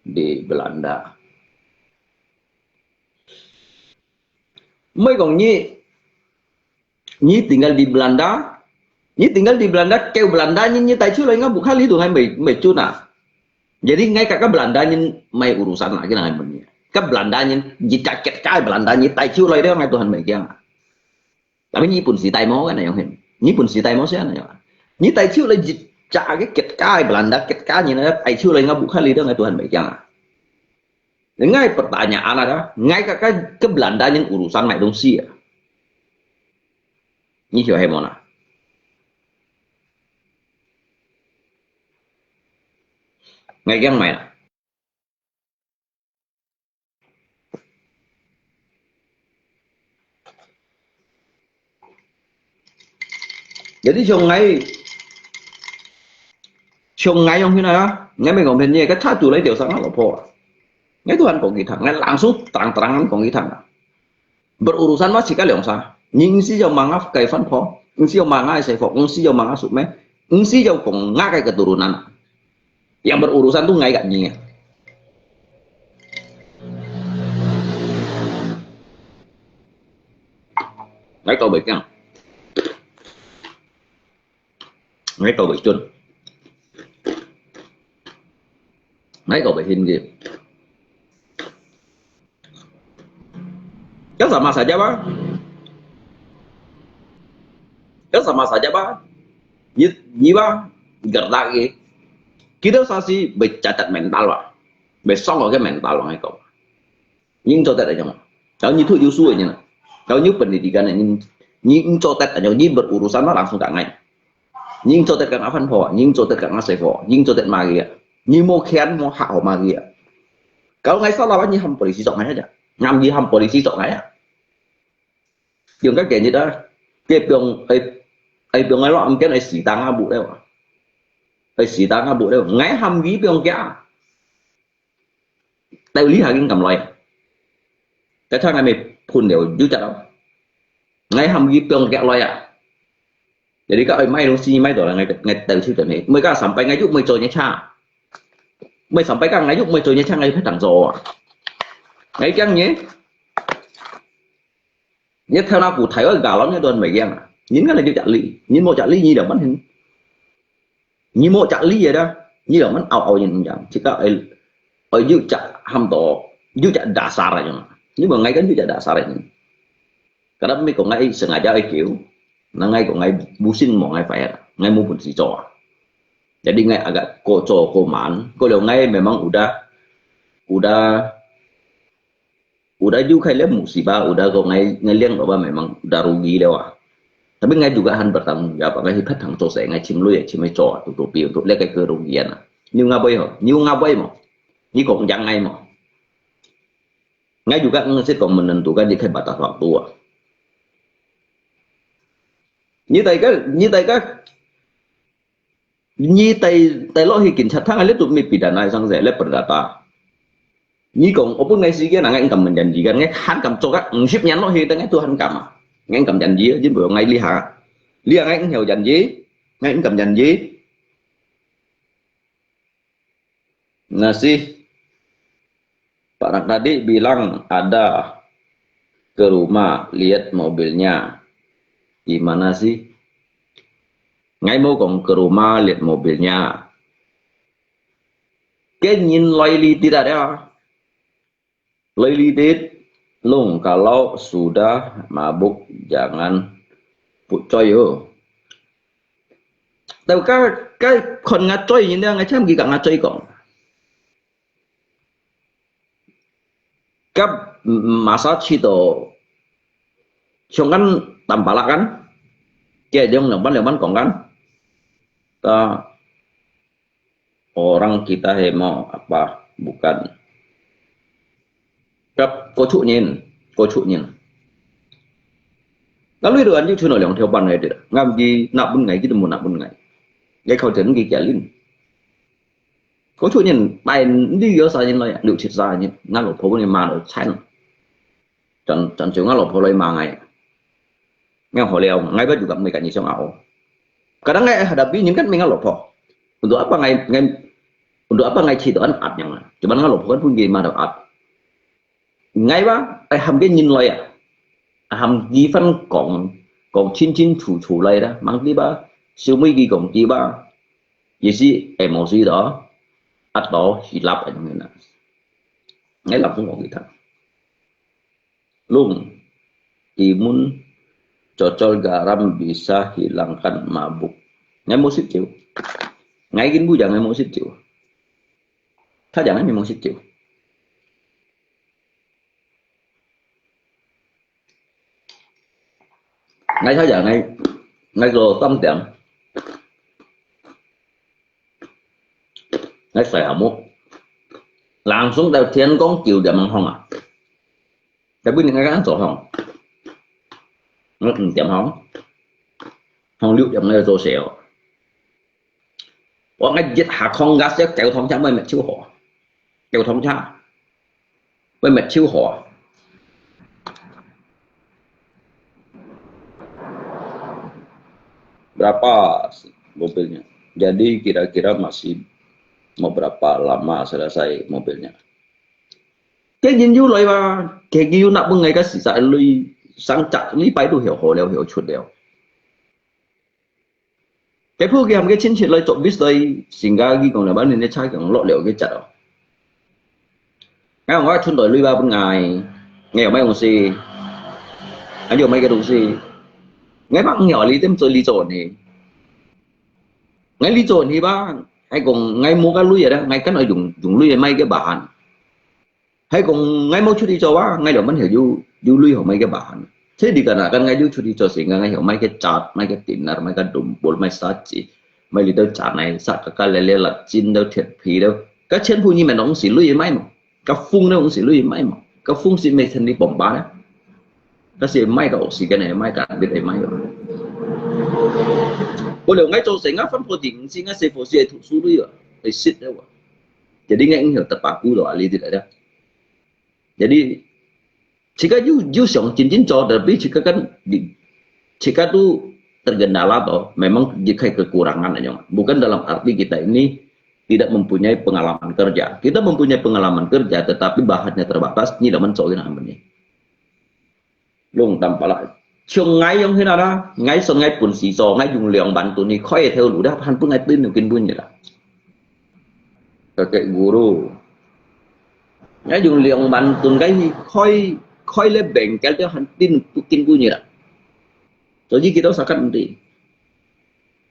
di Belanda. Mày kong ni Nyi tinggal di Belanda, nyi tinggal di Belanda, kêu Belanda nyin nyi tai chiu lai ngah bukha li tu ngai mei, mei chun ah. Jadi ngai ka, ka Belanda nyin mai urusan lah, kina ngai mun nyi. Ka Belanda nyin, jit ka ket kai Belanda nyi tai chiu lai dia ngai Tuhan mei kiang ah. Tapi nyi pun si tai mo kan ayong hin. Nyi pun si tai mo sia na ayong. Nyi tai chiu lai jit ka ke ket kai Belanda, ket kai nyi na tai chiu lai ngah bukha li dia ngai Tuhan mei kiang ah. Ngai pertanyaan ada, ngai ka, ka, ka Belanda nyin urusan mai dong si ah. Nyi hiu hai mo na. Ngai kiang mai na. Jadi siung ngai, siung ngai yong hina ya, ngai mei kong phen ye, ka cha tu lai tiau sang lo po. Ngai Tuhan kong kitang, ngai langsung terang-terangan kong kitang. Berurusan ma si ka liang sa. Nyi si yau manga kai fan po, nyi si yau manga sai fo, nyi si yau manga suk me, nyi si yau kong nga kai keturunan. Yang berurusan tu ngai kat nyi. Ngai kau baik yang. Ngai kau baik chun. Ngai kau baik hin ge. Kan sama saja ba. Kan sama saja ba. Nyi, nyi ba. Gerdak ge. Kita sasi becacat mental ba. Besong ke mental ba ngai kau. Nyi cho tet aja. Kalau nyi tu yusu aja na. Kalau nyi pendidikan nyi, nyi cho tet aja. Nyi berurusan ma langsung ka ngai. Nyi cho tet ka nga fan po, nyi cho tet ka nga sai fo, nyi cho tet ma ge. Nyi mo kian mo ha ho ma ge. Kalau ngai salah ba nyi ham polisi sok ngai aja. Ngam nyi ham polisi sok ngai ah. Yung ka ke nyi da. Ke piong ai, ai piong ai lo am ken ai si tang a bu leo. Ai si tang a bu leo. Ngai ham nyi piong kia. Tao li ha ging kam loi. Ka cha ngai mei phun leo yu chat lo. Ngai ham yi piong kek loi ah. Jadi ka oi mai dong si mai do la ngai, ngai tao chiu tao ne. Mei ka sampai ngai yu mei cho nye cha. Mei sampai ka ngai yu mei cho nye cha ngai phe tang zo ah. Ngai kiang nye. Nye thao na ku thai oi ga lo nye don mei kiang ah. Nyin ka na yu chat li. Nyin mo chat li nyi da man hin. Nyi mo cak li ya da, nyi lo man au au yin yang, cika ai, ai yu cak ham to, yu cak dasar ya. Nyi mo ngai kan yu cak dasar ya. Kada mi ko ngai sengaja ai kiu, na ngai ko ngai busin mo ngai fai, ngai mo pun si cho. Jadi ngai agak ko co ko man, ko liu ngai memang udah, udah, udah juga lihat musibah, udah ko ngai ngai liang apa memang udah rugi liu ah. Tapi ngai juga han bertanggung jawab, ngai hipat tang co se ngai chim lui chim co tutupi untuk lihat kerugian ah. Niu ngapai ho, niu ngapai mo, ni kong jang ngai mo. Ngai juga ngesit kong menentukan di kai batas waktu ah. Ni tai ka, ni tai ka Ni tai, tai lo hi kin chat thang le tu mi pidana sang se le perdata. Ni kong opun ngai si kia na ngai kam menjanji kan ngai han kam coka ngship nyan lo hi ta ngai tu han kam ah. Ngai kam janji jin bu ngai liha. Liha ngai nghiau janji. Ngai kam janji. Nasi Pak Raknadi bilang ada ke rumah lihat mobilnya. Gimana sih? Ngai mau kong ke rumah lihat mobilnya. Ke nyin loi li tidak ada. Loi li dit, Lung kalau sudah mabuk jangan put coy yo. Tau ka, ka kon ngat coy nyin dia ngai cham ki ka ngat coy kong. Kap masa chito siung kan tampalak kan, kia jong leman leman kong kan, ta orang kita he mau apa bukan. Kap kocu nyin, kocu nyin. Lalu itu anju chun liang thiau ban ngai dia, ngam ki nak pun ngai ki temu nak pun ngai, ngai kau jen ki kia lin. Kocu nyin tai ndi yo sa nyin loi, liu chit sa nyin, ngan lo po ni ma lo chan. Chan chan chiu ngan lo po loi ma ngai. Ngan ho liao, ngai ba juga mai kan ni siang ao. Kadang ngai hadapi nyin kan mai ngan lo po. Untuk apa ngai ngai, untuk apa ngai chito an at yang. Cuman ngan lo po kan pun ki ma do at. Ngai ba, ai ham ke nyin loi ah. Ham ki fan kong, kong chin chin chu chu lai da. Mang ki ba, siu mui ki kong ki ba. Ye si emosi do, atau hilap ai ngai na. Ngai langsung kong kita. Lung, timun cocol garam bisa hilangkan mabuk. Ngai mau sit chiu. Ngai kin bu jang ngai mau sit chiu. Tha jang ngai mau sit chiu. Ngai tha jang ngai, ngai lo tam tiang. Ngai sai ha mu. Langsung tau 天光九点 mang hong ah. Tapi ni ngai kan zo hong. Ngai 五点 hong. Hong 六点 ngai zo seo. Wa ngai jet ha khong gas ya kêu thong cha mai met chiu ho. Kêu thong cha. Mai met chiu ho. Berapa mobilnya? Jadi kira-kira masih mau berapa lama selesai mobilnya? Ke nyin yu loi ba, ke ki yu nak pun ngai ka si sa lui sang chak li pai tu hiu ho liao hiu chut liao. Ke phu ke ham ke chin chin loi chok bis loi, singga ki kong liao ba ni ne cha kong lo liao ke chat o. Ngai ngai chun loi lui ba pun ngai, ngai yau mai kong si, an yau mai ke tu si, ngai ba ngai li tem choi li cho ni. Ngai li cho ni ba, hai kong ngai mo ka lui ya da, ngai kan a yung yung lui mai ke bahan. Hai kong ngai mau chut đi cho wa, ngai lo man hiu yu yu lui ho mai ke bahan. Thế đi ka na kan ngai yu chut đi cho si ngai ngai hiu mai ke chat, mai ke dinner, mai ke dumpul, mai sa chi, mai li tau chat nai sa ka ka le le la chin tau thiet phi tau. Ka chen phu ni men dong si lui mai mo. Ka phung ne dong si lui mai mo. Ka phung si mai chen li bom ba ne. Ka si mai ka oxygen ne mai ka bit ai mai. Ko liu ngai cho si ngai fan phu ding si ngai si phu si ai thu su lui wa. Ai sit de wa. Jadi ngai ngiu tepaku lo ali di da. Jadi, jika you, you 想真正做 tapi jika kan di, jika tu tergendala toh, memang jika kekurangan aja. Bukan dalam arti kita ini tidak mempunyai pengalaman kerja. Kita mempunyai pengalaman kerja, tetapi bahannya terbatas, ni laman cho ina meni. Lung tam pala. Chung ngai yong hina da, ngai son ngai pun si cho, ngai yung liang ban tu ni khoi theo lu da, han pun ngai tin yung kin bun ni da. Kakek guru. Ngai yung liang ban tu ngai hi khoi, khoi le bengkel theo han tin tu kin bun ni da. Cho ji kita sakat nanti.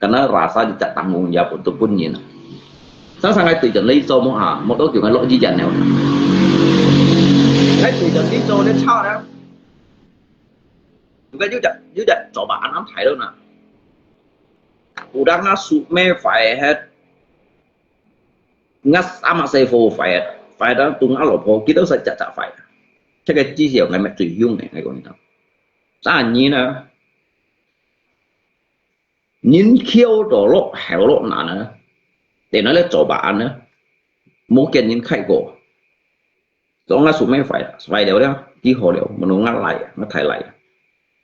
Karena rasa di cak tanggung jawab untuk pun nyin. Sang-sang ai tui jan lei cho mo ha, mo to kiu ngai lo ji jan neo. Ai tui jan lei cho le cha da. Bukan juga juga coba anam thai lo na. Udang na su me fai het. Ngas ama sai fo fai het. Fai da tung alo po kita sa cak cak fai. Cak ke ji siu ngai me tui hiung ne ngai ko ni ta. Sa ni na. Nin kiu do lo heo lo na na. Te na le coba an na. Mo kian nin khai ko. Cho ngã sụp mê phải, phải liao liao, tí hò liao, mùn ngã lai, ngã thải lai.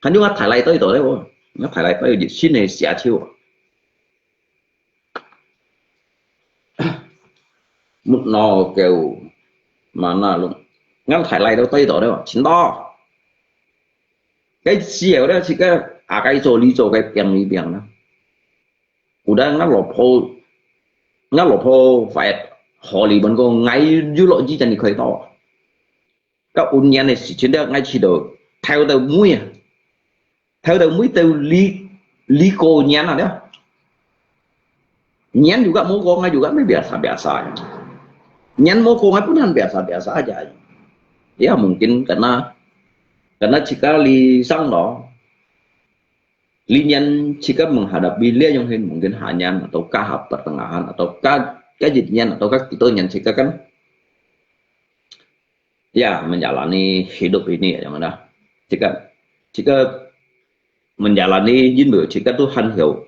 Hàn yuk ngã thải lai tới tỏ đấy, ngã thải lai tới dịch xin này xia chiu. Một nò kêu mà nà luôn, ngã thải lai tới tới tỏ đấy, chín đó. Cái xìu đó, chỉ cái, à, cái chỗ lý chỗ cái biang lý biang đó. Ù đa ngã lò phô, ngã lò phô phải hò lì bần cô ngai yu lọ ji chân đi khơi to. Các ôn nhan này chỉ chiến đấu ngai chỉ đồ theo tàu mũi à. Theo tàu mũi tàu lý, lý cô nhan à đó. Nhan juga mô cô ngai juga mới biasa biasa. Nhan mô cô ngai pun han biasa biasa aja. Ya mungkin karena, karena jika li sang đó. Li nyan jika menghadapi lia yang hin mungkin hanya atau kahap pertengahan atau ka kajit nyan atau ka kita nyan jika kan ya menjalani hidup ini ya mana jika jika menjalani jin jika tu han hiu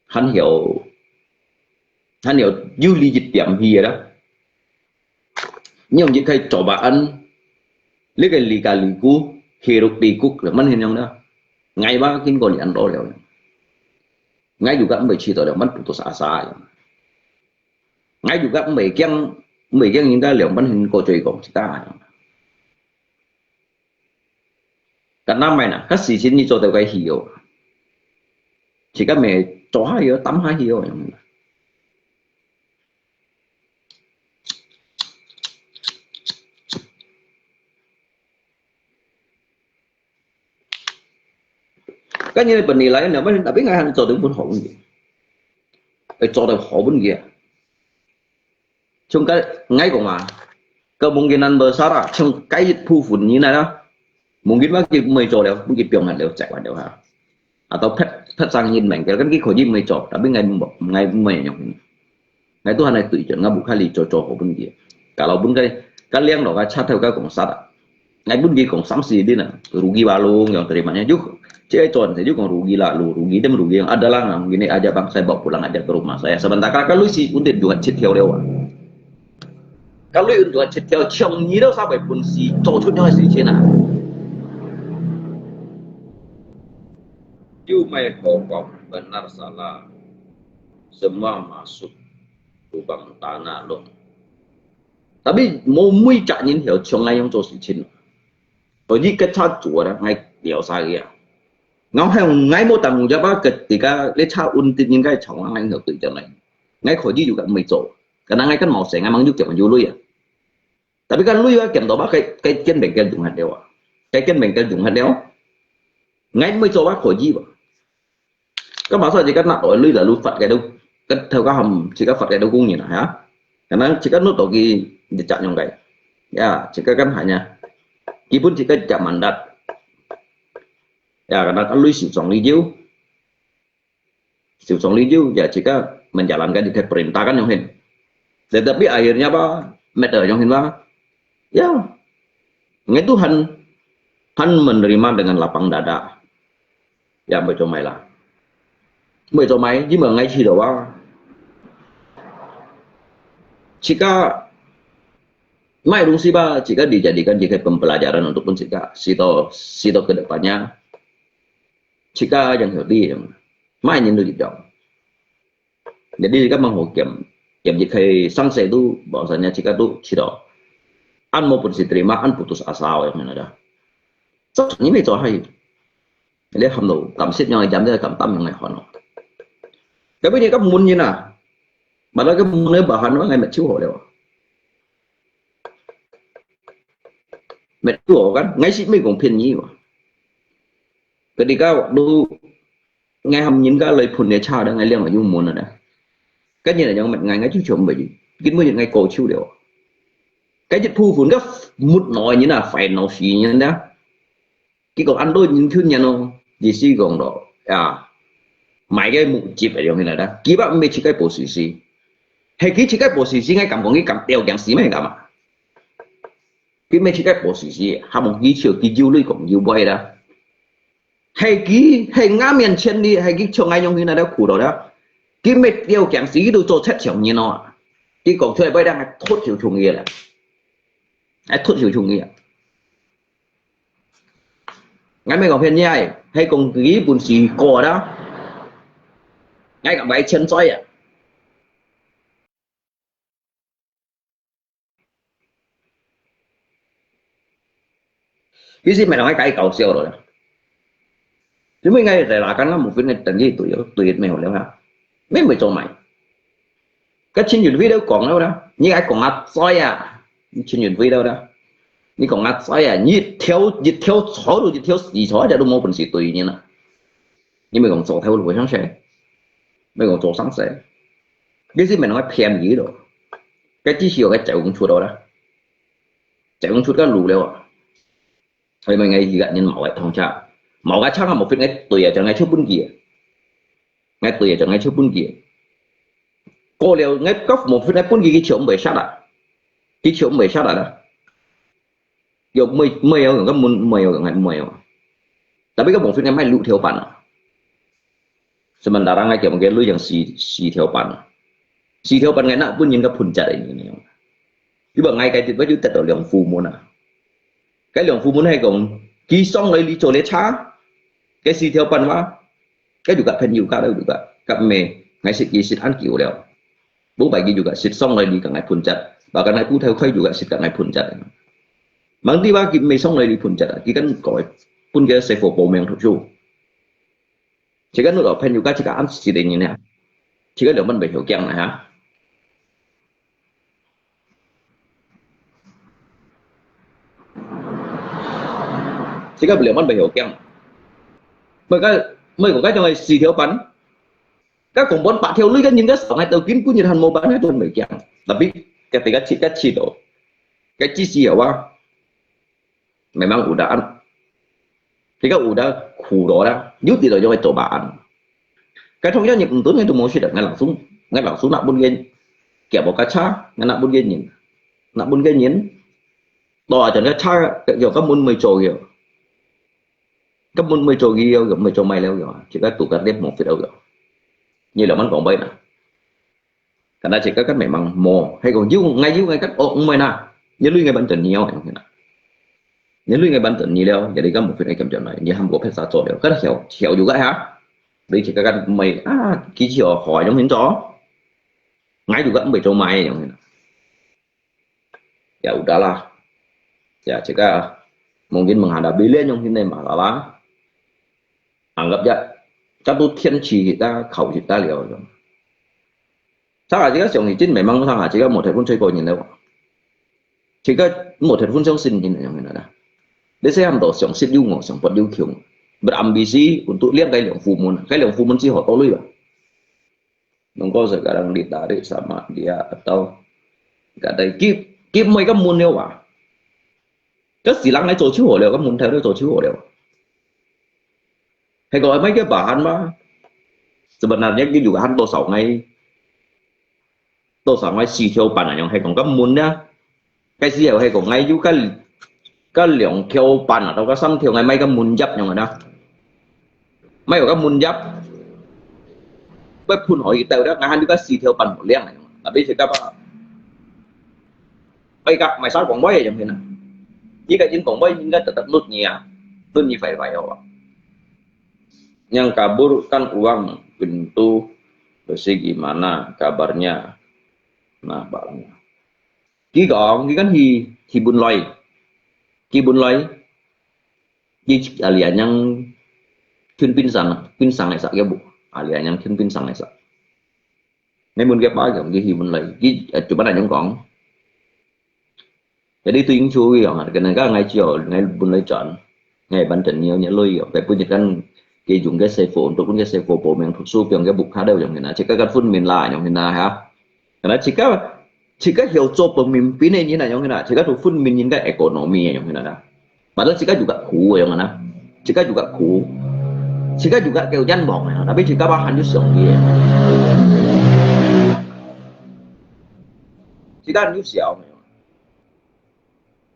han hiu han hiu yu li jit tiam hi ya. Nyong jit khai cobaan, li kai li ka li ku, hiruk tikuk, man hin nyong da. Ngai ba kin ko li an to liao. Ngai juga mbai chi to liao, man putus asa ya. Ngai juga mbai kiang, mbai kiang hin da liao, man hin ko chui kong chi ta ya. Ka namai na, ka si chin ni cho tau kai hi yo. Chi ka me cho ha yo, tam ha hi yo. Kan ni bani lai na, bani tapi ngai han cho tau pun hong ni. Ai cho tau hong pun ya. Chung ka ngai kong a, kemungkinan besar a, chung kai phu fun ni na na. Mungkin ma ki mei cho liao, mungkin piong han liao, cek wan liao ha. Atau pet pet sang yin meng, kan ki ko yin mei cho, tapi ngai ngai mei nyong. Ngai tu han nai tui chen, ngai bu khai li cho cho ko pun ki. Kalau pun kai, kan liang lo ka cha thau ka kong sat a. Ngai pun ki kong sam si din a, rugi ba lung yang terima nya juk. Che chon se juk kong rugi la lu, rugi dem rugi yang ada lah ngang gini aja bang saya bawa pulang aja ke rumah saya. Sebentar kakak lu si untit dua cit hiau lewat. Kakak lu untit dua cit hiau ciong ni lo sampai pun si cho chut nyoi si cina. Yu mai hopok benar salah. Semua masuk lubang tanah long. Tapi mo mui cak nyin hiau ciong ngai yang cho si cin. Jadi kecha chua da ngai liao sa ya. Ngau hai ngai mo tang ja ba ketika le cha un tin nyin kai chong ngai hiau tui jang ngai. Ngai ko ji juga mui cho. Karena ngai kan mau se ngai mang ju kiam ju lui ya. Tapi kan lui ya kiam to ba kai kai ken beng ken dung hat liao. Kai ken beng ken dung hat liao. Ngai mui cho ba ko ji ba. Kan masa jika nak oi lui lalu fat kai tu, kan thau ka ham jika fat kai tu kung ni na ya. Karena jika nut toki jejak nyong kai. Ya, jika kan hanya kibun jika jejak mandat. Ya, karena kan lui siu song li jiu. Siu song li jiu, ya jika menjalankan jika perintah kan nyong hin. Tetapi akhirnya apa? Matter nyong hin apa? Ya, ngai tu han han menerima dengan lapang dada. Ya, mbai cho mai lah. Mbai cho mai, ji mbai ngai chi do wa. Jika mai dungsi ba, jika dijadikan jika pembelajaran untuk pun jika sito sito ke depannya, jika yang healthy yang mai nyin tu jijong. Jadi jika menghukum, yang jika sang saya tu bahwasanya jika tu tidak, an maupun si terima, an putus asa yang mana dah. So, ni mai cho hai. Jadi ham tu, kam sit yang jam dia kam tam yang hai hono. Tapi ni kam mun ni na. Padahal cái môn này bà Hàn nói ngay mà chịu hổ đâu. Mệt chịu hổ kan, ngay xịt mấy cũng phiền nhị mà. Cái đi cao đu, ngay hầm nhìn cái lời phun để cha đó, ngay liang ở yung môn đó. Cái nhìn là những mệt ngay, ngay chịu chịu không bởi vì, cái môn ngay cổ chịu đâu. Cái dịch phu phun cái mút nói như là phải nói gì như đó. Ki kong ăn đôi nhìn thứ nhận ôh,意思講咯，啊，買个目汁个用起來啦。佢把毋係自家保時時，係佢自家保時時，𠊎敢講佢敢掉驚死咩敢啊？佢毋係自家保時時，還無佢笑，佢有鐳講有尾啦。係佢，係𠊎面前哩，係佢像𠊎用起來了苦了啦。佢毋係掉驚死，佢都做七上年咯。佢講出來，尾當係脫手重佢啦，係脫手重佢啊！ 𠊎毋係講騙你啊，係講佢本事過啦。𠊎敢買千載啊。其實毋係講𠊎該搞笑咯啦。因為𠊎在拉杆，𠊎無分个等於對，對，沒有了哈。沒，沒做買。 該陳雲飛都講了啦，你愛講啊嘴啊，陳雲飛了啦，你講啊嘴啊，你一條，一條草都一條死草，這都無本事對你啦。你莫講做頭路上勢，莫講做生勢，你是毋係愛騙佢咯？該只係有个走出到啦，走出个路了啊。所以𠊎一個人冇个通車，冇个車，我無分个對啊，將个手分佢。 𠊎對啊，就𠊎就分佢。過了，𠊎个無分，𠊎分佢，佢就毋會殺啦，佢就毋會殺啦。有，毋會，毋會有用，根本毋會有用，毋會有。Tapi个無分，𠊎買六條半啊。Sementara𠊎叫佢鐳用四，四條半啊。四條半𠊎拿分人个分隻个呢。你話𠊎該地方就得到兩副門啊。該兩副門係講，佢上來你做列車，該四條半話， 該juga朋友家都juga，甲咩，𠊎識佢識恁久了。Bukan佢juga識上來你甲𠊎分隻，bahkan𠊎不偷開juga識甲𠊎分隻。Mang di ba佢咩上來你分隻啊？佢跟各位分个師傅報名讀書。自家努力朋友家自家暗時个人啊，自家兩萬袂曉驚啦哈。 自家兩萬袂曉驚。每个，每个該種个四條半，該講本八條鐳个人个上海到今晡日還無半个都袂驚。Tapi ketika自家知道，該知識有啊，memang udah an，自家udah苦了啦，有啲就會做白安。該同樣你毋准，你都無識得，𠊎langsung，𠊎langsung拿分个，夾無个車，𠊎拿分个人，拿分个人。 Tỏ cho nó xa, yo có muốn mày trò kìa. Có muốn mày trò kìa, yo mày trò mày leo kìa. Chỉ có tụ cắt đếp một phiếu đâu kìa. Như là món còn bấy nè. Cái đó chỉ có các mẹ măng mò, hay còn dư ngay, dư ngay các ốc mày nè. Như lui ngay bản tin nhiều, như lui ngay bản tin nhiều leo, jadi có một phiếu này cầm cho này, như hâm của phép xã trò leo. Cái đó hiểu, hiểu dư cái hả? Đấy chỉ có các mày, à, ký chỉ hỏi giống hình trò. Ngay dư các mày trò mày giống hình. Ya udahlah. Ya, cakap mungkin menghadapi lian yang hina masalah. Anggap ya, satu 天气 kita, khẩu kita liao. Sang aja song izin memang sang aja một thầy phun chơi coi nhìn đâu. Chỉ có một thầy phun song xin nhìn yang hina dah. Dia saya ham tau song sit yu ngo, song pot yu kiong. Berambisi untuk liang kai liang fumun. Kai liang fumun si ho to lui ba. Nungko sekarang ditarik sama dia atau kadai kip, kip mai ka mun leo ba. Ka silang ai 做出好了, ka mun thai 都做出好了. Hai ko mai ka bahan ba. Sebenarnya ki juga han to sao ngai. To sao ngai si theo pan yang hai kong ka mun ya. Cái gì hay còn ngay dụ cái, cái lượng theo bàn ở đâu, cái sắm theo ngay mấy cái mun dập nhau đó. Mấy cái mun dập. Cái phun hỏi tàu đó, ngay hai đứa cái xì theo bàn một liang này. Tapi si cái apa? Cái gặp mày sao còn mấy giống thế nào? Chỉ cái chính còn mấy, những cái tật tật nút nhẹ, nút nhẹ phải phải rồi. Yang kabur kan uang pintu besi gimana kabarnya? Nah, barangnya. Ki kong, ki kan hi, hi bun loi. Ki bun loi. Ki alia nyang khun pin sang, pin sang ai sa, ki bu. Alia nyang khun pin sang ai sa. 你問佢爸用佢去問來，佢，呃，就把人講。Jadi tu yang curi yang, kadang-kadang ngai cio, ngai pun lai chọn, ngai ban dan nio nya lui yang, bai pun kan, cái dùng cái xe phổ, untuk pun cái xe phổ, phổ meng thuộc số, piang cái bục khá đâu yang hina, chỉ có cái phun min la yang hina ha. Karena chỉ có, chỉ có hiểu cho pemimpin ini na yang hina, chỉ có tu phun min in cái ekonomi yang hina. Padahal自家juga苦个樣啊，自家juga苦，自家juga kêu nhân亡个，tapi自家把還有上帝个，自家還有笑个。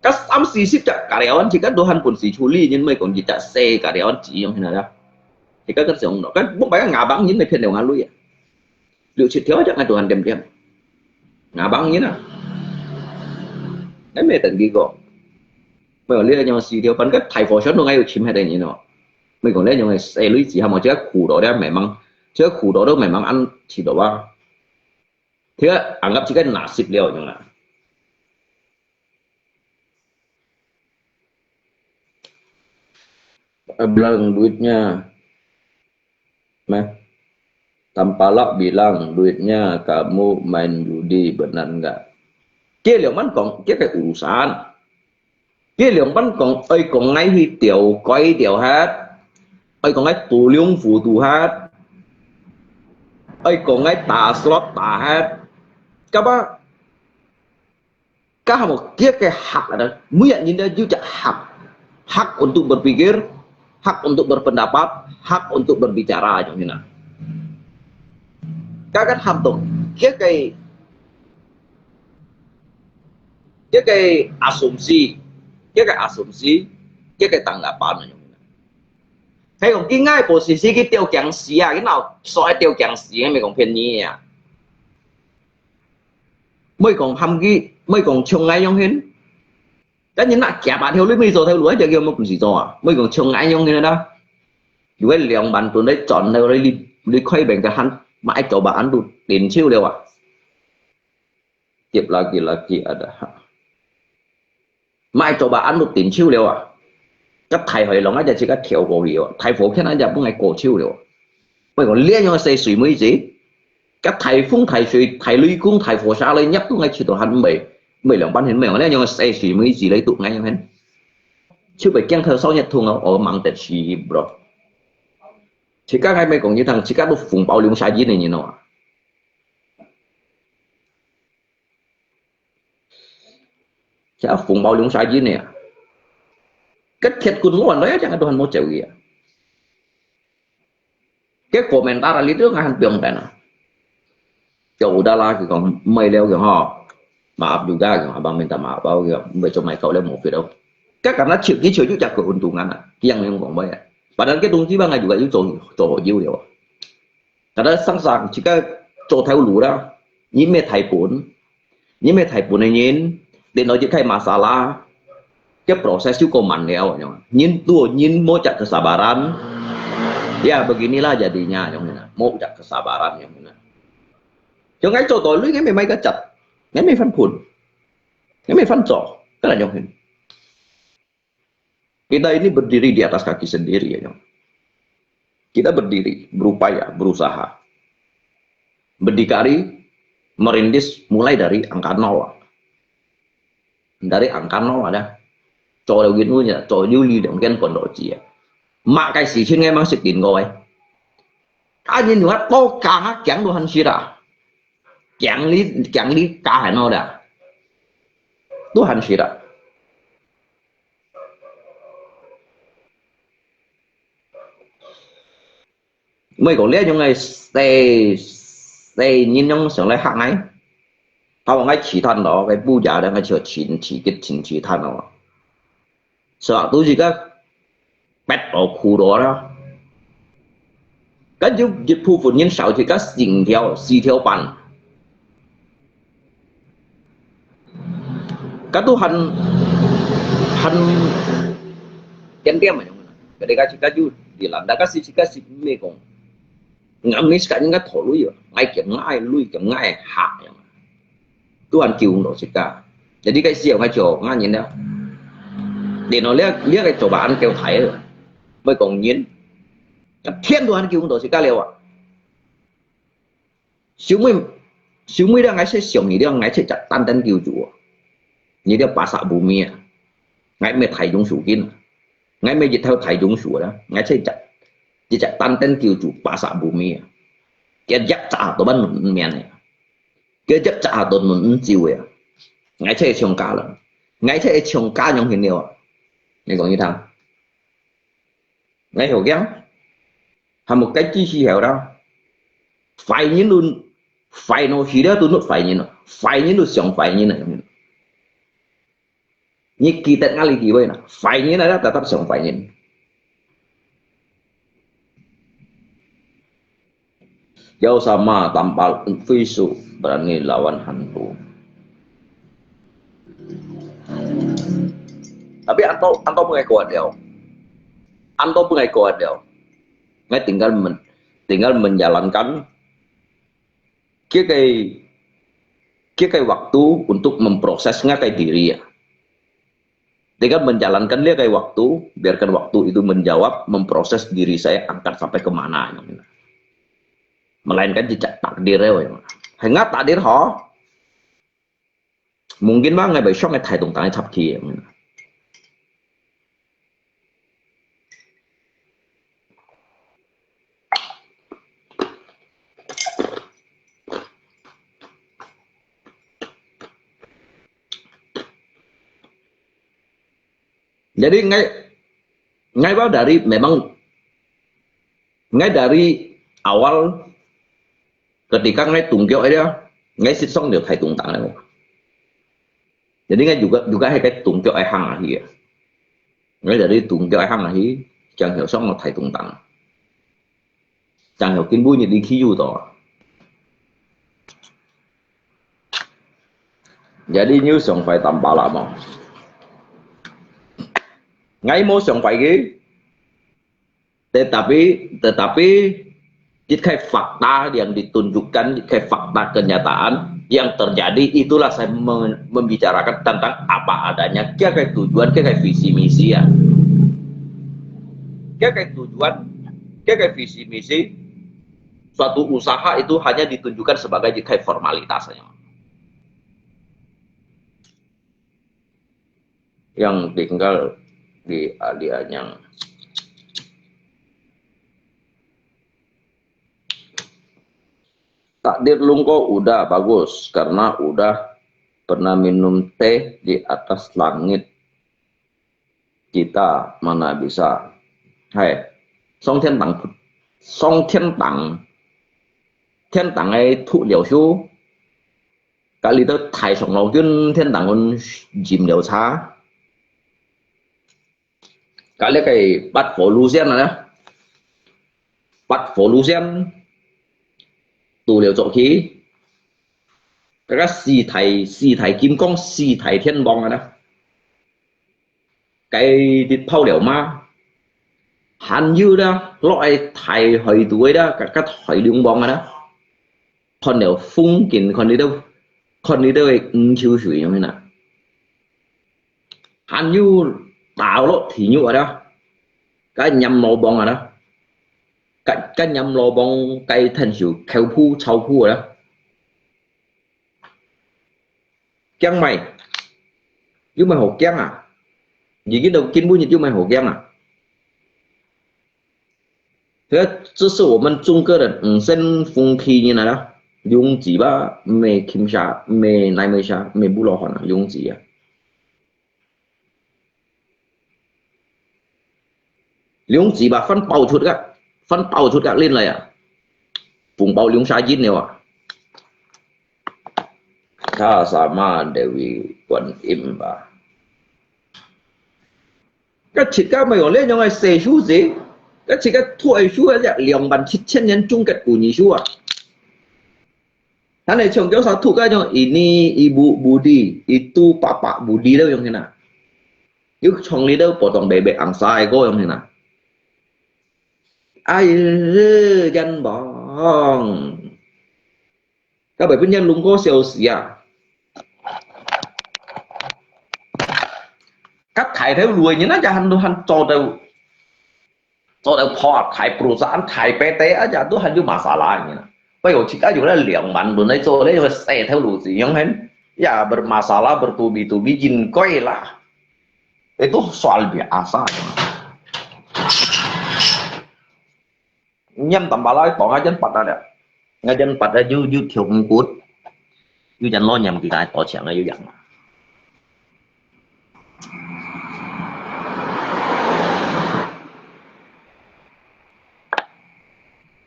該三四十隻karyawan，自家都還本事處理，因為講一隻細karyawan子樣，現在啊，自家个上咯，該莫擺个ngabang，因為騙了ngah lui啊。 六七條隻，𠊎都還點點。Ngabang ini na. Ngai mê等佢講。Mê講這樣四條半，該大貨船都𠊎有尋下等人咯。Mê講這樣个細鐳子，還無這苦到這memang，這苦到都memang恁去到啊。這anggap自家nasib了樣啊。 Bilang duitnya, meh. Tampalak bilang duitnya kamu main judi, benar nggak? Kia liang man kong, kia ke urusan. Kia liang man kong, ơi kong ngai hi tiểu quái tiểu hát, ơi kong ngai tù liung phù tù hát, ơi kong ngai tà slot tà hát. Kapa? Kah mo kia ke hak ada, muya ninda juga hak. Hak untuk berpikir, hak untuk berpendapat, hak untuk berbicara, jong hina. Kah kan ham tong, kia ke, kia ke asumsi, kia ke asumsi, kia ke tanggapan, jong hina. Hay kong kia ngai posisi kia tiêu kiang sia, kia nao so ai tiêu kiang sia, mê kong phiên nyi à. Mê kong ham kia, mê kong chông ngai yong hin. Kan nhìn nak kia ba theo lui mê zo theo lui, ai kia mê kong si zo à. Mê kong chông ngai yong hin đó. Lui liang ban tuần đấy chọn đâu đấy, lui, lui khỏi bên cái hăn, mà ai cho bà ăn được tiền chiêu liêu à. Tiếp lagi lagi ada hak. Mai cho bà ăn được tiền chiêu liêu à. Cái thầy hỏi lòng ai chỉ cái thiểu của liêu à. Thầy phổ khen ai bưng ai cổ chiêu liêu à. Mày còn liên nhau xây sủi mới gì. Cái thầy phung thầy sủi, thầy lui cung, thầy phổ sa lấy nhấp cũng ngay chỉ tổ hẳn mày. Mày lòng bắn hình mày còn liên nhau xây sủi mới gì lấy tụ ngay nhau hẳn. Chứ phải kiêng thơ sau nhất thùng ở, ở mạng tết xì bro. Chỉ các ngày mày còn như thằng, chỉ các lúc phùng bao liêu sa gì này như nó à. Chả phùng bao liêu sa gì nè. Kết thiệt kun muôn đấy, chẳng ai tuhan mua chịu gì à. Cái komentar là lý tưởng, ngài hẳn piông tên à. Cho udahlah, kì kong mày liêu kì ho. Maaf juga, kì kong abang minta maaf bao kì kong, mày cho mày kau liêu một việc đâu. Cái cảm giác chịu, kì chịu chứ chả có untungnya à. Kì yang yang kong mày à. Padahal cái đồng chí bang ngài juga chứ cho, cho họ dữ liêu. Kadang sẵn sàng chỉ có cho theo lũ đó, nhìn mê thầy bốn, nhìn mê thầy bốn này nhìn, đến nói chuyện khai masalah, cái process chứ có mặn leo, nhìn tua nhìn mô chắc kesabaran, ya beginilah jadinya, yang mana, mô chắc kesabaran, yang mana. Yang ngai cho tôi lui, ngai mê mai cái chặt, ngai mê phân phun, ngai mê phân cho, cái là yang hình. Kita ini berdiri di atas kaki sendiri, ya, Nyong. Kita berdiri, berupaya, berusaha. Berdikari, merintis, mulai dari angka nol. Dari angka nol ada. Cho leo gin unya, cho yu li dong gen pon do ji. Mak kai si chin ngai mang sik din goi. Ka nyin yu hat to ka ha kiang lu han shi da. Kiang li, kiang li ka han no da. Tu han shi da. Mày có lẽ những ngày xe, xe nhìn những sớm lại hạng ấy. Tao ngay chỉ than đó, cái bu giá đó ngay chưa chín, chỉ cái chín chỉ than đó. Sợ tôi gì cái bẹt ở khu đó đó. Cái giúp dịch vụ nhân sáu thì các sinh theo, xì theo bản. Katu han, han, kian tiam ma nyong. Kadai ka chika ju di landa ka si chika si me kong. Ngam ni chika ni ka tho lui yo. Ngai kiam ngai lui kiam ngai ha nyong. Tu han kiu ndo chika. Jadi ka si yo ngai cho ngai nyin da. Di no lia lia ka cho ba an kêu thai. Me kong nyin. Ka thian tu han kiu ndo chika liao a. Siu mui 收尾了，𠊎才想你了，𠊎才隻單單救主啊。你了巴薩布米啊，𠊎毋係大勇士經啊，𠊎毋係一頭大勇士啦，𠊎才隻一隻單單救主巴薩布米啊，佢一隻都毋免啊，佢一隻都毋走啊，𠊎才唱歌啦，𠊎才唱歌樣形了啊。你講你聽。 𠊎曉驚，還無該支持曉啦。壞人都，壞腦死了都not壞人啊，壞人都像壞人啊。你記得𠊎哩機會啦，壞人啊，tetap像壞人。Jauh sama tanpa Yesus berani lawan hantu. Tapi anto, anto pun ngai kuat liao. Anto pun ngai kuat liao. Ngai tinggal men-, tinggal menjalankan 佢个，佢个waktu untuk memproses ngai个diri啊。Dengan menjalankan 這个waktu, biarkan waktu itu menjawab, memproses diri saya angkat sampai ke mana. Melainkan 一隻takdir啊，係𠊎takdir吼。Mungkin嘛，𠊎會想个大動盪个插去。Jadi，𠊎，𠊎話 dari memang，𠊎dari awal ketika𠊎動腳个，𠊎識想到大動盪个。Jadi𠊎juga，juga係該動腳个行下去个。𠊎dari動腳个行下去，正曉想到大動盪。正曉今晡日你去有到。Jadi你有想壞淡薄啦無？𠊎無想壞个。 Tetapi, tetapi, 一个 fakta yang ditunjukkan, 一个 fakta kenyataan yang terjadi, itulah saya me-, membicarakan tentang apa adanya. 佢个 tujuan，佢个 visi misi啊。佢个 tujuan，佢个 visi misi，suatu usaha itu hanya ditunjukkan sebagai 一个 formalitas saja. Yang tinggal di Alianyang. Takdir Lungko udah bagus karena udah pernah minum teh di atas langit. Kita mana bisa. Hai, 上天堂，上天堂，天堂个土了樹， 該裡肚大上老君天堂君飲了茶，該裡个八福路線啊，八福路線堵了作去，該个四大，四大金剛、四大天王啊， 該日泡了嘛，還有啦，落來大海肚个啦，甲，甲大龍王啊啦，看了風景，看你兜，看你兜个五溝水樣啦。還有打落地獄啊啦，甲閻羅王啊啦，甲，甲閻羅王該天壽口吐臭吐啊啦。 驚麼个？有麼个好驚啊？你見到今晡日有麼个好驚啊？這，這是我們中國人五星風氣人來了，兩子吧，沒kimsa，沒哪沒啥，沒不老漢啊，兩子啊。 兩子吧，分包出个，分包出个，拎來啊！紅包兩儕印了啊！Tha sama Dewi Kuan Im ba. 該自家咪用這樣个細樹子，該自家拖个樹啊，兩萬七千年種个古泥樹啊！ Tanai chong kyo sa thu ka chong ini ibu budi, itu papa budi lo yong hina. Yu chong li lo potong bebek angsa eko yong hina. Ai, jan bong. Ka bai pun jan lung ko siau sia. Ka thai thai lui ni na jahan Tuhan cho tau. Cho tau pho thai perusahaan thai P T aja Tuhan yu masalah ni na. Bagi aku自家用了兩萬輪來做，你用个細頭路子，用很，ya, bermasalah, bertubi-tubi，應該啦。Itu soal biasa. Niam tambah lah, tong aja empat ada. Ngajan empat ada, you, you tiung kut. You jan lo niam kita to chiang aja yang.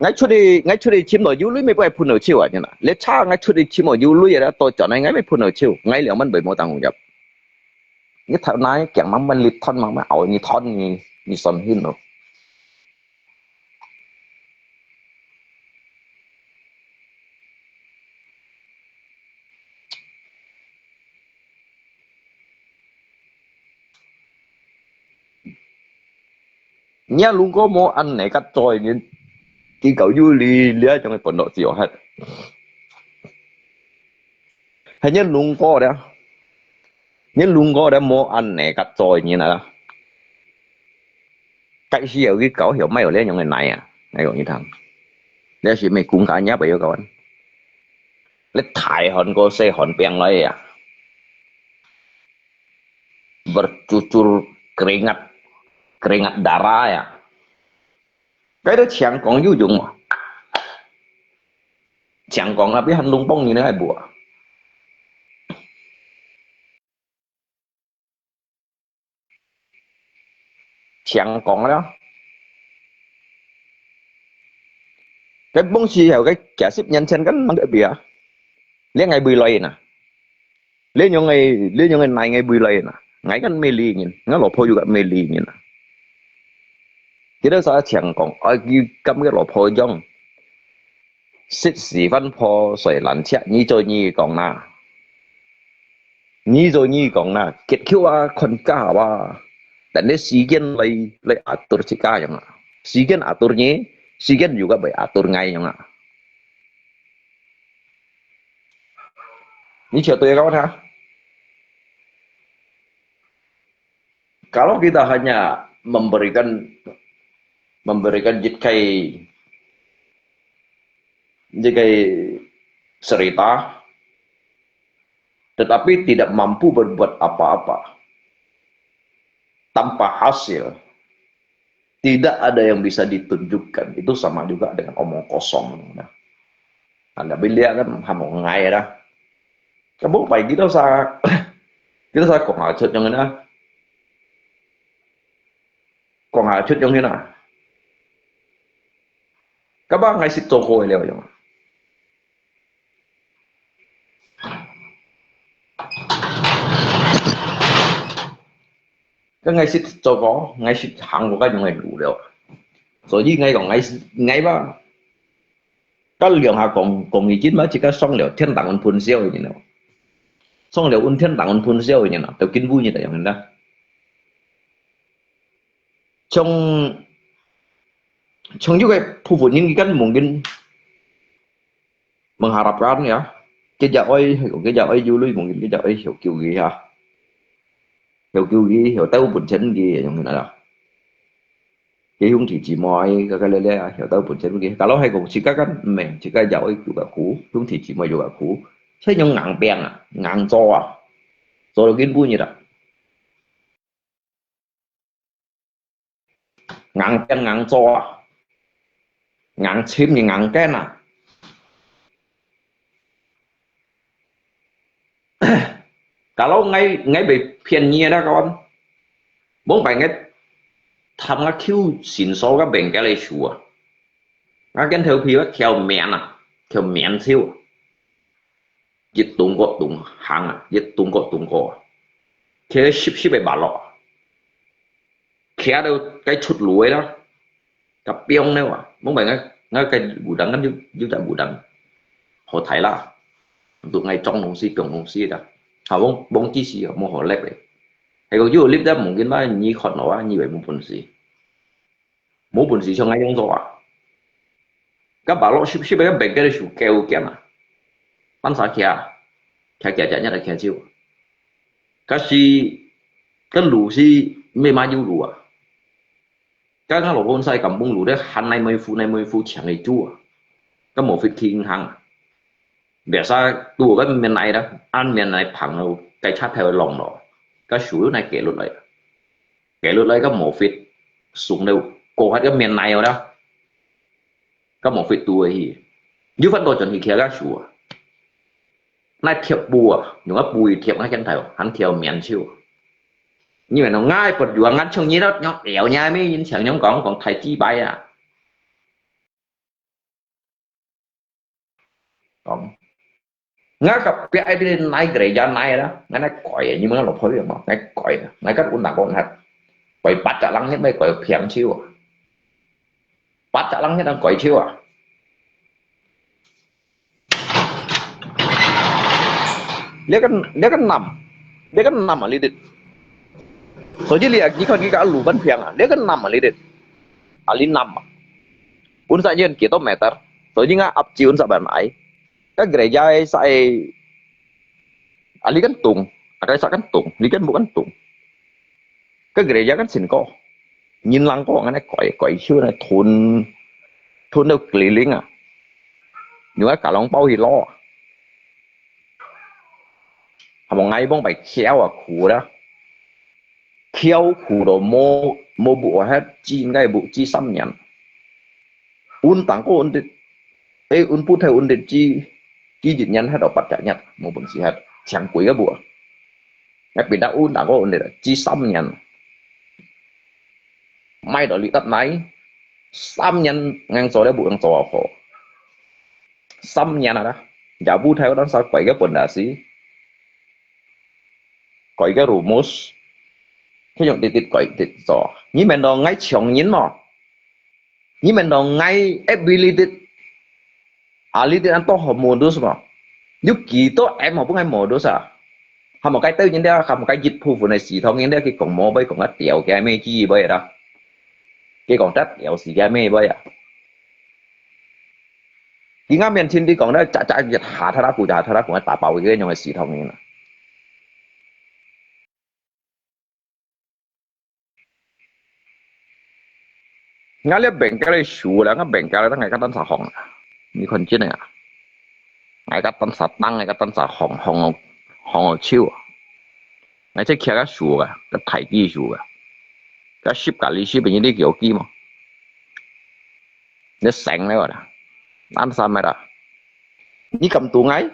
Ngai出去，ngai出去尋到有鐳，乜會分到手啊，真啊。你查，ngai出去尋到有鐳啊，到轉來，ngai乜分到手，ngai兩萬倍無當入。你頭那驚慢慢立斷，慢慢熬，你斷，你，你傷心咯。 若如果無恁呢个罪人，佢搞有理，這種个本落只有限。係若如果咧，若如果咧無恁呢个罪人啊，該時候佢搞曉，乜有這種个奶啊，𠊎講你聽，這係乜公家也不要搞。你大漢過細漢變來啊！ Bercucur keringat, keringat darah ya. Cái đó 請講有用無？請講啊，變成龍鳳你那個無啊？請講了。該往時候个幾十年前，kan mang cái bia. Lihat ngai bui lain ah. Lihat nyong ngai, lihat nyong ngai nai ngai bui lain ah. Ngai kan mê ly ngin, ngai lò phô yu kan mê ly ngin ah. Kita sa chang kong, ai ki kam ngai lò phô jong. Sit si van phô soi lan chia, ni cho ni kong na. Ni cho ni kong na, kiet kiu a kon ka wa. Dan de si gen lai, lai atur si ka yong ah. Si gen atur ni, si gen yu ka bai atur ngai yong ah. Ni chia tu ya kawan ha. Kalau kita hanya memberikan, memberikan jitkai, jitkai cerita, tetapi tidak mampu berbuat apa-apa, tanpa hasil, tidak ada yang bisa ditunjukkan, itu sama juga dengan omong kosong. Nah, anda bilia kan hamong ngai dah. Kamu pai kita sa, kita sa kong acut yang ina. Kong acut yang ina. Kaba ngai sit toko leo yang. Kan ngai sit toko, ngai sit hang ko kan yang ngai lu leo. So yi ngai kong ngai ngai ba. Kan liang ha kong kong yi jin ma jika song leo thiên đàng ăn phun siêu yi no. Song leo un thiên đàng ăn phun siêu yi no. Tao kin bu yi ta yang da. Trong trong yu kai phu phu yin kan mungkin mengharapkan ya. Keja oi, keja oi yu lui mungkin keja oi hiu kiu gi ha. Hiu kiu gi, hiu tau pun chen gi yang na. Ke hung thi chi moi ka ka le le, hiu tau pun chen gi. Kalau hai kong chi ka kan meng, chi ka ja oi yu ka khu, hung thi chi moi yu ka khu. Sai nyong ngang piang ah, ngang zo ah. Zo lo kin bu ni da. Ngang ken ngang zo ah. Ngang chim ni ngang ken ah. Kalau ngai ngai bai phiên nyi da kawan. Mong bai ngai tham nga kiu sin so ka beng ka le shu ah. Nga ken thêu phi wa kiao mian ah. Kiao mian chiu ah. Yit tung ko tung hang ah, yit tung ko tung ko. Kia sip sip bai ba lo. Kia do cái chut lui đó. Ka piong neu ah. Mong bai ngai ngai cái bu dang kan yu yu ta bu dang. Ho thai la. Tu ngai trong nông si piong nông si da. Ha wong wong ki si mo ho lek le. Hai ko yu lip da mong kin ba ni khot no ah, ni bai mo pun si. Mo pun si chong ngai yong zo ah. Ka ba lo sip sip ka beng ka le shu kêu kian ah. Pan sa kia. Kia kia kia nya da kia chiu. Ka si kan lu si me ma yu lu ah. Ka nga lo kon sai kam bung lu de han nai moi fu nai moi fu chiang ai chu ah. 該無fit去銀行。Biasa堵該面泥啦，恁面泥碰到該車頭浪咯，該樹又來計落來，計落來該無fit，送到過核該面泥哦啦，該無fit堵去，又翻倒轉去徛該樹啊，那貼布啊，用該布去貼該肩頭，還貼棉手。你們講，𠊎不如啊，𠊎像你咯，用搖你咩，人像樣講，講太雞掰啊。 講，𠊎隔壁愛邊泥个呀泥啦，𠊎來改，你們老婆有無？𠊎改，𠊎跟阮老公還改八隻人，你咪改平手啊，八隻人你能改手啊？這个這个南，這个南啊，你哋，所以你啊，你看你个路半平啊，這个南啊，你哋，啊，你南啊，本身人幾多meter，所以你啊，ap ciun sa ban ai. Ka gereja sa ai, ali kan tung, akai sa kan tung, li kan bukan tung. Ka gereja kan sin ko. Nyin lang ko ngan ai koi, koi hiu na thun, thun do keliling ah. Nyu ai kalong pau hi lo. Hamo ngai bong bai khiau ah khu da. Khiau khu do mo, mo bu ah het, chi ngai bu chi sam nyan. Un tang ko un dit, eh, un put hai un dit chi, chi jit nyan hai do pat ja nyat, mo bun si hai, chiang kui ka bu. Ngai pin da un tang ko un dit, chi sam nyan. Mai do li tat nai, sam nyan ngang zo le bu ngang zo ho. Sam nyan ada, ja bu thai dan sa koi ka pun da si. Koi ka rumus, khe yong dit dit koi dit zo. Ni men do ngai chiong nyin mo. Ni men do ngai ability, ability an to ho modus mo. Yu ki to em ho bu ngai modus ah. Hamo kai teu nyin dia, hamo kai jit phu phu nai si thong nyin dia ki kong mo bai kong a tiao kia me ki bai da. Ki kong tat tiao si kia me bai ah. Ki nga men chin di kong da cha cha jit ha tha ra ku ja tha ra ku ta pau ki yong si thong nyin ah. Nga le bengkel le shu la, nga bengkel le ngai ka tan sa hong. Ni kon chin ya. Ngai ka tan sa tang, ngai ka tan sa hong, hong, hong chiu. Ngai che kia ka shu ka, ka thai ki shu ka. Ka ship ka li ship ni di kio ki mo. Ni seng le wa da. Tan sa me da. Ni kam tu ngai.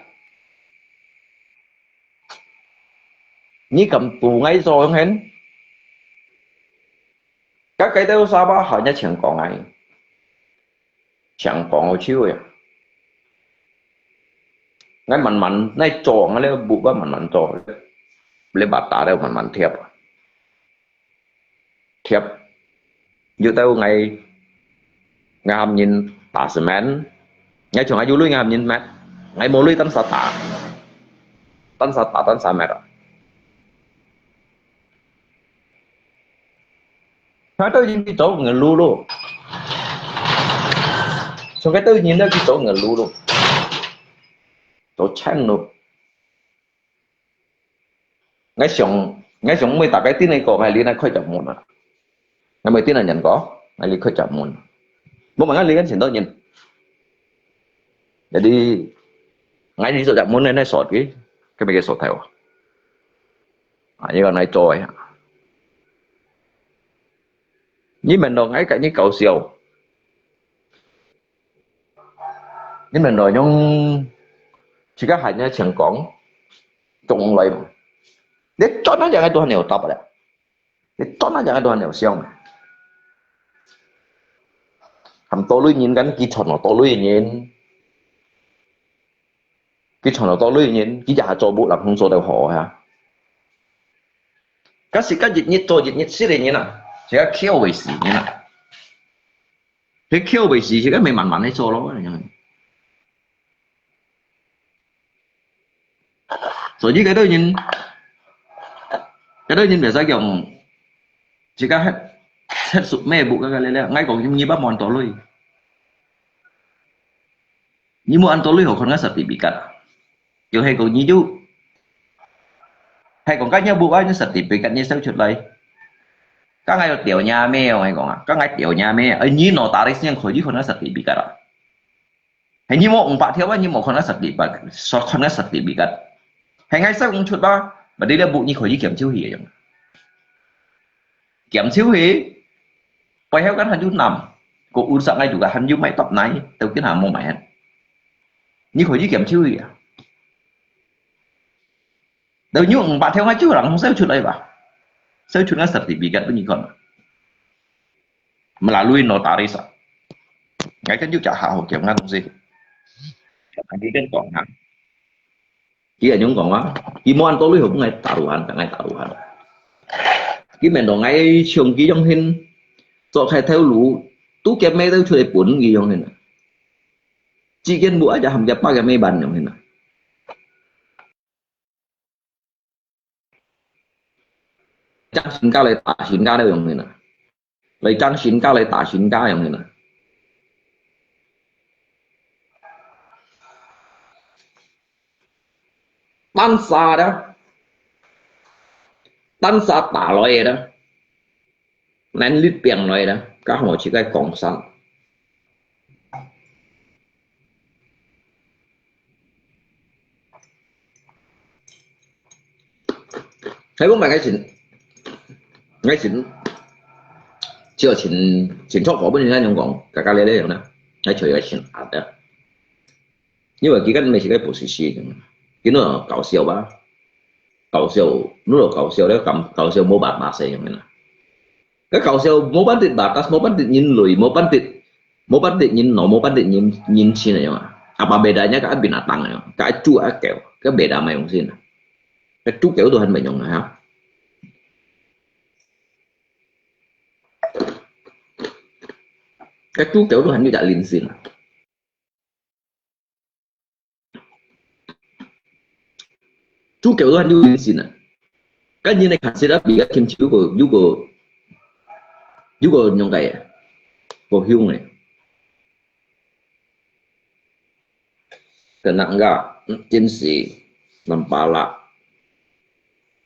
Ni kam tu ngai zo hen. Ka kai teu sa ba ha nya chiang kong ai. Chiang kong o chiu ya. Ngai man man nai zo ngai le bu ba man man zo. Le ba ta le man man thiap. Thiap. Yu tau ngai, ngai ham nyin ta semen. Ngai chung ayu lui ngai ham nyin met. Ngai mo lui tan sa ta. Tan sa ta, tan sa met. Ngai tau nyin ki zo ngai lu lu. Chung kai tau nyin ki zo ngai lu lu. Zo chen lu. Ngai xiong, ngai xiong mui ta kai tin nai ko ngai li nai khoi chap mun ah. Ngai mui tin nai nyan ko, ngai li khoi chap mun. Mo ma ngai li kan sin to nyin. Jadi, ngai li so chap mun nai nai sot ki, ka me ke sot thai wa. Ah, ni ko nai choi. Ni men do ngai ka ni kau siau. Ni men do nyong, chỉ có hai nhà trường講, trong lai. Để cho nóយ៉ាងcái tuần nhiều tập đấy. Để cho nóយ៉ាងcái tuần nhiều siêu mà. Hàm tô lui nhìn gắn kỹ thuật nó tô lui nhìn. Kỹ thuật nó tô lui nhìn, kỹ giả cho bộ làm không số đều họ ha. Cái gì cái dịch nhiệt tô dịch nhiệt xí này nhìn à. Chỉ có khiêu về xí nhìn à. Thế khiêu về xí chỉ có mình mặn mặn hay số đó. Rồi chứ cái đó nhìn, cái đó nhìn về sao kiểu chỉ có hết, hết sụp mê bụng cái cái lẽ lẽ ngay còn như bắp mòn tô lui. Nyi mu an to lui ho khon nga certificate. Yo he ko nyi ju. He ko ka nya bu ai nya certificate nya sau chut lai. Ka ngai yo tiao nya me yo ngai ko nga. Ka ngai tiao nya me. Ai nyi notaris nya khoi di khon nga certificate a. 係你無五百條啊，你無看到十幾百，所看到十幾百个。係𠊎使講出吧，berarti這屋你可以減少去个樣。減少去，背後kan還有nampak，usaha𠊎juga還有買top nine，到今下無買啊。你可以減少去啊。 Dah nyo五百條，𠊎就人好使出來吧。使出來十幾百个分你看。Melalui notaris啊。𠊎跟你講下好，講个東西。佢跟講啊。佢恁樣講啊，佢無恁多鐳，好分𠊎taruhan，分𠊎taruhan。佢面到𠊎像佢樣形，做開頭路，都結尾都出來分佢樣形啊。只見無啊，就含隻巴結尾班樣形啊。 將身家來打身家了樣形啊。來將身家來打身家樣形啊。單殺的，單殺打來的。 能力變來啦，加上我自家講啥。係講大家先，大家先，只有先，先出貨本人恁樣講，大家咧咧樣啦，來找一個先壓的。因為佢个毋係个posisi，佢个搞笑吧，搞笑，你搞笑咧，搞，搞笑無辦法使用个啦。 該搞笑無辦法batas，無辦法人類，無辦法，無辦法人腦，無辦法人，人性个樣啊。Apa bedanya ka binatang个樣，ka豬啊狗，ka beda嘛樣先啊。該豬狗都還沒用啊哈。該豬狗都還有隻靈性啊。 豬狗都還有靈性啊。該人个確實啊，比較牽手有個，有個，有個樣个，個凶个。Tenang ka, 真是，nampak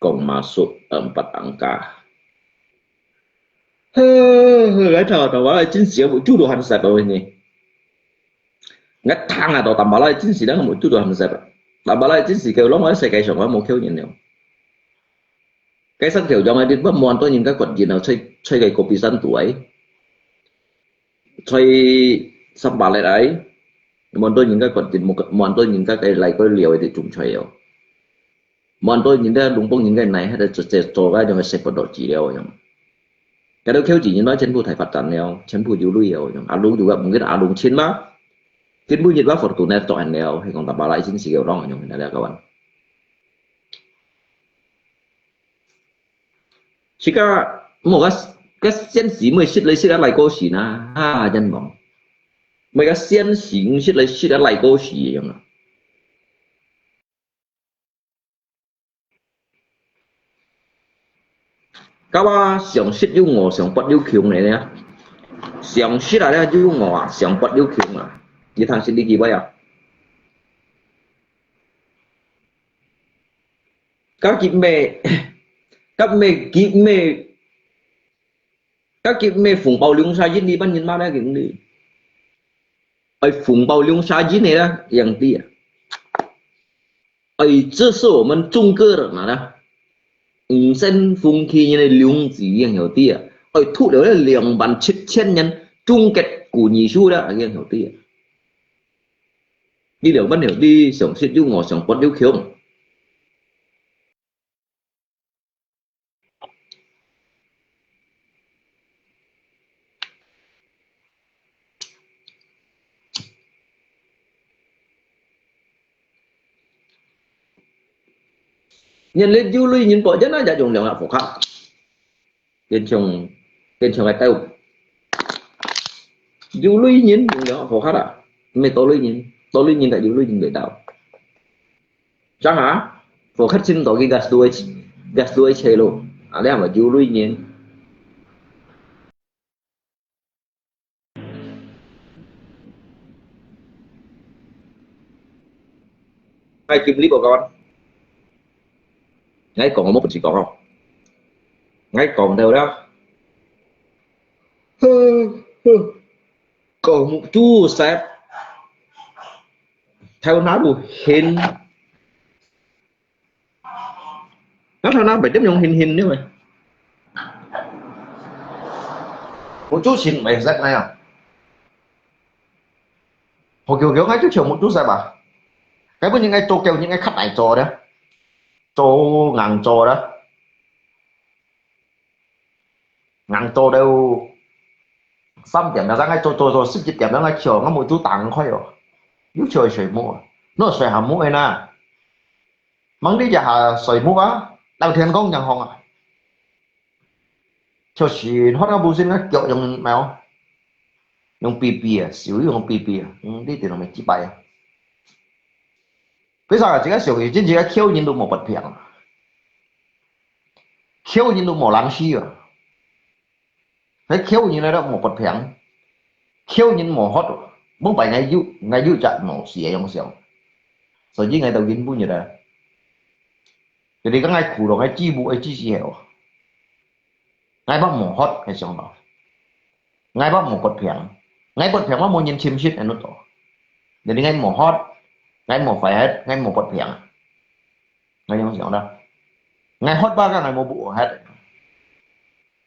講masuk empat angka。 Heh, heh, ngai thang tambah lai cin sia bu chu do han sai pa ni. Ngai thang a do tambah lai cin sia dang mu chu do han sai pa. Tambah lai cin sia kêu long lai sai kai song mu kêu nyen neo. Kai san kêu jong ai dit ba muan to nyen ka kot jin au chai, chai kai kopi san tu ai. Chai sampa lai ai. Muan to nyen ka kot jin mu, muan to nyen ka kai lai koi liao ai dit chung chai au. Muan to nyen da lung pong nyen kai nai, hai da zhe zhe zhe kai jong sai pa do ji liao jong. Ka do kêu ji nyen ba chen bu thai phát展liao, chen bu yu lui liao jong. A lung du ga mungkin a lung chin ma. Kin bu nyen ba fortuna to an liao, hai kong tambah lai cin sia kêu long jong na liao kawan. Sika, mo ka, ka sian si mo sit lai sit lai ko si na, ha, jan mong. Mo ka sian si sit lai sit lai ko si jong. Ka ba想食有餓，想發有窮个呢。想食啊，了有餓啊，想發有窮啊。你通食你幾位啊？Ka kip me, kap me, kip me, ka kip me phùng bao liung sa yin li ban yin ma na ging li. Ai phùng bao liung sa yin ne la, yang ti. Ai, 这是我们中国人啊，五星红旗人的良知，yang有啲啊。Ai，吐了两万七千年，终结古尼修了，yang有啲啊。你两万有啲，想食有餓，想发有穷。 Nhân lên du lịch nhân có dân là dùng lượng là phổ khắc. Bên trong, bên trong cái tàu. Du lịch nhân dùng lượng phổ khắc à? Mày tô lịch nhân, tô lịch nhân tại du lịch nhân để đảo. Chang ha, phổ khắc xin tô cái gas đuôi, gas đuôi chê lô. À, đấy mà du lịch nhân. Hai kim lý của con. Ngay còn một chỉ còn không? Ngay còn đâu đó. Hơ, hơ. Còn một chú sếp. 頭那路眩，該頭那毋係點樣眩眩呢喂？目珠前毋係識哪樣？學久久，𠊎就像目珠識吧。該本應該做久，應該較大做的，做硬做的。 硬做到三點了，𠊎做做做十一點了，𠊎笑，𠊎目珠打開哦，又笑睡目啊，哪睡下目个呢？吂知這下睡目啊，到天光正紅啊。笑死，喝到無聲，𠊎腳用咩哦？用嗶嗶啊，手又用嗶嗶啊，嗯，你電腦咪幾擺啊？為啥啊？這個小學生，這個口音都無不平啊。 口音都無人識啊。該口音來都無不平，口音無學，每擺𠊎有，𠊎有隻無事个樣想。所以𠊎到今晡日啊，就係講𠊎苦惱，𠊎知無，𠊎知時候，𠊎捌無學，𠊎想到。 𠊎捌無不平，𠊎不平，𠊎無人親切，安到做。Jadi𠊎無學，𠊎無壞忒，𠊎無不平。𠊎樣想啦，𠊎學吧，該𠊎無不學忒。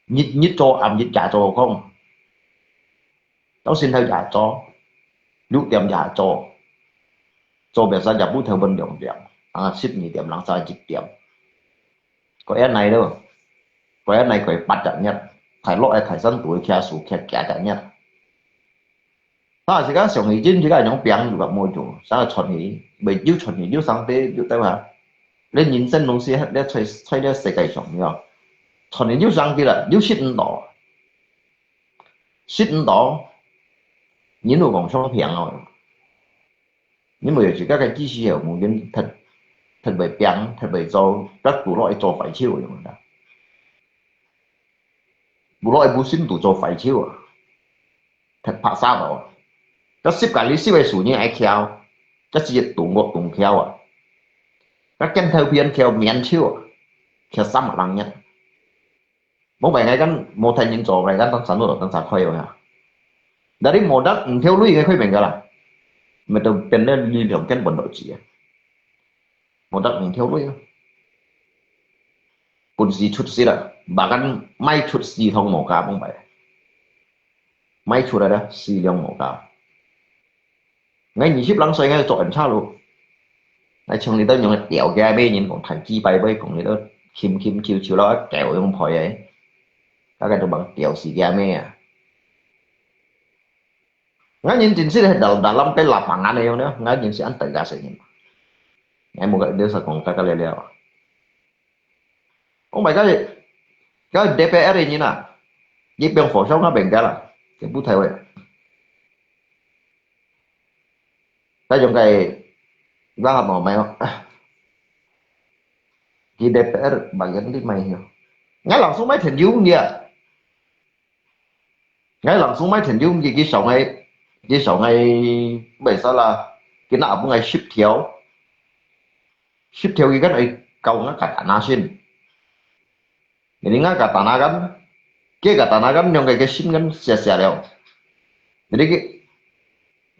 日日做，暗日也做工，到晨頭也做，六點也做，做別儕也不頭分兩點，啊，十二點，零下一點。 過一耐咯，過一耐過八隻月，大落个大山肚，徛樹徛幾隻月。啊，自家上去，真自家用病又个無用，啥个喘氣，未有喘氣，有生病，有得啊。連人生攏係，你在，在這世界上，你看，喘氣有生病啦，有食毋到，食毋到，人都講上病哦。 因為有時該个機器又無人特，特別平，特別做，該堵落去做壞手用个。堵落去無心度做壞手啊，特拍沙到啊。該十个里十个樹人愛敲，該只動我動敲啊。該鏡頭片敲面手啊，敲三萬人一。 無辦法，𠊎講無聽人做，𠊎講當山路當山開个呀。Jadi無得五條鐳个開明个啦，咪就變了力量根本都止啊。無得五條鐳啊。本事出息啦，bahkan賣出四趟無價，明白？賣出來了，四輛無價。 𠊎二十零歲，𠊎做警察咯。𠊎像你兜樣个吊佢阿姆人講，大雞拜拜，講你兜琴琴球球啦，吊用陪个，大家都忙吊死佢阿姆啊！𠊎人真係係大大lâm cái lapangan呢樣呢，𠊎人係恁大家細人。𠊎無个，你實講，大家了了。 Oh my god，該DPR个人啊，佢變和尚啊，變个啦，佢不太會。該種个，那麼沒有，佢DPR bagian你沒有，𠊎老師買天有个。 𠊎老師買天有佢，佢上个，佢上个，為啥啦？佢那分𠊎十條，十條佢跟𠊎教𠊎katana先。Jadi𠊎katana kan，佢katana kan用个，佢心跟寫寫了。Jadi佢，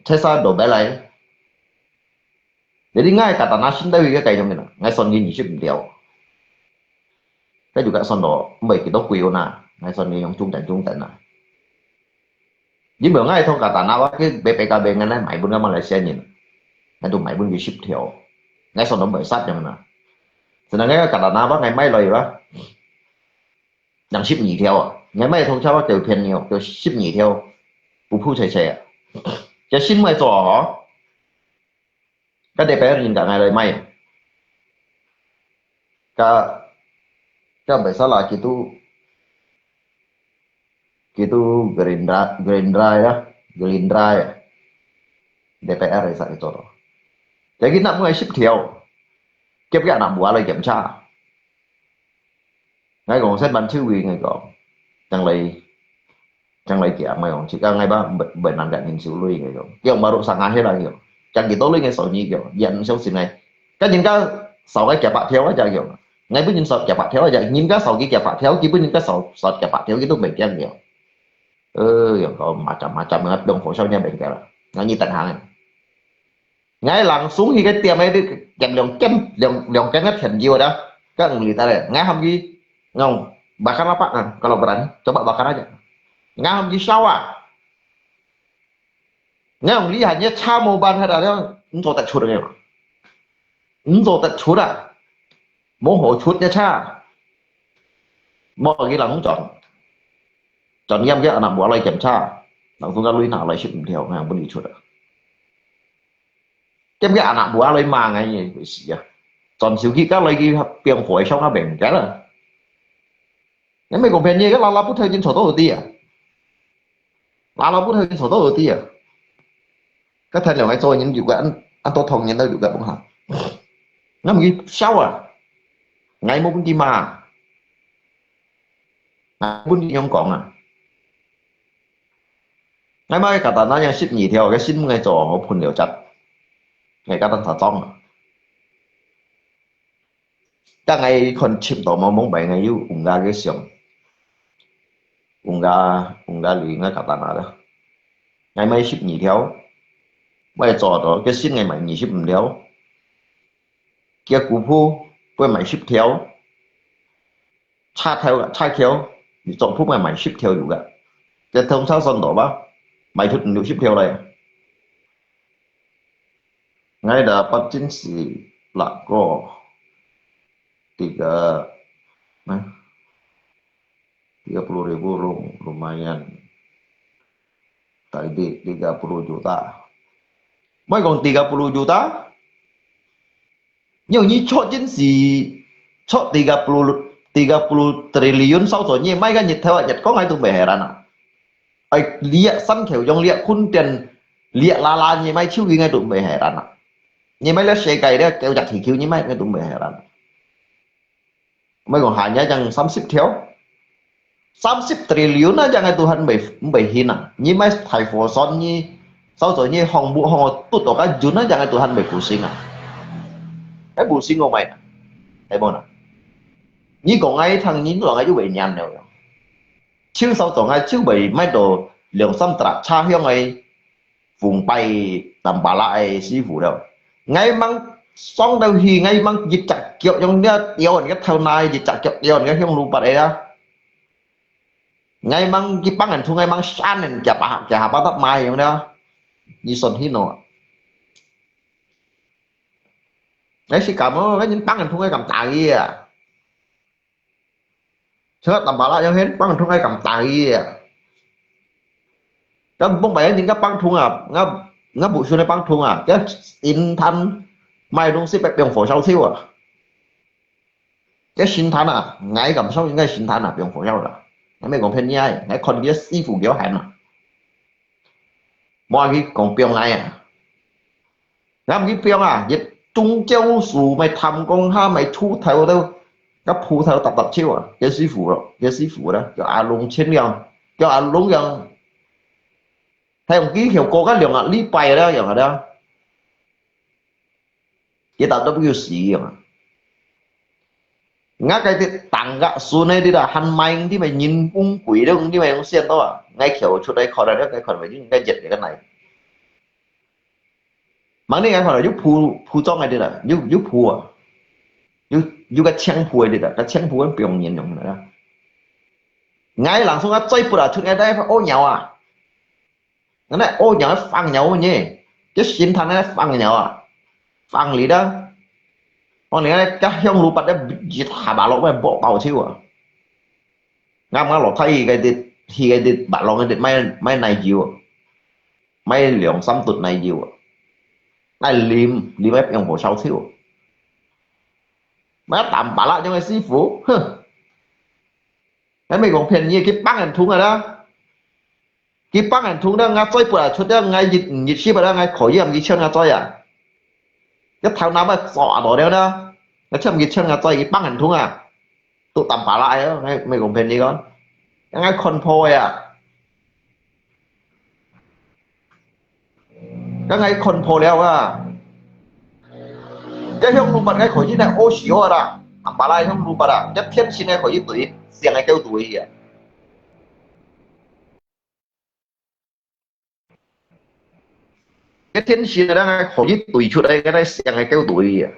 才啥都白來。 Jadi𠊎katana先到佢个該種个啦，𠊎算佢二十五條。該就該算到，毋係幾多貴哦呐，𠊎算佢用中等中等啦。因為𠊎同katana，𠊎去買買个買，𠊎來買分个馬來西亞人，𠊎都買分佢十條，𠊎算到毋係殺樣啦。Sedangkan katana，𠊎買來啦，兩十二條啊，𠊎買同差不多九片哦，就十二條，不鋪齊齊啊。這新買做哦。 Kan D P R人ka ngai lai mai. Ka, ka besar lah gitu, gitu Gerindra, Gerindra ya, Gerindra ya. D P R sa itu. Jadi nak mulai sip theo. Kep ya nak buat lagi macam. Ngai kong sen ban thiu wi ngai kong. Chang lai, chang lai kia ngai kong, chika ngai ba, bai nan dak ngin siu lui ngai kong. Kiong baru sang akhir lah kiong. Chang kito lui ngai sau nyi kiong. Yan siu sin ngai. Kan jin ka sau ngai kia pak thiau aja kiong. Ngai pun jin sau kia pak thiau aja. Ngin ka sau ki kia pak thiau, ki pun jin ka sau, sau kia pak thiau, ki tu bai kiang kiong. Eh, kiong kong macam-macam ngai dong ho siau nya bai kia lah. Ngai nyi tan hang. ，𠊎langsung去該店該，點兩間，兩，兩間个甜酒啊，該五里得咧，𠊎喊佢，ngau makan apa啊，kalau berani，coba makan aja。𠊎喊佢燒啊！ 𠊎講你還這車無辦法啊，你毋做得出个嘛？毋做得出啊，無好出个車。無佢人轉，轉驗佢anak buah來檢查，langsung个鐳拿來食毋掉，𠊎講分你出啊。兼佢anak buah來罵𠊎，你會死啊！轉手機，該來佢變壞相啊，變个啦。你莫講騙你，該拉拉不退緊坐到底啊！ 拿了不頭坐到底啊！該天亮个做人有个，恁，恁多同人都有个，毋好。那麼佢笑啊，𠊎無分佢罵，𠊎無分佢樣講啊。𠊎買katana樣十二條，該新个做，𠊎噴了隻，𠊎katana裝啊。 但𠊎看尋到某某擺，𠊎有用个个相，用个，用个哩，𠊎katana啦。𠊎買十二條，買做到，个新个買二十五條，个古鋪會買十條，差條，差條，你做鋪會買十條有个，个通常算到吧，買出五六十條來。 Ngai dapat jeans si lako tiga, nah, tiga puluh ribu lum-, lumayan. Tadi tiga puluh juta. Mai kong tiga puluh juta? Nyo nyi chot jeans si chot tiga puluh, tiga puluh triliun sao cho nyi mai ka nyit theo nyet kong ai tu beheran ah. Ai liak san kheu yong liak khun tian liak lala nyi mai chiu ngai tu beheran ah. Nyi mai liak sekai liak keu jak hikiu nyi mai ngai tu beheran. Mai kong hanya jang samsip theo. Samsip triliun ah jang ngai tu han bai, bai hin ah. Nyi mai thai fo son nyi sao cho nyi hong bu hong tut ok ka jun ah jang ngai tu han bai pusing ah. Ai pusing ko mai. Ai bon ah. Nyi kong ai thang nyi tu ngai ju bai nyan neo. Chiu sao cho ngai chiu bai mai do liang sam tra cha hiong ai phung pai tam pa la ai si fu liao. Ngai mang song dau hi ngai mang yit chak kiok yong nia tion ka thau nai yit chak kiok tion ka hiong lu pat ai a. Ngai mang ki pang an thu ngai mang san an kia pa kia ha pa tap mai yong nia. Ni son hi no. Ngai si kam o ngai yin pang an thu ngai kam ta hi a. Chớ tầm bả lạ yang hen pang thung ai kam tai à. Kan bông bai yin ka pang thung à, nga, nga bu sun ai pang thung à. Ka in than mai dong si pek piang fo sao thiu à. Ka sin than à, ngai kam sao ngai sin than à, piang fo sao à. Ngai mai kong phen nhai, ngai kon bia si fu biao han à. Mua ki kong piang ngai à. Ngam ki piang à, yit tung jiao su mai tham kong ha mai chu thau tau. Ka phu thau tap tap chiu à, ke si fu lo, ke si fu lo, ke a long chen liang, ke a long yang. Thai yong ki hiao ko ka liang à, li pai la yang à. Ke ta tap kiu si yang à. Nga kai ti tang ka su ne ti da han mai ti mai nyin kung kui dong ti mai yong sian to à. Ngai kiao chu dai kho da, ngai kho mai ngai jet ka nai. Mang ni ngai kho da, yu phu, phu zong ngai ti da, yu, yu phu à. Yu, yu ka chiang phu ngai ti da, ka chiang phu ngai piong nyin yong na. Ngai lang sung a zoi pu da chu ngai dai o nyao à. Ngan nai o nyao fang nyao nyi. Ke sin than nai fang nyao à. Fang li da. Ong ni ngai ka hiong lu pat da jit ha ba lo mai bo bao chiu à. Ngam ngam lo thai hi kai dit, hi kai dit, ba long kai dit, mai, mai nai jiu. Mai liang sam tut nai jiu. Nai lim, lim mai piang bo sao chiu. Mai tam ba la nyong ngai si fu. Huh. Ngai mai kong phen ni, ki pang an thung à da. Ki pang an thung da, nga zoi pu a chut da, ngai yit, yit si ba da, ngai kho yam ki chen nga zoi à. Ka thau na ba zo a do liao da. Ngai chen ki chen nga zoi, ki pang an thung à. Tu tam pa la ai, ngai mai kong phen ni kon. Ngai kon pho ya. Ka ngai kon pho liao à. Ka hiong lu pat ngai kho yin nai o si o da. Tam pa la hiong lu pat à. Ka thien sin ngai kho yin tui. Siang ngai keu tui ya. 該電視个，𠊎可以對出來，該个聲个夠對啊。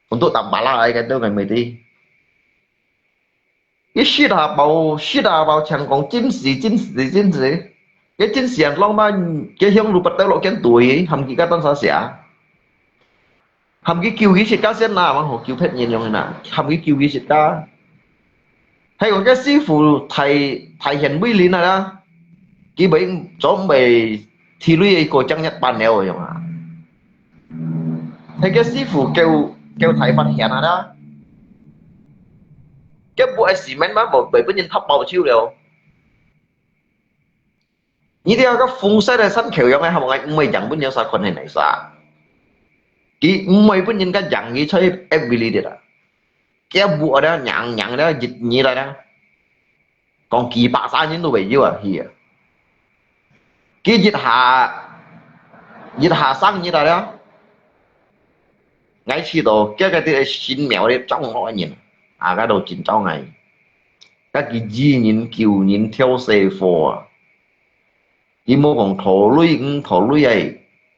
Untuk tampalak个，該兜个媒體。佢實下包，實下包，像講真實，真實，真實。該真實人浪漫，該向路不得落見對，含佢个單啥寫。 含佢救佢自家先啦，還好救別人樣啦，含佢救佢自家。還有个師傅大，大顯威靈啊啦，佢袂，做毋會地雷个過江一般了樣啊。還个師傅叫，叫大發現啊啦，根本係cement嘛，無，袂分人踏爆手了。 你這个風勢个山口洋个，係無？毋會贏分人啥款个哪啥？佢毋會分人家贏，佢出去every day啦。佢無啊，贏贏了一年來啦，講幾百三年都袂有啊，去啊。佢一下，一下生日來了，𠊎試到，佢个這个神廟个長老个人，啊，該都真早𠊎。 該佢義人救人跳西河啊！佢無講討鐳，毋討鐳啊！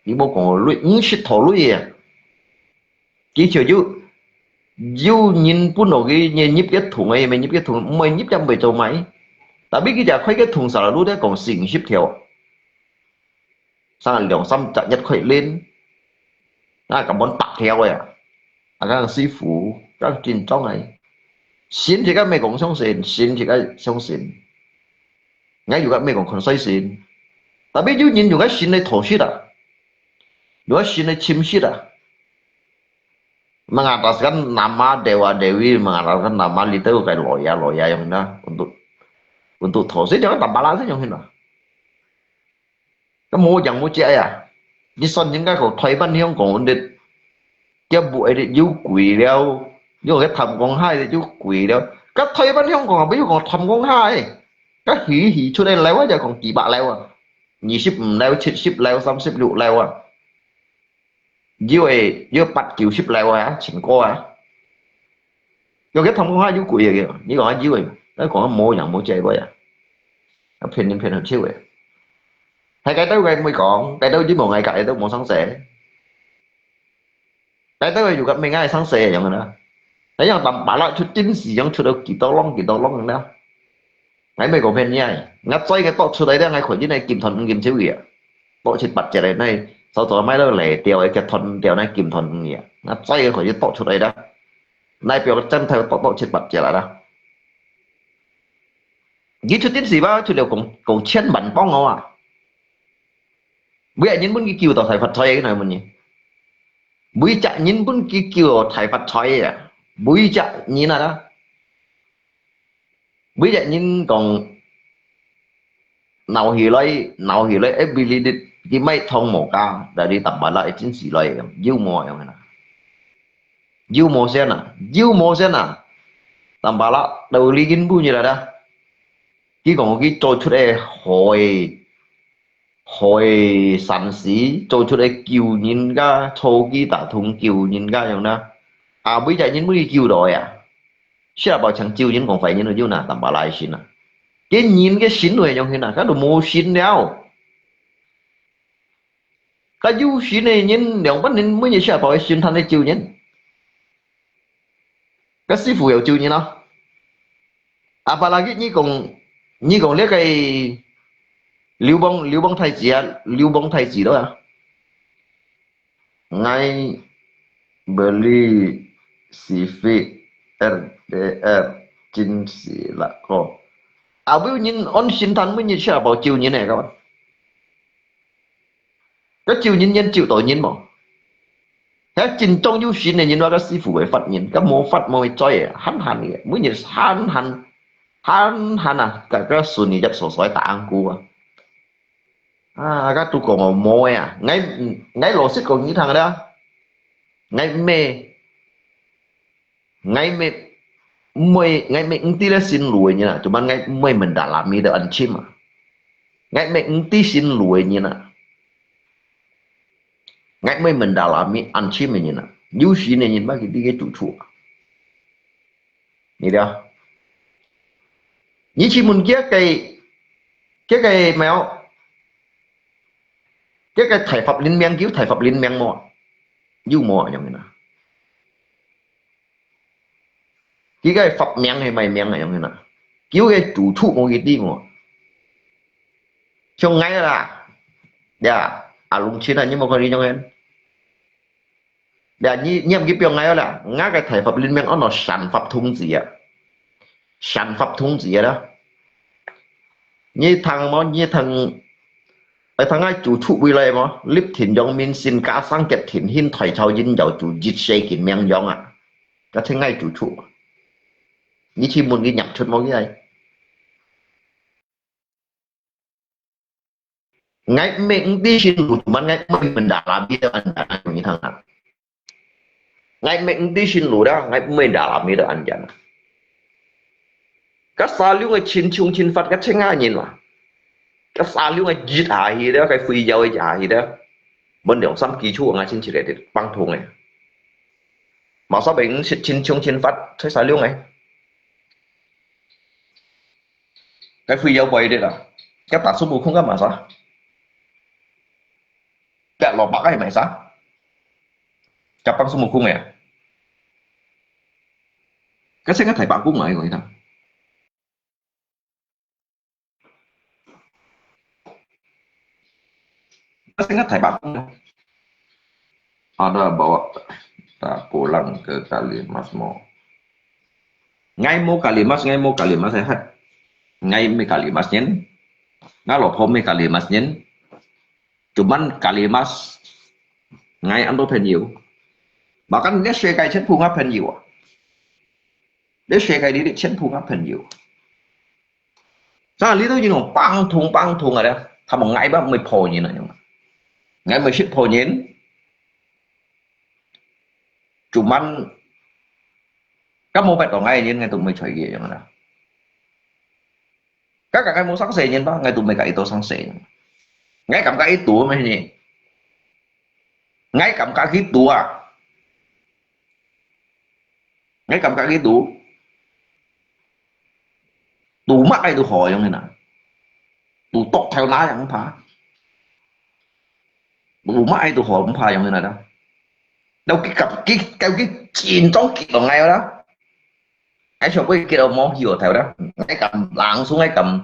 佢無講鐳，毋識討鐳啊！佢就有，有人分落去，你入个桶啊，也無入个桶，毋會入也毋會做麼个。Tapi佢就開个桶，selalu佢講四五十條。 生兩三隻月開輪，啊，根本白條个啊，啊，該師傅，該真正个，信自家毋講相信，信自家相信。𠊎有个毋講看衰信，tapi有人用个信來討食啊，用个信來尋食啊。Mengandalkan nama dewa dewi, mengandalkan nama little个lawyer lawyer樣啦，untuk，untuk討食，就tampalak用个啦。 該無影無跡啊！你算人家講台灣香港个，佢無一日又貴了，又个貪公害个又貴了。該台灣香港啊，毋係講貪公害，該起起出來樓啊，就講幾百樓啊，二十五樓、七十樓、三十六樓啊。 有个，有八九十樓啊，千過啊。有个貪公害有貴个，你講有个，該講無影無跡个啊，啊，騙人騙到手个。係該兜个毋會講，該兜你無愛，該兜無生事。該兜个有个命愛生事樣个啦。該樣tampalak出電視，樣出到幾多浪幾多浪啦。 𠊎毋係講騙你啊，𠊎嘴个剁出來了，𠊎看見个金團五金手个啊，剁七八隻个，那手指買到裂掉个，佢斷掉那金團五个啊，𠊎嘴个可以剁出來了，那表个鏡頭剁剁七八隻來了。你出電視吧，出了講，講千萬幫我啊！每一人分佢救到大發財个，那問你，每隻人分佢救到大發財个啊，每隻人啊啦。 每隻人講，鬧起來，鬧起來，every day，佢買糖無價，但係tampalak一定死來，有無樣啦？有無先啊？有無先啊？Tampalak，道理根本就來啦。佢講佢做出个好个 好个善事，做出个救人家，初期打通救人家樣啦。啊，每隻人每救到呀。是啊，包括救人講壞人都有啦，tampalak心啊。該人个心會樣形啊，該都無心了。該有心个人，兩百年每日是啊，包括心態个救人。 該師傅有救人咯。Apalagi你講，你講這个流氓，流氓太子啊，流氓太子咯啊。𠊎beli Civic R D R真係啦个。啊，有人安心，但每日是啊，包救人个，个。 該救人，人救到人無？該真正有心个人，該師傅會發人，該無發無會災个，閒閒个，每日閒閒，閒閒啊，該，該順利入所在打鵪鶉啊。啊，該都講我無个啊，𠊎，𠊎老實講你聽个啦，𠊎毋係 𠊎乜毋會，𠊎乜毋知這心路个人啊，cuman𠊎毋會mendalami到恁深啊。𠊎乜毋知心路个人啊。𠊎毋會mendalami恁深个人啊。有心个人嘛，佢知个主處啊。你了？你去問佢个，佢个咩哦？一个大法輪名，有大法輪名無？有無啊？樣形啊？佢个法名係麼个名啊？樣形啊？佢个主處無佢知無？像𠊎啦，呀，阿龍清啊，你無看你樣形？呀，你，你毋去表𠊎啦，𠊎个大法輪名安到善法童子啊，善法童子啊啦。你聽無？你聽，愛聽𠊎主處位來無？立天揚名，身家生吉，天興台朝，應有主，一世見名揚啊！該請𠊎主處。你去問佢念出無佢係？ 𠊎毋係毋知新路，cuman𠊎毋係mendalami到恁樣，你聽啊。𠊎毋係毋知新路啦，𠊎毋係mendalami到恁樣。該沙龍个清淨心法，該請下人嘛。該沙龍个一下去了，該非洲个一下去了，問兩三句就，𠊎先起來个，幫同个。Masa明識清淨心法，在沙龍个。 該非洲背个啦，該打孫悟空个masa？該羅伯个masa？該幫孫悟空个啊？該成个大伯公來个，你看。 Masih ingat hai bakung? Ada bawa tak pulang ke Kalimas mo? Ngai mo Kalimas, ngai mo Kalimas sehat. Ngai me Kalimas nyen. Ngai lo pho me Kalimas nyen. Cuman Kalimas ngai ando 朋友. Bahkan ngai sekai chet phung 朋友. Ngai sekai dili chet phung 朋友. Sa li tu yun pang thung pang thung ada. Tamo ngai ba mui pho nyen na yun. Ngai mui sit pho nyen. Cuman kamu bet to ngai nyen ngai tu mui choi ye yun ada. Ka ka ngai mu sang se nyen ba ngai tu mui ka ito sang se. Ngai kam ka ito me nyen. Ngai kam ka ki tua. Ngai kam ka ki tu. Tu mak ai tu ho yong na. Tu tok thau na yang pa. Tu mak ai tu ho pa yong na da. Dau ki kap ki kau ki chin tong ki dong ngai da. Ngai sio bui ki dong mo hiu thau da. Ngai kam langsung ngai kam.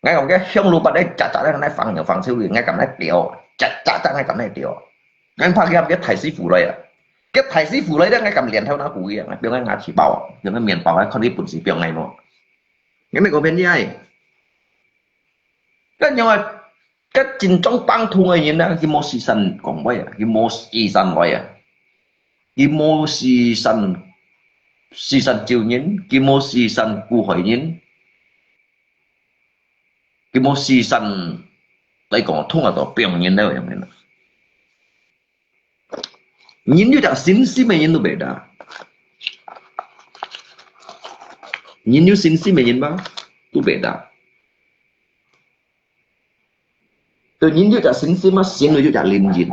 Ngai kam ke hiong lu pat dai chak chak dai ngai fang nyau fang siu ngai kam ngai tio. Chak chak chak ngai kam ngai tio. Ngai pa ki kam ke thai si fu lai a. Ke thai si fu lai dai ngai kam lian thau na fu ki ngai piong ngai ngai chi bao. Piong ngai mian bao ngai kon ki pun si piong ngai mo. Ngai me ko pian ni ai. Kan yong a. Kan chin chong pang thung ai yin na. Ki mo si san kong wai a. Ki mo si san wai a. Ki mo si san. Si san chiu nyen. Ki mo si san ku hoi nyen. Ki mo si san. Lai kong thung a to piong nyen na yang nyen na. Nyen yu chak sin si me nyen tu beda. Nyen yu sin si me nyen ba tu beda. Tu nyen yu chak sin si ma sin yu chak lin yin.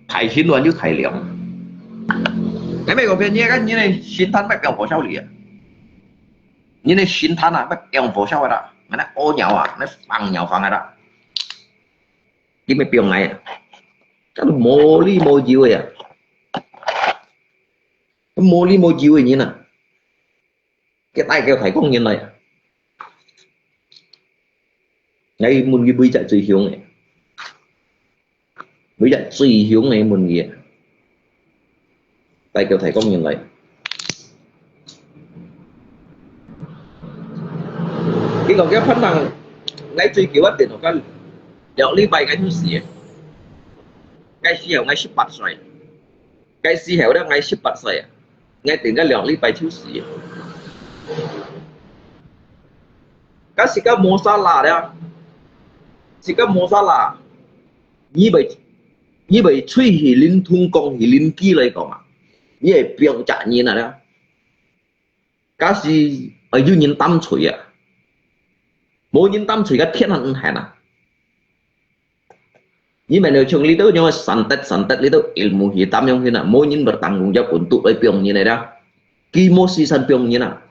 Thai sin wan yu thai liang. Ngai me ko pian nyen kan nyen ne sin than bai piang po siau li a. Nyen ne sin than a bai piang po siau a da. Ngai na o nyau a, ngai fang nyau fang a da. Ki me piong ngai a. Kan mo li mo jiu a. Mo li mo jiu a nyen a. Ke tai kêu thai kong nyen lai a. Ngai mun ki bui chak chui hiong a. Bui chak chui hiong a mun ki a. Tai kêu thai kong nyen lai. Ki kong kêu phan nang ngai chui kiu a den ho ka. Liao li bai ngai tu si a. Ngai si heo ngai si pat soi. Ngai si heo da ngai si pat soi a. Ngai ten ka liao li bai chiu si. Ka si ka mo sa la da. Si ka mo sa la. Ni bai, ni bai chui hi lin thung kong hi lin ki lai kong a. Ni ai piong chak nyen a da. Ka si ai yu nyen tam chui a. Mo nyen tam chui ka thian han hen a. Ni men yu chung li tu nyong santet santet li tu ilmu hitam yong hin a. Mo nyen bertanggung jawab untuk ai piong nyen a da. Ki mo si san piong nyen a.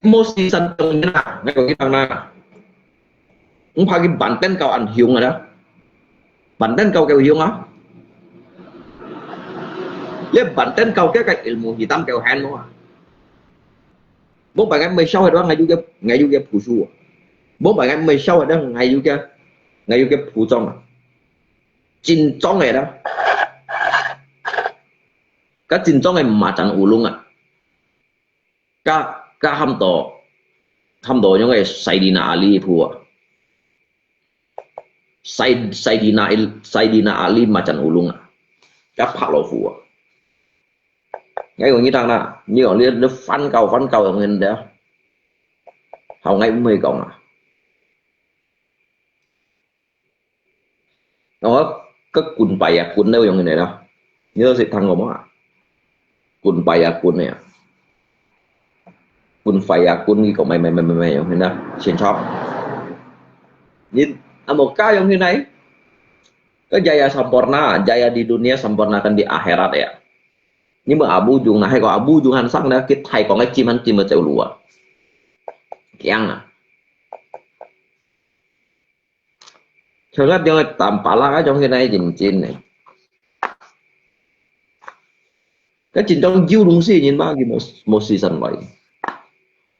無時辰當然啦，𠊎講你聽啦。毋怕佢板凳高恁雄啊啦，板凳高夠雄啊。你板凳高，佢个ilmu hitam夠顯無啊？Mong pai𠊎毋會笑个，𠊎有个，𠊎有个步數啊。Mong pai𠊎毋會笑个，𠊎有个，𠊎有个步裝啊。真裝个啦。該真裝个macam ulung啊。該，該喊到，喊到樣个Saidina Ali步啊。Sai-，Saidina Il-，Saidina Ali macam ulung啊。該拍老虎啊。 𠊎講你聽啦，你講你，你翻教，翻教用現在啊。好，𠊎毋會講啊。我个棍拜啊，棍了用現在啦。你有識聽過無啊？棍拜啊，棍个啊。Kun faya kun，你講咩咩咩咩咩用現在，先插。你，啊，無加用現在。Kejayaan sempurna, jaya di dunia sempurnakan di akhirat ya. 你問阿母中啊，係講阿母中還生呢，佢太講个金還金个走路啊。驚啊！像該種个Tampalak該種，現在認真呢。該真正有東西人嘛，佢無，無時間來。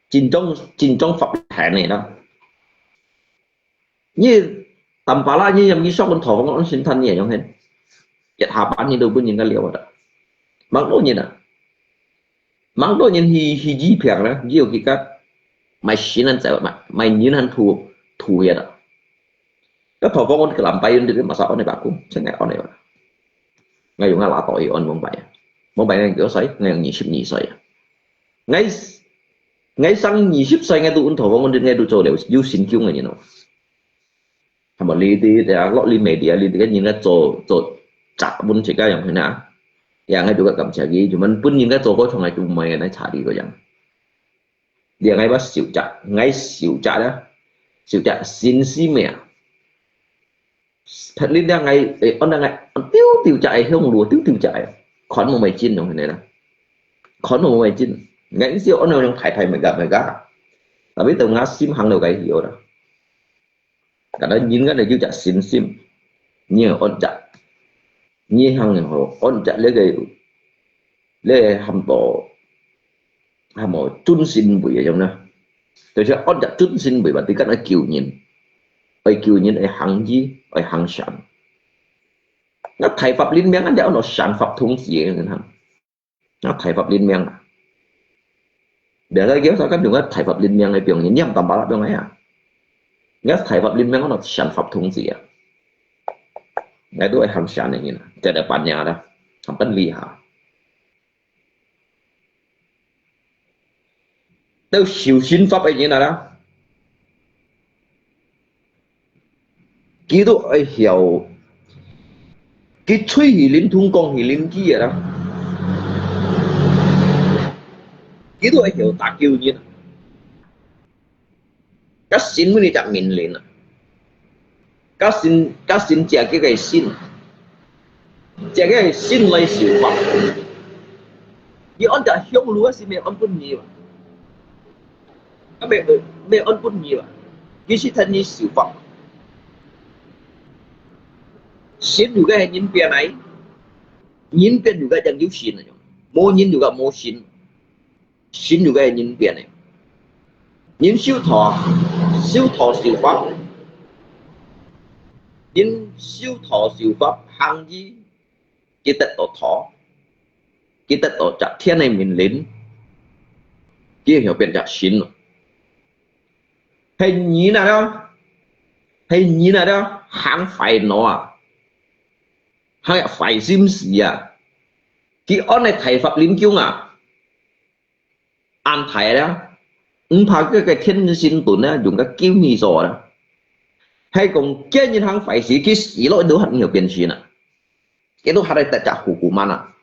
真正，真正發現个啦。 你Tampalak，你入去上門討飯，安心談你用現。一下班你都分人家撩个。吂多人啊。吂多人去，去醫病啦，醫有幾个，買心還走，買，買人還吐，吐血啊。該討飯，𠊎个藍白人，你masa安尼吧，講，真个安尼吧。𠊎用𠊎拿到去安，吂拜啊。吂拜𠊎幾多歲？𠊎用二十二歲啊。 𠊎，𠊎生二十歲，𠊎都運動，𠊎，𠊎都做了，有成功个人哦。係無？你，你，你，落你media，你，你，人家做，做雜文自家樣去哪？呀，𠊎都个感謝佢，就問本人家做過，從來都毋會來查你个樣。你，𠊎捌小隻，𠊎小隻啦，小隻新鮮咩啊？ Phelit呀，𠊎，誒，安到𠊎，丟丟隻个香爐，丟丟隻个，看無乜真咯，係啦。看無乜真。𠊎意思安到用大大mega mega。Tapi到𠊎心行到該曉啦。Karena人个呢有隻信心，你要安隻，你行好安隻這個，這個喊到 係無？尊神位个樣呢？就係安隻尊神位吧，你敢愛救人，愛救人，愛行義，愛行善。該大法輪命，安隻安到善法童子个人行。該大法輪命啊！Biasa叫啥个用个大法輪命个，放人念Tampalak放个啊。該大法輪命安到善法童子啊！該都愛行善个人啊，這個般樣啦，很厲害。 都修身法个人啊啦，佢都愛曉，佢喙係靈通，講係靈機个啦，佢都愛曉打救人。 該神分你隻命令啊！該神，該神借佢个神，借佢个神來受罰。你安隻香爐啊，神愛安分你啊？啊，愛，愛安分你啊？佢係替你受罰。神有个係人變來，人變有个正有神啊，無人有个無神。 神有个人變个。人修道，修道修法，人修道修法，行義，佢得到道，佢得到隻天个命令，佢就變隻神咯。係人啊了，係人啊了，行壞腦啊，行壞心思啊，佢安个大法輪宮啊， 恁大啦，毋怕該个天神殿啦，用个金去做啦。係講，今日行壞事，佢死落都還有變神啊，佢都還會得隻hukuman啊，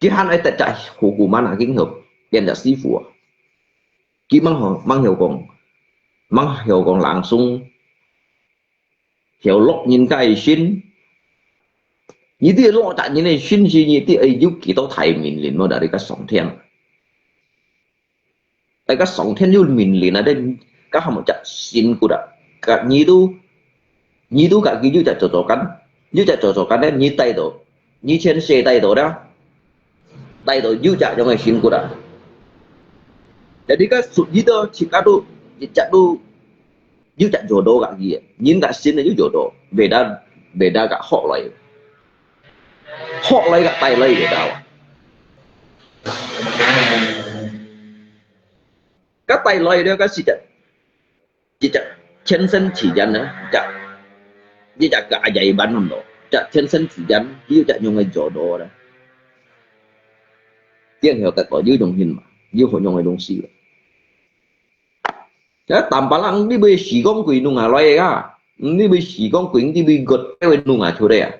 佢還會得隻hukuman啊，佢有變隻師傅啊，佢吂曉，吂曉講，吂曉講langsung 曉落人家个心。你知落隻人个心時，你知愛有幾多大命令無？在你个上天。哎，該上天有命令啊，這，該喊麼个仙骨啊，該你都，你都該佢有隻做做看，有隻做做看呢，你帶到，你前世帶到了，帶到有隻樣个仙骨啊。Jadi該出去到，自家都，一隻都，有隻做到該佢，人該仙呢有做到，beda，beda該學來，學來該帶來个道啊。 該帶來了，該時節，一隻天生自然呢，一隻，一隻keajaiban咯，一隻天生自然，有隻用个做到呢。然後得到有種形嘛，有好用个東西了。該tamparang你會時光鬼弄下來个啊，你會時光鬼，你會个會弄下出來啊。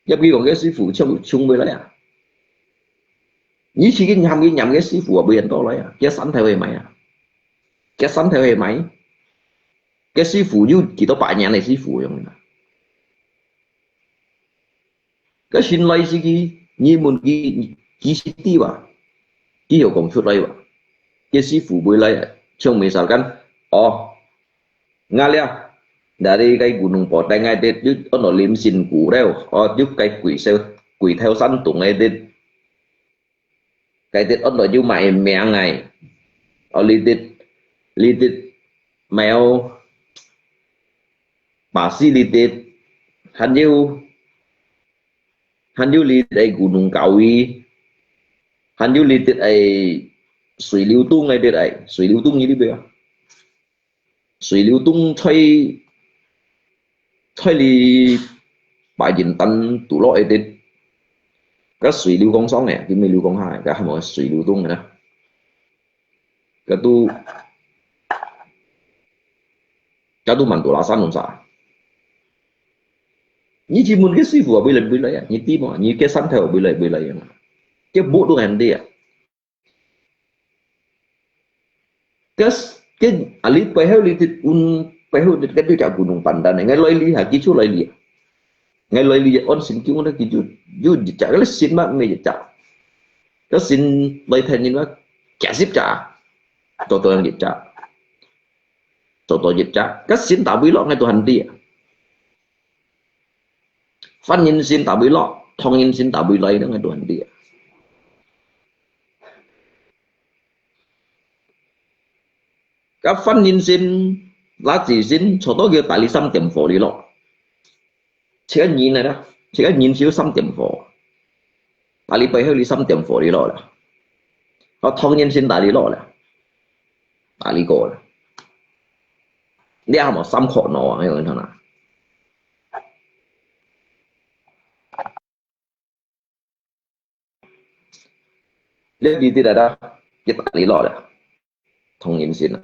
也比如講，該師傅衝，衝會來啊。你自家念，佢念，該師傅也會很多來啊，佢山頭會買啊，佢山頭會買。該師傅有幾多百年个師傅用啊？該先來時期，你問佢，佢識知哇？佢有講出來哇？該師傅會來啊，像misalkan，哦， Ngalih, dari該Gunung Poteng該兜，又安到林森古了，哦，又該鬼頭，鬼頭山洞該兜，該兜安到又賣名个，哦，這兜，這兜貓，巴西這兜，還有，還有這兜Gunung Kawi，還有這兜个水流洞該兜个，水流洞你知無啊？ 水流洞在，在這白雲丹肚落一滴，該水流江上呢，佢毋係流江下，該喊麼水流洞呢？該都，該都蠻多啦，山東啥？你去問該師傅啊，會來，會來啊，你知無？你該山頭會來，會來啊，該木都很低啊。 該，該，啊，你背後你的，嗯，背後你該對隻Gunung Pandan呢，𠊎來這下，佢就來這。𠊎來這安心，佢講佢就，有一隻，該神嘛，毋係一隻。該神來聽人話，幾十隻，做到一隻，做到一隻，該神打會落，𠊎都還知啊。 番人仙打會落，唐人仙打會來，𠊎都還知啊。該番人仙、拉子仙，坐到佢打你三點火裡落。這個人來啦，這個人就三點火，打你背後裡三點火裡落啦。啊，唐人仙打你落啦，打你過啦。你還無三可腦啊，有人講啊？ 你，你，你，你，你，佢打你落了，唐人仙啊。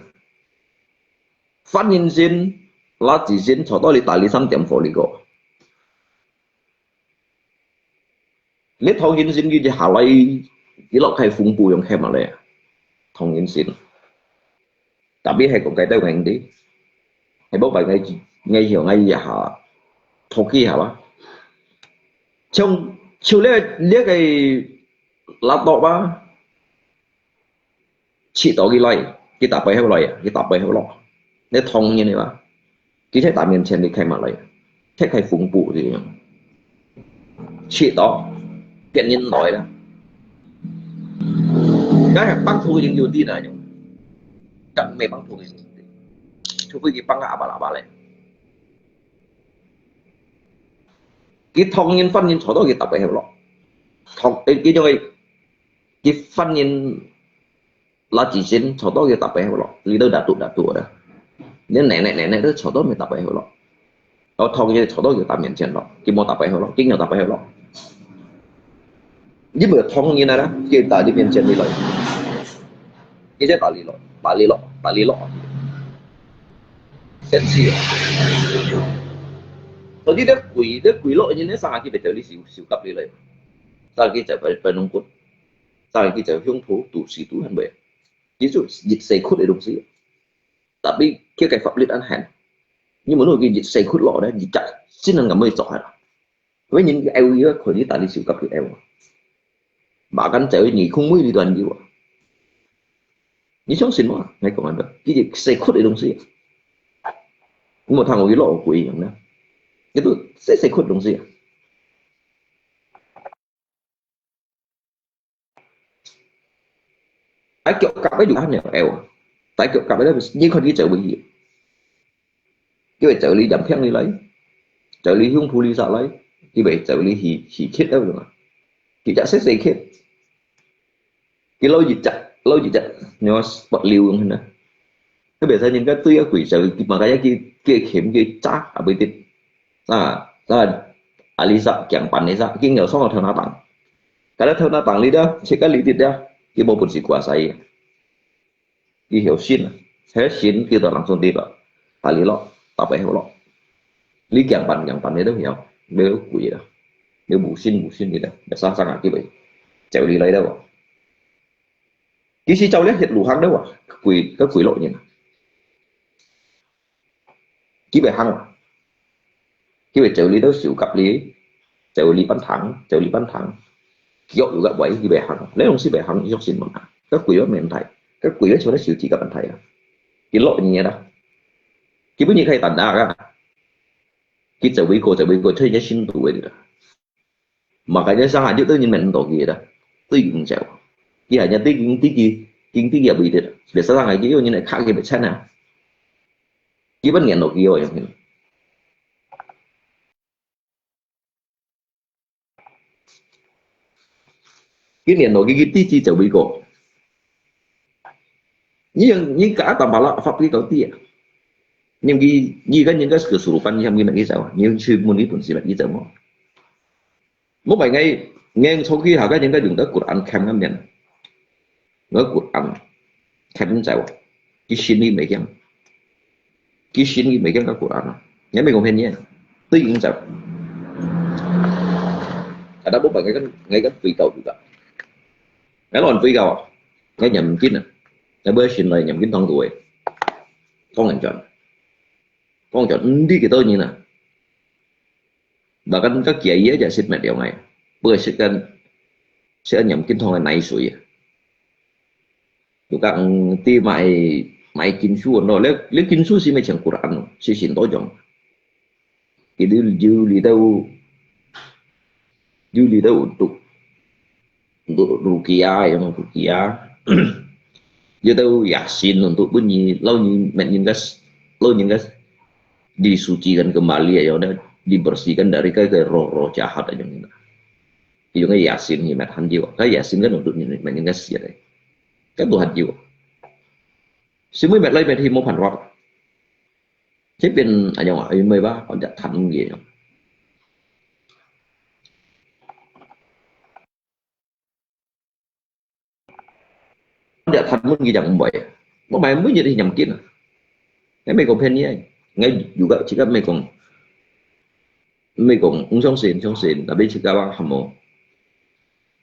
番人仙、拉子仙，坐到你打你三點火裡過。你唐人仙佢一下來，佢落開風波樣開嘛咧，唐人仙。 Tapi係講該兜兄弟，係無擺𠊎，𠊎想𠊎一下，托起下吧。像，像這，這個laptop啊，切到佢來，佢打背後來啊，佢打背後落。你唐人个嘛，佢在打面前你開嘛來。 切開風波這樣，切到別人來啦。該係幫助人有力那種，該毋係幫助人，除非佢幫个阿爸阿爸咧。佢唐人番人坐到佢打背後落，唐，誒，佢就會，佢番人 拉子仙坐到佢打背後落，你都打肚打肚啦。你奶奶奶奶都坐到佢打背後落，然後唐人坐到佢打面前落，佢無打背後落，佢仰打背後落？你無唐人啊啦，佢打你面前你來，佢就打你落，打你落，打你落。生氣啊！所以這鬼，這鬼落，人家上下去別條你受，受夾你來，上下去就分，分龍骨。 但係佢就向頭，肚屎肚還會，佢就一世窟个東西。Tapi佢个法律恁狠，你問佢一世窟落咧，一隻先能咁樣做下啦。因為人个愛有可能打你手甲佢愛啊，bahkan就係你空妹你都有啊。你相信無？𠊎講恁樣，佢係細窟个東西，你無聽過佢落鬼樣呢？佢都細細窟東西啊。啊，腳甲个有恁樣，哎喲，但腳甲个，你看佢走位去，佢會走你兩片里來，走你胸脯里下來，佢會走你去去切了嘛，佢隻細細切。 佢摎一隻，摎一隻，你話滑溜樣呢。特別係人家對个鬼就，佢嘛个佢佢鉗佢揸，啊，會得，啊，啊，啊，你隻鏡板你隻，佢有上个頭那檔，佢个頭那檔你咧，切个你得咧，佢無本事過使。 佢曉神啊，係神佢就人上帝了，打你咯，打白好咯。你鏡板鏡板你都曉，你都鬼啦，你無神無神你啦，你生生啊，佢會走你來了哦。其實走了係路行了啊，鬼个鬼落人啊。 佢會行，佢會走你到樹甲里，走你半堂，走你半堂，腳有个位佢會行，你用時會行，你相信無啊？个鬼个問題，个鬼个全部手指个問題啊，佢落你啦，佢本你可以單打个，佢走位過，走位過，出現深度个啦。 Makanya sangkajut tu nyen men to kita. Tu yung jauh. Iya nya tu yung tiki, yung tiki apa itu. Biasa lah ngaji yung nyen kaki becana. Kiban nyen to kiyo yung. Kini nyen to kiki tiki jauh biko. Ni yang ni ka atam pala fap ki kau tia. Ni ki ni kan ni ka kesurupan ni ham ki nak kisah. Ni si mun ni pun si nak kisah mo. Mô bai ngai ngai chô ki ha ka nyen ka yung ta Quran kham ngam nyen. Nga Quran kham chau. Ki shin ni me kiang. Ki shin ni me kiang ka Quran. Ngai me kong hen nyen. Tui yung chau. Ada mô bai ngai kan ngai kan tui kau juga. Ngai lon tui kau. Ngai nyam kin a. Ngai bơ shin lai nyam kin thong tui. Kong ngan chon. Kong chon ndi ki tau nyi na. Bahkan ka kia iya ja sit met yong ai. Bơ sit kan sit nyam kin thong nai sui. Lu kang ti mai mai kin su no le le kin su si me chang Quran si sin to jong. Ki du du li tau du li tau untuk untuk rukia yang rukia. Dia tau Yasin untuk bunyi lau ni met nyin gas lau nyin gas disucikan kembali ya, udah dibersihkan dari ke, ke roh-roh jahat aja ni. Iyong Yasin ni met han jiwa. Ka Yasin kan untuk ni met nyin gas ya deh. Kan Tuhan jiwa. Semua met lai met hi mo pan rot. Thế bên anh nhong ai mới ba con đã thắn gì nhong. Con đã thắn muốn gì chẳng bội. Bố mày mới nhiệt thì nhầm kín à. Ngai me kong phen ni ai. Ngai juga chika me kong me kong ung song sen song sen tapi chika bang hamo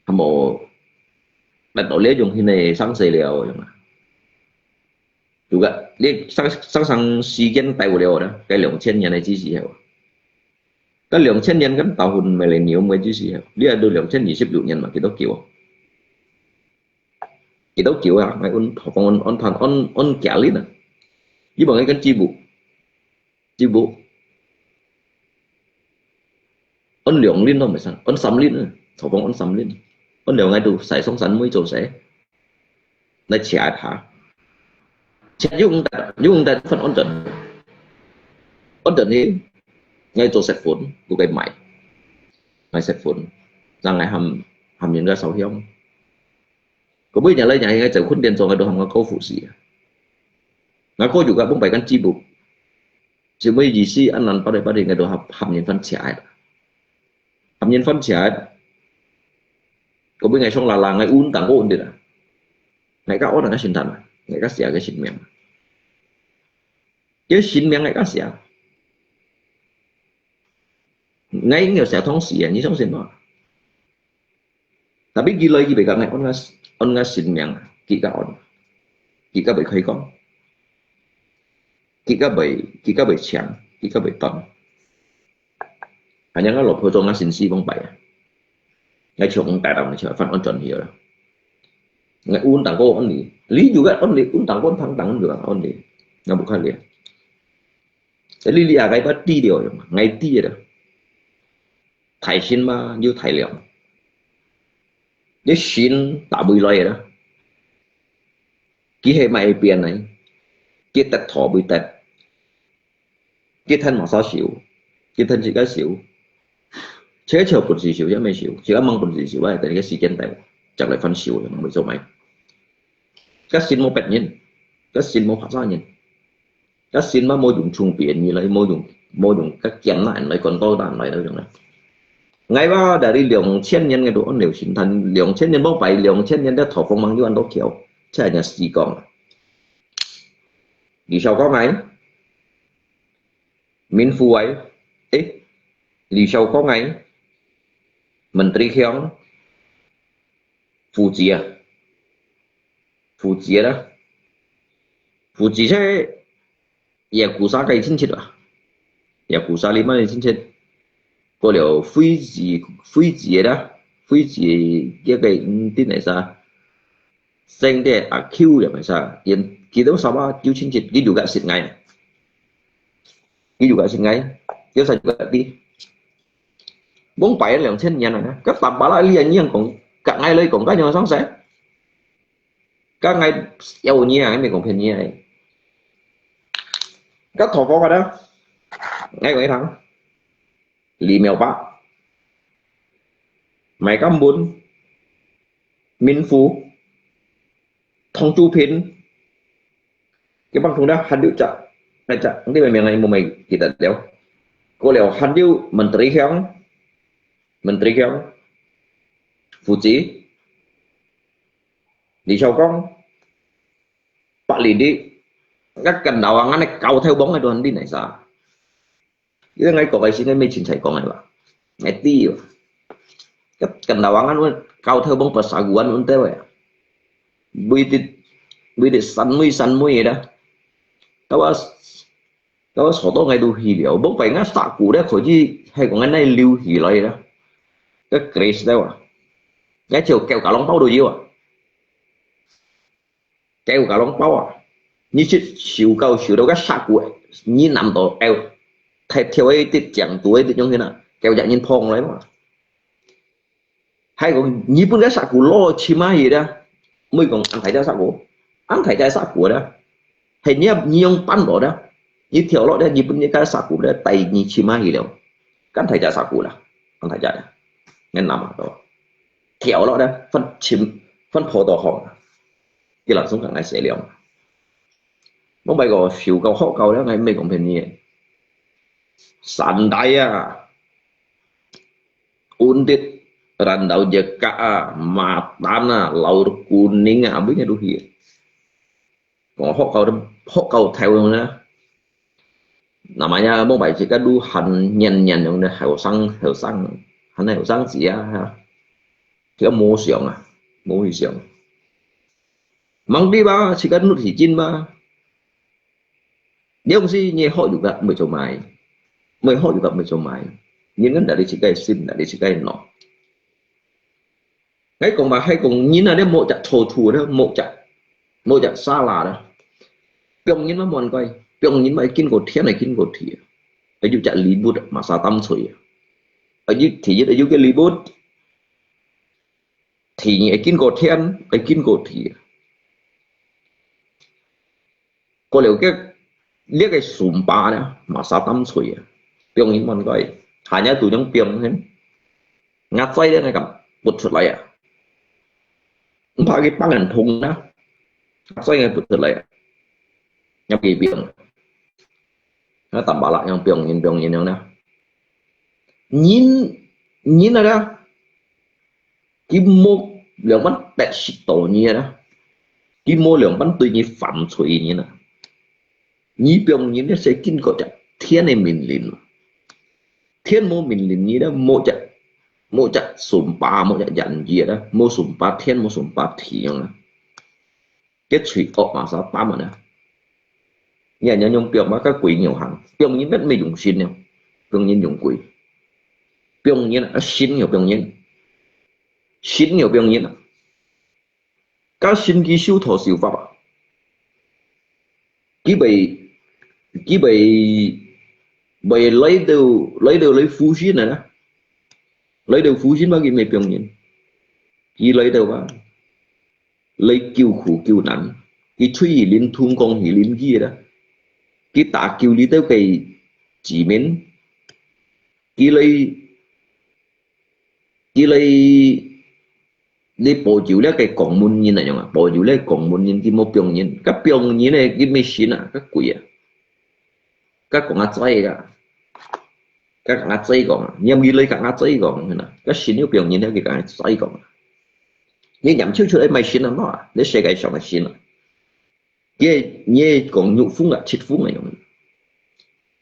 hamo. Bắt đầu lấy dùng hi này sang se liao yung. Juga, ni sang sang sang si gen tai wo liao da, cái 兩千年个知識係。該兩千年跟到hun millennium个知識係，你係到兩千二十六年嘛，幾多久啊？幾多久啊？𠊎安安安安安安幾年啊？你望𠊎跟支付，支付，安兩輪都毋係，安三輪啊，頭放安三輪，安兩個都使上山妹做事。 來食一下。食用得用得分安頓，安頓去，𠊎做食粉，都該賣，賣食粉，讓𠊎含含人个燒香。个每日來日，𠊎做訓練做，𠊎都含个高富士啊。𠊎高有个本擺跟支付，就每日時安難八日八日，𠊎都含含人分食个。 含人分食，个本𠊎上啦啦，𠊎運當个運的啦。𠊎个安个神探啊，𠊎个寫个神明。个神明𠊎个寫。𠊎應該寫通時啊，你相信無？Tapi佢來佢袂个，𠊎安个安个神明啊，佢个安，佢个袂開講，佢个袂佢个袂請，佢个袂斷。 Hanya ngah lopho cho ngah sin si bang pai. Ngah chok ngah tai tang ngah chok fan on chon hiu la. ，𠊎有恁當个案例，你有个案例，有恁當个平等有个案例，𠊎無看了。你這个把知了，𠊎知了，大心嘛有大量，你心打未來啦，佢係買變呢，佢得頭未得。 佢趁麼儕愁，佢趁自家愁，且求本事愁，也毋愁，自家吂本事愁啊，等个時間到，再來翻愁，毋會做咩。个心無別人，个心無別儕人，个心嘛無用聰明人來，無用，無用个艱難來管到難來个樣啊。𠊎話，dari兩千年个都安了心，但兩千年無擺，兩千年个土風吂有恁多橋，才人家死光啊。李少光哎， 民富哎，誒，李少光哎，Menteri Khiong，副主席啊，副主席啦，副主席係Yakuza个親戚啊，Yakuza裡面个親戚，過了副主，副主席啦，副主席个，嗯，定係啥？ 生个阿舅也毋係啥，因佢兜三个舊親戚，佢有个識𠊎，佢有个識𠊎，有啥有个知。往擺兩千年啊，个Tampalak你也講，甲𠊎來講，甲樣相識，甲𠊎有你啊，毋係講騙你啊。甲土哥个啦，𠊎講一聽，李妙八，買金本，民富， 同主品，佢幫同了還有隻，該隻，你明明無記得了。過了還有Menteri Khiong，Menteri Khiong，副主席，李少光，Pak Lili，該跟老啊，恁呢搞頭幫个都很厲害啥。 因為𠊎講个時，𠊎毋係清采講个啦，𠊎知啊。該跟老王安穩，搞頭幫把沙古安穩兜个啊。為得，為得散妹散妹个啦。該話，該話坐到𠊎都去了，無怪𠊎沙古咧，可以係講𠊎那留起來啦。該Grace兜啊，𠊎就叫家郎包都有啊。 狗甲攏包啊！你去修狗修到个殺骨，你南到狗，太跳个直講肚个直種去哪，狗隻人碰來嘛。還講日本个殺骨攞去買去啦，毋係講恁大隻殺骨，恁大隻殺骨啦，係你你用搬落啦，你跳落咧，日本个殺骨咧，帶你去買去了，恁大隻殺骨啦，恁大隻啦，你南到，跳落咧，分尋分跑到好。 佢langsung同𠊎洗了。我買个修到好搞了，𠊎毋係講騙你个。Sanday啊，Undit，Randau Jeka啊，Matan啊，Laut Kuning啊，abis-nya都去。講好搞，好搞頭呢。Namanya，莫買自家都還年年樣个後生後生，還後生時啊，哈。 佢無想啊，無去想。吂知吧，自家努力緊吧。了時你學有个毋會做麼个，毋會學有个毋會做麼个，你恁大你自家心，大你自家腦。𠊎講嘛，還講人啊，你無隻錯處咧，無隻，無隻salah咧。別人嘛無恁該，別人嘛經過天，經過地，有隻禮物，masa tamsui。有，第一，有个禮物， 第二，會經過天，會經過地。過了个，這个sumpa呢，masa tamsui啊，放人問佢，hanya都用放先。𠊎嘴咧，𠊎敢拔出來啊。毋怕佢幫人痛啊，𠊎嘴𠊎拔出來啊。入去放。啊，tambah啦，用放人，放人樣呢。人，人啊， 佢無兩般得失到你啊，佢無兩般對你犯罪人啊。你放人咧，係經過隻天个命令嘛。天無命令你咧，無隻，無隻sumpa，無隻janji咧，無sumpa天，無sumpa地樣啊。 个罪惡masa tamsui啊。你恁樣用放嘛，个鬼牛行，放人乜毋係用心呢，放人用鬼。放人啊，心又放人，心又放人啊。該信佢修道修法啊，佢會，佢會，會來到，來到來附身啊，來到附身嘛，佢毋係放人，佢來到啊，來救苦救難，佢出去領通光去領佢啦，佢打救你兜个子民，佢來，佢來 你保佑這个降門人啊，樣啊，保佑這个降門人，佢無放人，該放人呢，佢毋係信啊，該鬼啊，該講阿姐啊，該講阿姐講啊，你毋係來講阿姐講啊，該信有放人，佢講阿姐講啊，你念手出來莫信啊，無啊，你世界上个信啊。 你，你講玉鳳啊，七鳳啊樣。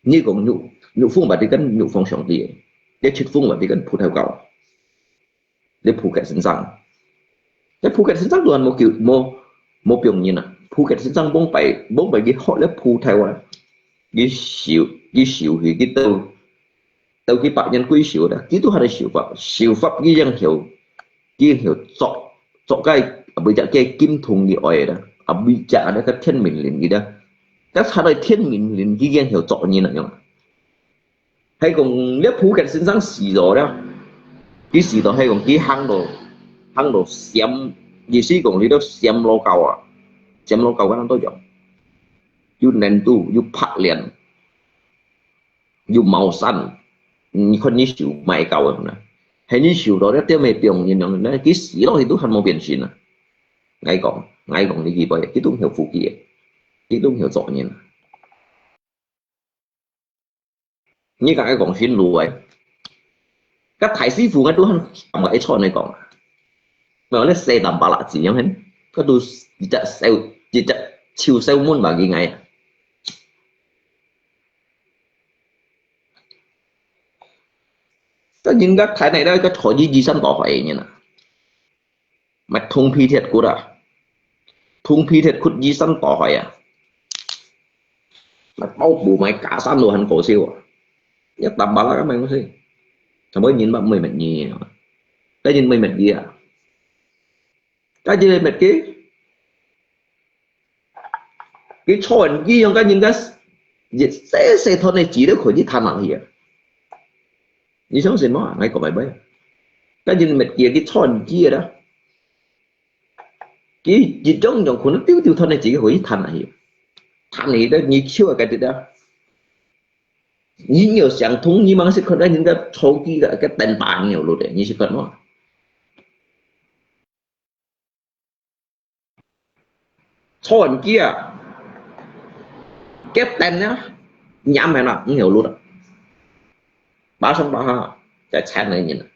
你講玉，玉鳳berarti kan玉皇上帝，你七鳳berarti kan Phú Thảo Cầu。你Phú Keat先生，你Phú Keat先生都還無救，無，無放人啊。Phú Keat先生往擺，往擺佢學了Phú Thảo啊，佢修，佢修去，佢到 到佢百年歸壽啦，佢都還在修法，修法佢樣曉，佢樣曉作，作該，啊，毋係个金童个愛啦，啊，毋係个該天明靈个啦，該下來天明靈佢樣曉作人啊樣啊。係講，這Phú Keat先生死咗了，佢死咗係講，佢行到，行到閃，意思講，你都閃老高啊，閃老高个人都有，有難度，有白練。 有茅山，你看你修麼个教个呢？係你修到這點个中人呢，佢死落去都還無變身啊！𠊎講，𠊎講你幾擺，佢都曉服氣个，佢都曉做人啊！你講愛講新路个，該大師傅个都還，還一串來講啊！無，你細膽巴拉子樣形，該都一隻手，一隻手手門嘛，佢𠊎啊！ 該人家太奶奶个坐一二三大海个人啊，乜銅皮鐵骨啊，銅皮鐵骨二三大海啊，乜包布買假衫都還搞笑啊！一擔把啦，該買東西，怎麼人乜毋會滅你啊？該人毋會滅你啊？該人會滅佢？ 佢坐人機樣，該人家一細細團个紙都可以攤落去啊！你相信無？𠊎講个咩？該人物件佢坐人機个啦，佢一張張可能丟丟團个紙可以攤落去，攤落去咧，你手啊，該啲啊，你有想通，你望識看，該人家坐機个，該等把你有路个，你識看無？ 坐人機啊，結等啊，nhắm啊，毋曉路啊。巴上巴下，在餐个人啊，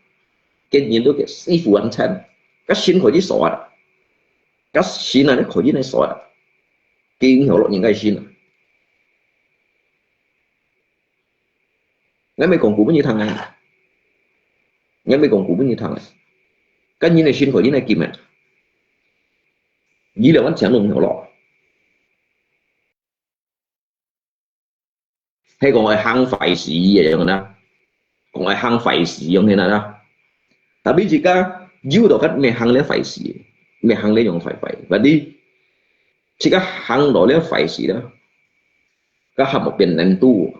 結人都結師傅還餐，个心可以鎖啊，个心啊，你可以來鎖啊，佢毋曉落人家心啊。 𠊎毋係講古分你聽啊，𠊎毋係講古分你聽啊，該人个心可以來金啊，你兩萬錢都毋曉落。係講愛行壞事个樣啦，講愛行壞事樣个啦。Tapi自家有到該毋係行了壞事，毋係行了樣壞壞，berarti自家行到了壞事啦。 該還無變難度，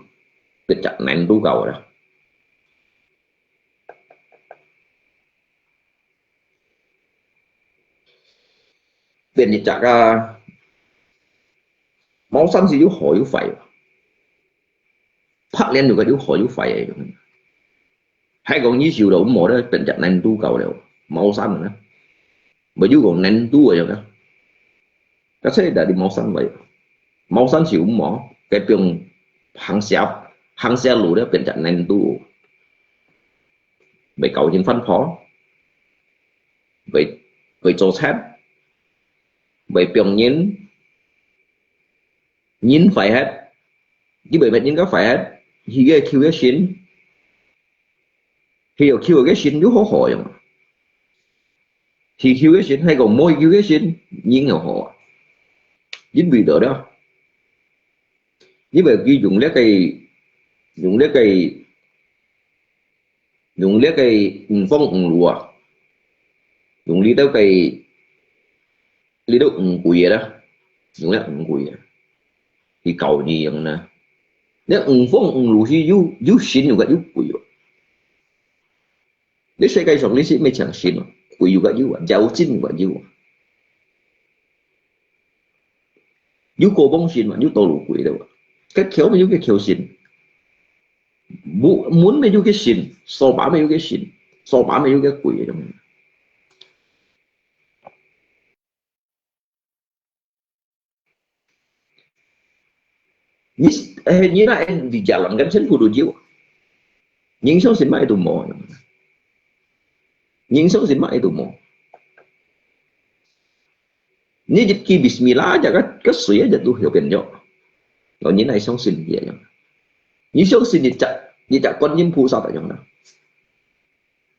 變隻難度高啦。變一隻啊，茅山係有好有壞啊，白練有个有好有壞个。係講你修到毋好咧，變隻難度高了，茅山啊，無有講難度个樣啊。 該所以在你茅山位，茅山係有無？該變行邪，行邪路了變隻難度，會搞人翻破，會，會做賊，會放人，人壞忒，你會滅人个壞忒，佢个求个神，佢有求个神有好好用。 佢求个神，係講無佢求个神，人又好啊。因為到了，因為佢用這个，用這个，用這个五方五路啊，用你兜个你都五鬼个啦，有那五鬼个，去搞你用呢。你五方五路去有，有神有个有鬼哦。你世界上你是咩像神哦，鬼有个有啊，妖精有个有啊。有高帮神嘛，有道路鬼的哇。个桥没有个桥神，门，门没有个神，扫把没有个神，扫把没有个鬼个种。 你，哎，你那，哎，你jalan kan全部都有。人相信乜都無，人相信乜都無。你一句bismillah aja，个，个水aja都曉變咗。哦，你哪相信佢樣？你相信你隻，你隻觀音菩薩个樣啦？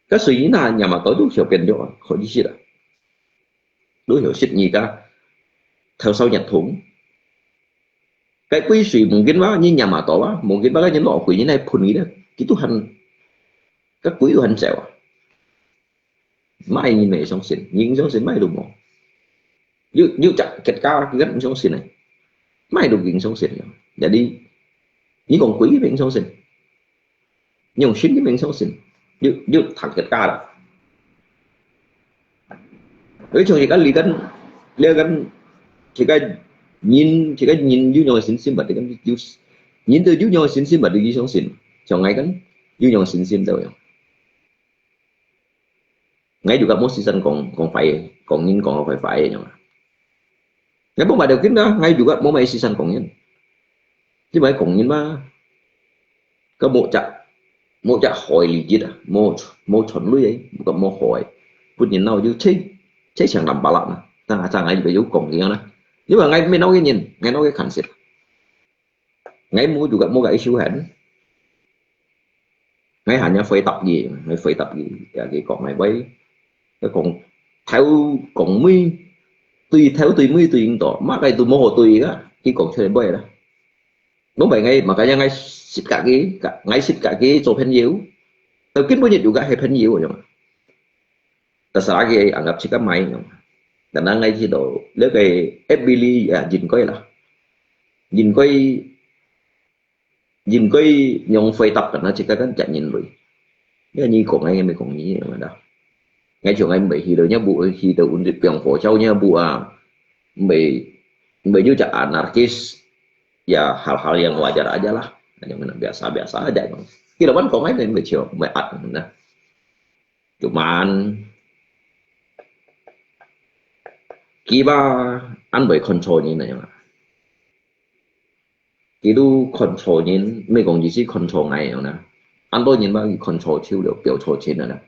个水你那念啊，都曉變咗啊，好意思啦。 都曉食你个頭燒熱痛。該杯水無緊嘛，你念嘛到啊，無緊嘛，該你落去，你來噴佢咧，佢都還，該鬼都還走啊。買你乜相信，你相信買都無。有，有隻結果，佢毋相信呢，買都毋相信呢。Jadi，你講鬼佢毋相信。 用心个名相信，又，又談个價啦。而且而家你跟，你跟，這个人，這个人有樣个信心嘛，你跟有，人都有樣个信心嘛，你相信，像𠊎跟有樣个信心就樣。𠊎又个無時間講，講壞，講人講壞壞个樣啊。 𠊎無買條件啊，𠊎又个無買時間講人。你買講人嘛，个無隻，無隻害利益啊，無，無賺鐳个，个無害，分人鬧就切，切成爛巴爛啊。但係，但係又有講人啦。你話𠊎毋係鬧个人，𠊎鬧个看實。 𠊎無就个，無个一手痕。𠊎還要回答佢，𠊎回答佢，也佢講𠊎話，佢講頭講尾，對頭對尾對應到，麼个都無好對个，佢講出來話啦。無買𠊎，麼个樣𠊎識个佢，𠊎識个佢做朋友，到今晡日又个係朋友樣。 Terserah佢anggap自家買樣。Kadang𠊎知道，這个F B裡啊，應該啦，應該，應該用回答，karena自家kan jak人類。因為你講𠊎，𠊎乜講你樣啦。𠊎像𠊎毋係去到，你毋去到untuk piang火燒，你毋啊，毋係，毋係就jak anarkis，ya hal-hal yang wajar aja lah，yang biasa-biasa aja。佢老闆講𠊎，𠊎毋係笑，毋係壓，nah。 Cuman，佢吧，恁會control人啊樣啊。佢都control人，毋係講意思control𠊎樣啦。恁多人吧，佢control手了，表錯情啊啦。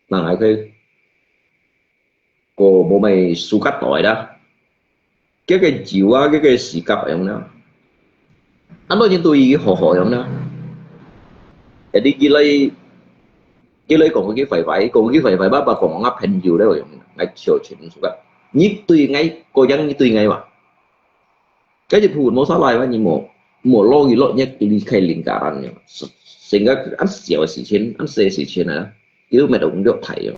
人𠊎个，个無乜suka對啦。 佢个酒啊，佢个時間樣啦。恁多人對佢好好樣啦。Jadi佢來，佢來講佢壞壞，講佢壞壞，爸爸講𠊎朋友咧樣，𠊎笑全suka。你對𠊎，個樣你對𠊎嘛？該隻普通無啥來嘛，你無，無落雨落，你離開lingkaran樣。Sehingga恁小个事情，恁細个事情啊，佢都毋會動到大樣。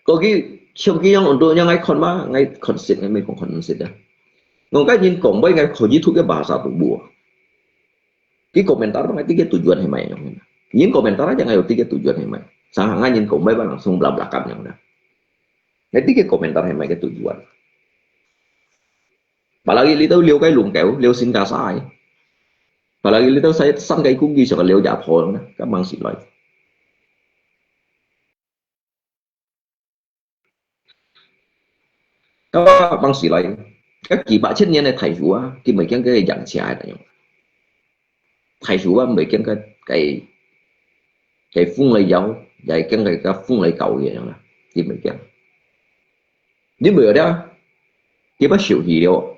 Kau ki，像佢樣untuk yang ngai kon ma，ngai kon sit，ngai mei kong kon sit dah. Ngau kai nyin kong bai ngai kau YouTube ke bahasa tu bua. Ki komentar ngai tiga tujuan hemai yang. Nyin komentar aja ngai tiga tujuan hemai. Sahang ngai nyin kong bai ba langsung belak-belakan yang dah. Ngai tiga komentar hemai ke tujuan. Apalagi li tau liu kai lung keu, liu sin ka sai. Apalagi li tau sai san kai kung ki sa liu ja pho yang dah. Ka mang si loi. Ka bang si lai, ka幾百千年个大樹啊，佢毋係驚該个陽邪个樣。大樹啊，毋係驚該，該，該風來搖，也係驚該个風來搞个樣啦，佢毋係驚。你毋曉得啊，佢把燒去了，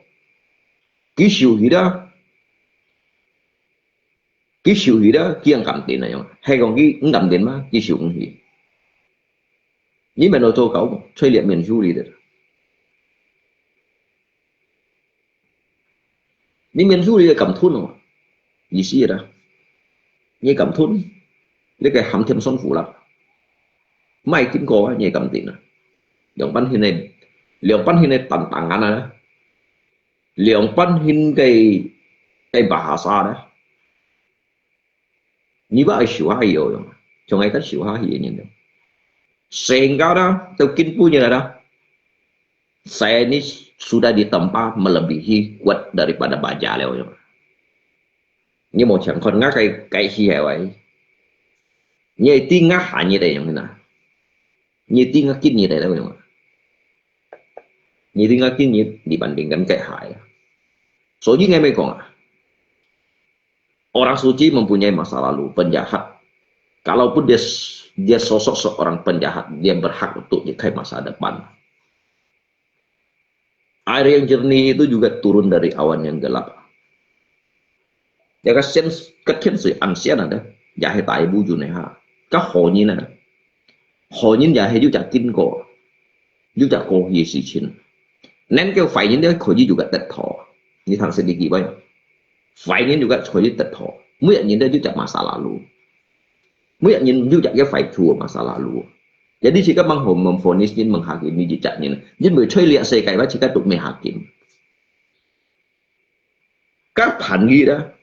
佢燒去了，佢燒去了，佢還敢定啊樣，係講佢毋敢定嘛，佢燒毋去。 你免得做狗，吹臉面樹裡的。你面樹裡的敢吞哦，意思啦。你敢吞，你个鹹甜酸苦辣。毋係經過啊，你敢定啊？兩半天个，兩半天个單單啊，兩半天个，个bahasa呢？你愛受下去哦，像愛得受下去个人了。Sehingga呢，到今晡日了，saya ini sudah ditempa melebihi kuat daripada baja了。你無想看，𠊎該該時候哎，你知𠊎下日个樣啊？你知𠊎今日个樣啊？你知𠊎今日你bandingkan該下啊？所以𠊎咪講啊， Orang suci mempunyai masa lalu, penjahat. Kalaupun dia dia sosok seorang penjahat, dia berhak untuk nyekai masa depan. Air yang jernih itu juga turun dari awan yang gelap. Ya ka sen ka ken sui an sian ada, ya he tai bu ju ne ha. Ka ho ni na. Hảo人也係有隻經過，有隻過去个事情。能夠壞人咧，可以有個得到。你聽識呢句話？壞人有個可以得到。每個人咧有隻masa lalu，每個人有隻个壞處个masa lalu。Jadi自家吂好吂vonis人吂hakim呢一隻人，因為在這世界話自家都毋係hakim。 該判佢啦，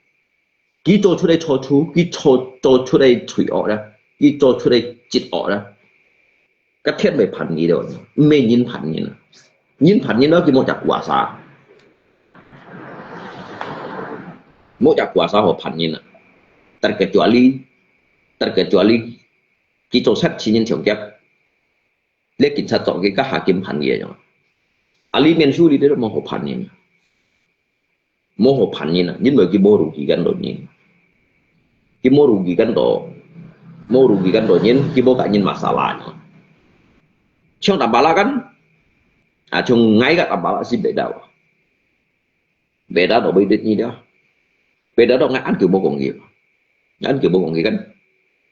佢做出个錯處，佢做做出个罪惡啦，佢做出个罪惡啦，該天會判佢咯，毋係人判人啊。人判人咯，佢無隻kuasa，無隻kuasa好判人啊。Terkecuali，terkecuali，佢做賊，尋人搶劫， 你警察捉佢，該hakim判佢樣。啊，裡面處理个都無好判人，無好判人啊，因為佢無rugikan到人，佢無rugikan到，無rugikan到人，佢無甲人masalah。像Tampalak kan，啊，像𠊎个Tampalak係beda。 Beda到beda你了。Beda到𠊎恁久無講佢，恁久無講佢kan。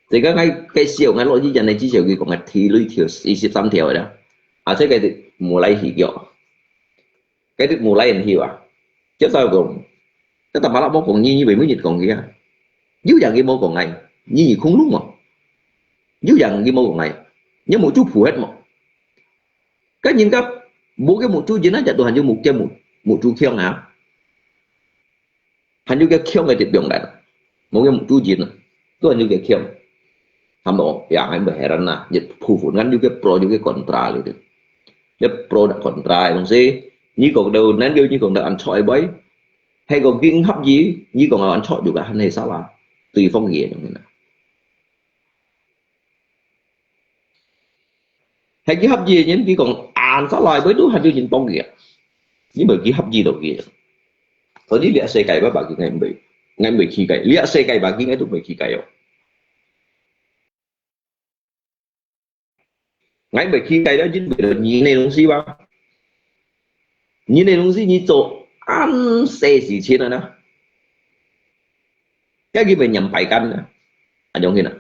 這個𠊎介紹，𠊎落去人个至少佢講个第二條、二十三條个啦。啊，這個係無來去叫，該係無來人去啊。叫啥講？該Tampalak無講你，你為乜日講佢啊？有人佢無講𠊎，你你空路無？有人佢無講𠊎，你無做普黑無？ 該人家無个目珠人啊，就都還有目个目目珠強啊，還有个強个就不用來，無个目珠人啊，都還有个強。Hamba ya hai berheran lah，你部分kan有个pro有个kontra gitu。你pro dan kontra个東西，你講到能夠你講到安錯个，係講經合意，你講安錯juga還係salah，對方个東西啦。 係佢合意个人，佢講恁salah，佢都還有人幫佢啊。因為佢合意到佢啊。所以這世界个bagi𠊎毋會，𠊎毋會期待，這世界bagi𠊎都毋會期待哦。𠊎毋會期待了，因為你个東西哇，你个東西你做恁細事情了呢。 該佢會menyampaikan啊，恁樣形啊。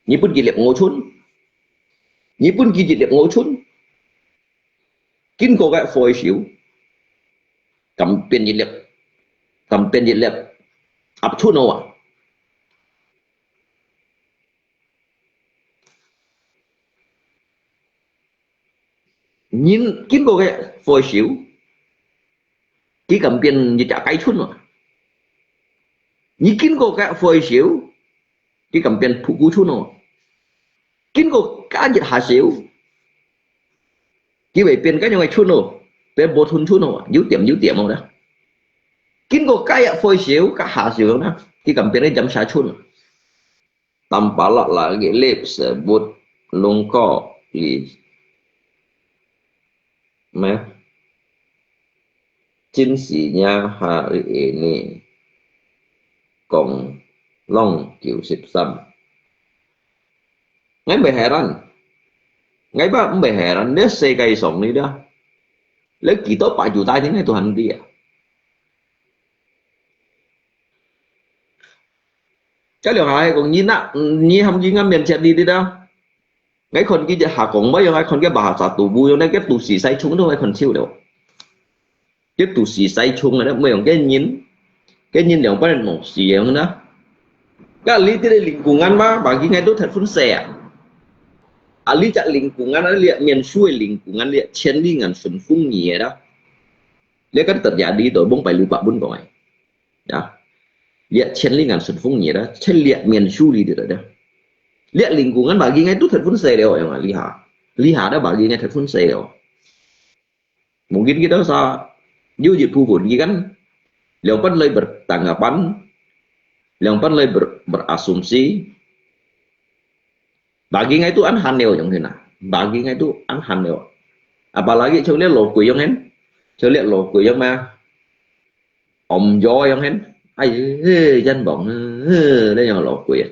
你分佢粒五寸，你分佢一粒五寸，經過个回收，敢變一粒，敢變一粒，合寸好啊。 人經過个回收，佢敢變一隻雞春啊？你經過个回收，佢敢變布谷春哦？經過加一下燒，佢會變該樣个春哦，變無春春哦，有點有點哦啦。經過該日回收，該下燒啦，佢敢變个飲茶春哦？ Tampalak lagi lip sebut lungko li. Meh. Cinsinya hari ini kong long九十三。𠊎毋會heran，𠊎也毋會heran，這世界上呢，這幾多百有大天个都還知啊。 該兩下係講，你那，你喊佢个面前你知道？𠊎看佢一下講，𠊎用𠊎看佢bahasa tubuh，用該个都市西衝都𠊎看笑了。該都市西衝个，毋用該人，該人兩班人弄死个呢。該你這個lingkungan嘛，bagi𠊎都忒分細啊。啊，這隻零公銀啊，這面書个零公銀，這千里眼順風耳个啦。這个在這裡頭，往擺劉伯溫講个。啊，這千里眼順風耳啦，在這面書裡頭个。這零公銀bagi𠊎都忒分細了，樣啊，這下，這下个bagi𠊎忒分細了。Mungkin kita sa有一部分佢kan，兩半來bertanggapan，兩半來ber-，berasumsi。Bagi𠊎都恁閒了，樣形啊。Bagi𠊎都恁閒了。Apalagi像這老鬼樣形，像這老鬼樣咩？Om Jo樣形。哎，真棒啊，這樣老鬼啊。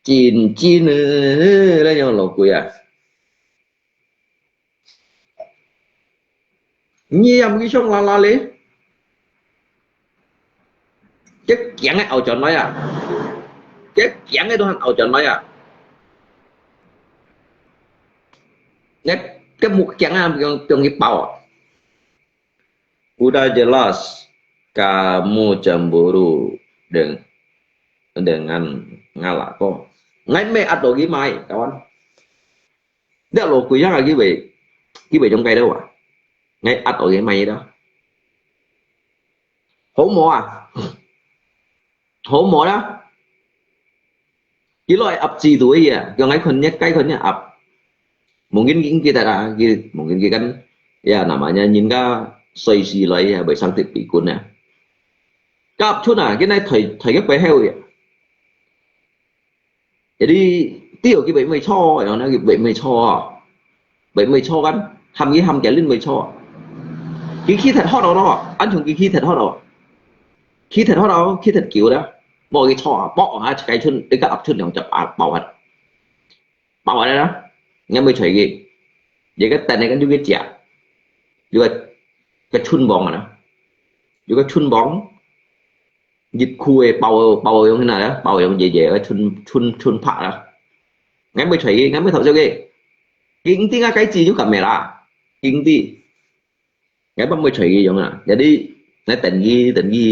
真真啊，這樣老鬼啊。 你也毋會想啦啦咧？佢驚个拗轉來啊！佢驚个都還拗轉來啊！你，佢目驚啊，用，用佢包啊！Udah jelas kamu cemburu deng-, dengan ngalako. Ngai me ato gimai, kawan. Dia lo kuyang agi we, ki we jong kai lo wa. Ngai at o gimai da. Ho mo a. Ho mo da. Ki lo ap chi tu ya. Kyo ngai kon nya, kai kon nya ap. Mungkin ki kita da, ki, mungkin ki kan, ya, namanya nyin ka soi si lo ya, bai sang tit pi kun ya. Kap chun a, ki nai thoi, thoi ke bai heo ya. Jadi, ti yo ki bai mai cho, ya, na ki bai mai cho a. Bai mai cho kan, ham ki ham kia lin mai cho. Ki ki that hot lo, an chung ki ki that hot lo. Ki that hot lo, ki that kiu da. Bo ki cho a, bo ha, kai chun, ika ap chun yang chap a, bao hat. Bao hat da. Ngai mai choi ki. Ye ka tan ne kan ju ki chia. Yu ka, ka chun bong na. Yu ka chun bong. Yip khu e bao, bao yong na, bao yong ye ye, ka chun, chun, chun pa na. Ngai mai choi ki, ngai mai thao ki. King ti ngai kai chi yu ka me la. King ti. Ngai bak mai choi ki yong a. Jadi, ngai tan ki, tan ki.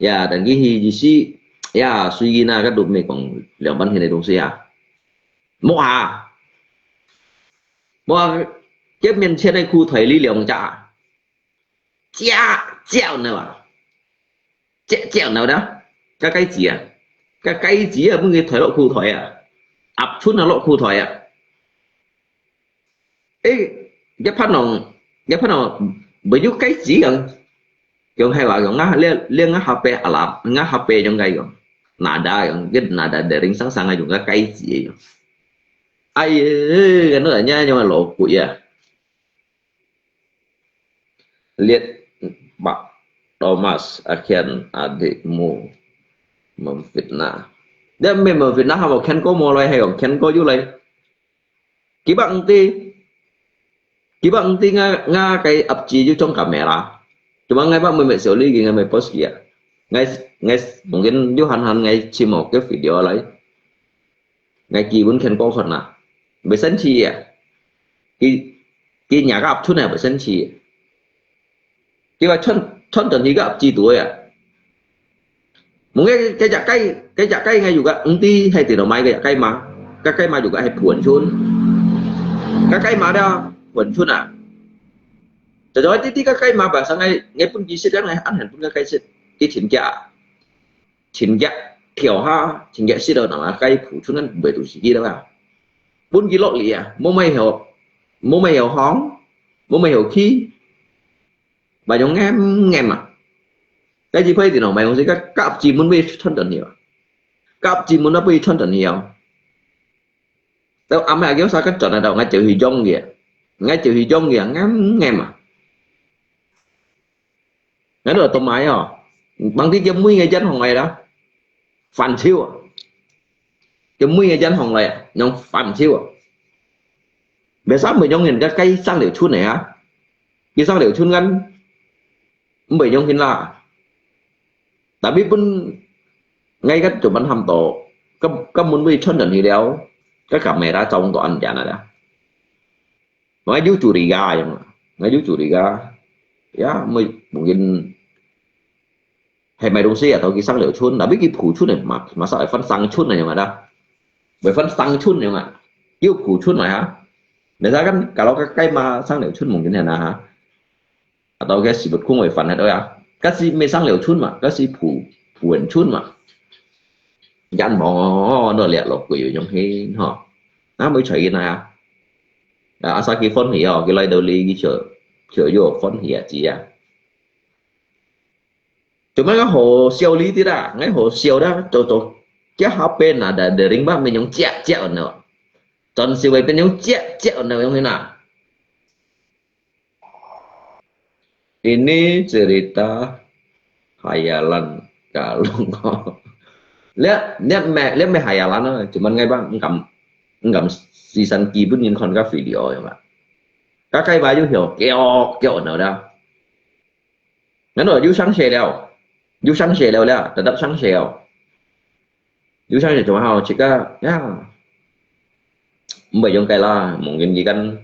Ya, tan ki hi ji si. Ya, sui ki na, ka du me kong, liang ban hi ne dong si ya. Mo ha. Mo ha, ke mien chen ne khu thoi li liang ja. Jia, jia ne wa. Jia, jia ne da. Ka kai ji a. Ka kai ji a, mung ki thoi lo khu thoi a. Ap chun a lo khu thoi a. 誒，一般人，一般人，沒有該字樣，用係話用啊，連，連啊，下背啊啦，啊下背用該用，nada用，跟nada dering sang sang用个該字用。哎呀，那人家用个老鬼啊。Lihat Pak Thomas akhirnya adikmu memfitnah. Dia memfitnah apa kan kau mulai hai kan kau julai. Kiba enti, kiba enti nga, nga kai ap ji yu trong kamera. Cuma ngai ba mai mai siu li ngai mai post kia. Ngai, ngai mungkin yu han han ngai chimo ke video lai. Ngai ki bun khen ko khon na. Bai sen chi ya. Ki, ki nya ka ap chun na bai sen chi ya. Kiba chun, chun ton hi ka ap ji tu ya. Mung ngai, cái giặc cái, cái giặc cái ngai yu ka, enti hai ti no mai cái giặc cái ma. Cái cái ma yu ka hai phuan chun. Cái cái ma da phuan chun à. Cho cho ti ti cái cái ma ba sang ngai, ngai pun ki sit kan ngai an han pun cái cái sit. Ti chin kia. Chin kia thiao ha, chin kia sit đâu nang cái phu chun kan bai tu si ki đâu à. Pun ki lo li à, mo mai heo, mo mai heo hong, mo mai heo ki. Ba yong ngem ngem à. Cái gì phải ti no mai hong si ka, ka ap ji mun bai chun ton hi. Ka ap ji mun na bai chun ton hi. Tao ama kêu sa ka chọn na dau ngai chịu hi jong kìa. Ngai chịu hi jong kìa, ngem ngem à. Ngai lo to mai à. Bằng ti kêu mui ngai jan hong ngai da. Phản chiếu à. Kêu mui ngai jan hong ngai à. Nhong phản chiếu à. Bai sa bai yong hin ka kai sang liu chun ne à. Ki sang liu chun kan. Bai yong hin la. Tapi pun ngai ka cuman ham to, ka, ka mun bai chun dan hi liao, ka kamera trong to an jan ada. Ngai yu curiga yang, ngai yu curiga. Ya, mai, mungkin hai mai dong si ya tau ki sang liu chun, tapi ki phu chun ne, ma, masa fan sang chun ne yang ada. 會分生春樣啊，又補春來哈。Biasa kan kalau該該嘛生了春，mungkin係那哈。Atau該食物空會分係對啊，該是沒生了春嘛，該是補補春嘛。人望哦，那掠落去用去吼，那沒出現啊。啊，asal佢歡喜哦，佢來到你，佢就就有歡喜啊，知啊。 Cuma kan好笑呢啲啦，𠊎好笑啦，做做，這下邊啊，dari rimba變成隻隻呢，真係會變成隻隻呢，樣呢。Ini cerita hayalan kalau kau. 這這咩這咩hayalan啊？Cuma𠊎吧，毋敢毋敢時常基本人看个video樣啊。該該把又曉叫叫呢啦。 然後又上學了，又上學了啦，tetap上學了。又上學做麼好？自家呀，毋會用該啦，mungkin佢kan，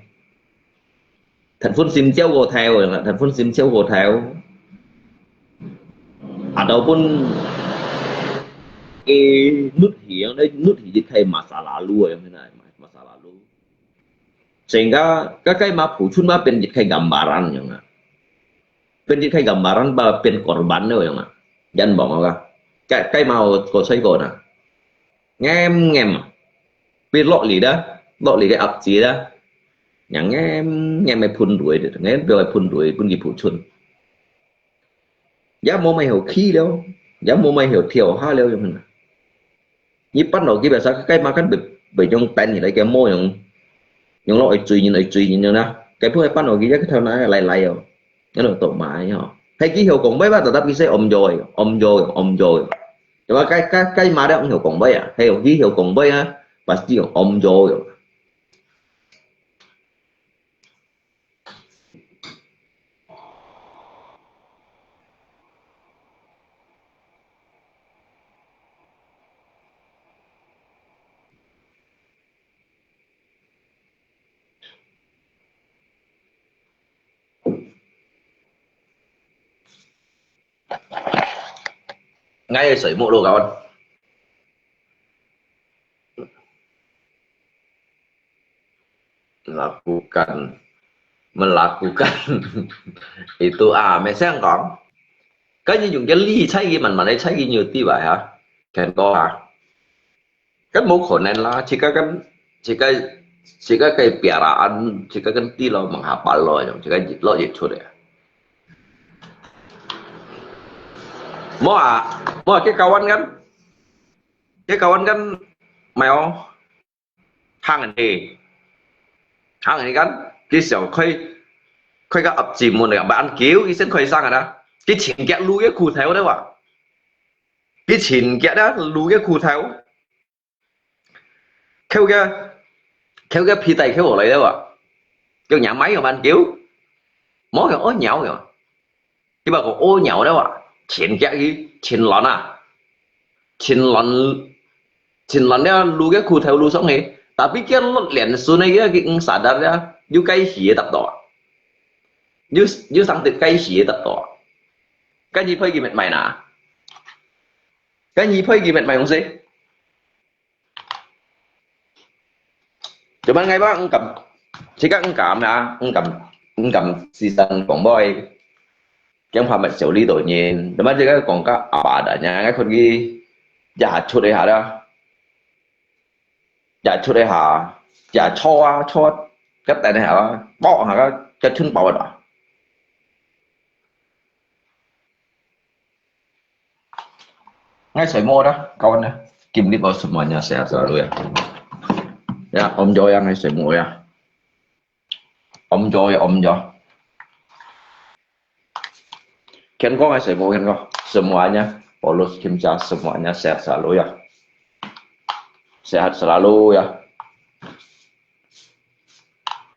他分心照顧頭，他分心照顧頭。Ataupun，eh，nut hi，nut hi一個masa lalu，yang mana masa lalu。Sehingga，該該嘛補充嘛變一個gambaran樣啊。 Pên jit khai gambaran ba pên korban nè yang ah. Jan bông ka. Kai kai mau ko sai ko na. Ngem ngem. Pi lok li da. Lok li cái ap chi da. Yang ngem ngem mai phun đuổi de. Ngem pi mai phun đuổi phun ki phu chun. Ya mo mai heo khi liao. Ya mo mai heo thiao ha liao yang na. Nyi pan lo ki biasa kai makan be be nyong pen ni lai ke mo nyong nyong lo ai chui nyin ai chui nyin nyong na. Kai phu hai pan lo ki ya ke thau na lai lai yo. Ngano tok mai ho. Hai ki heo kong bai ba tatap ki se om joi om joi om joi. Cuma kai kai kai ma da heo kong bai ya. Hai ki heo kong bai ya. Pasti om joi. Ngai soi muk lo kawan. Lakukan, melakukan itu ah, meseng kong. Kan yung cái lý sai cái mình mà lấy sai cái nhiều tí vậy hả? Khen có hả? Kan mo khổ nên là chỉ có kan chỉ có chỉ có cái piaraan chỉ có kan tí lo menghapal lo yang chỉ có lo gì thôi deh. Mo ah, mo cái kawan kan, cái kawan kan mèo. Hang ni, hang ni kan, cái sẹo khơi khơi cái ập chìm một này bạn ăn kiểu cái sen khơi sang à, cái chỉnh kẹt lu cái khu theo đấy à, cái chỉnh kẹt đó lu cái khu theo, kêu cái kêu cái phi tay kêu lại đấy à, kêu nhà máy của bạn kiểu, mó cái ối nhậu rồi. Ki ba ko ô nháo da wa, chên kia ki chên lon à, chên lon, chên lon da lu cái khu theo lu sống he. Tapi kia lót liền su này kia ki ng sadar da, yu cái hì tập đó, yu yu sang tết cái hì tập đó. Cái gì phải ki mệt mày na, cái gì phải ki mệt mày không sé. Cuman ngai ba engkam, jika engkam ya, engkam engkam sisan kong boy, kiang pha mat siu li do nyin. Cuman jika kong ka apa adanya, ngai khun ki ya chut ai ha da, ya chut ai ha, ya cho a cho, kat tai ha, bo ha ka, ka chun bao da. Ngai soi mo da, kawan da. Kim lip semuanya sehat selalu ya. Ya, om jo ya ngai soi mo ya. Om jo ya, om jo. Kian ko ngai soi mo kian ko. Semuanya, Paulus Kim Cha semuanya sehat selalu ya. Sehat selalu ya.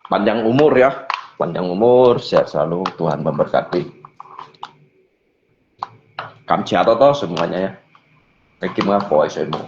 Panjang umur ya, panjang umur, sehat selalu, Tuhan memberkati. Kamchia toto semuanya ya. Thank you mga boy semua.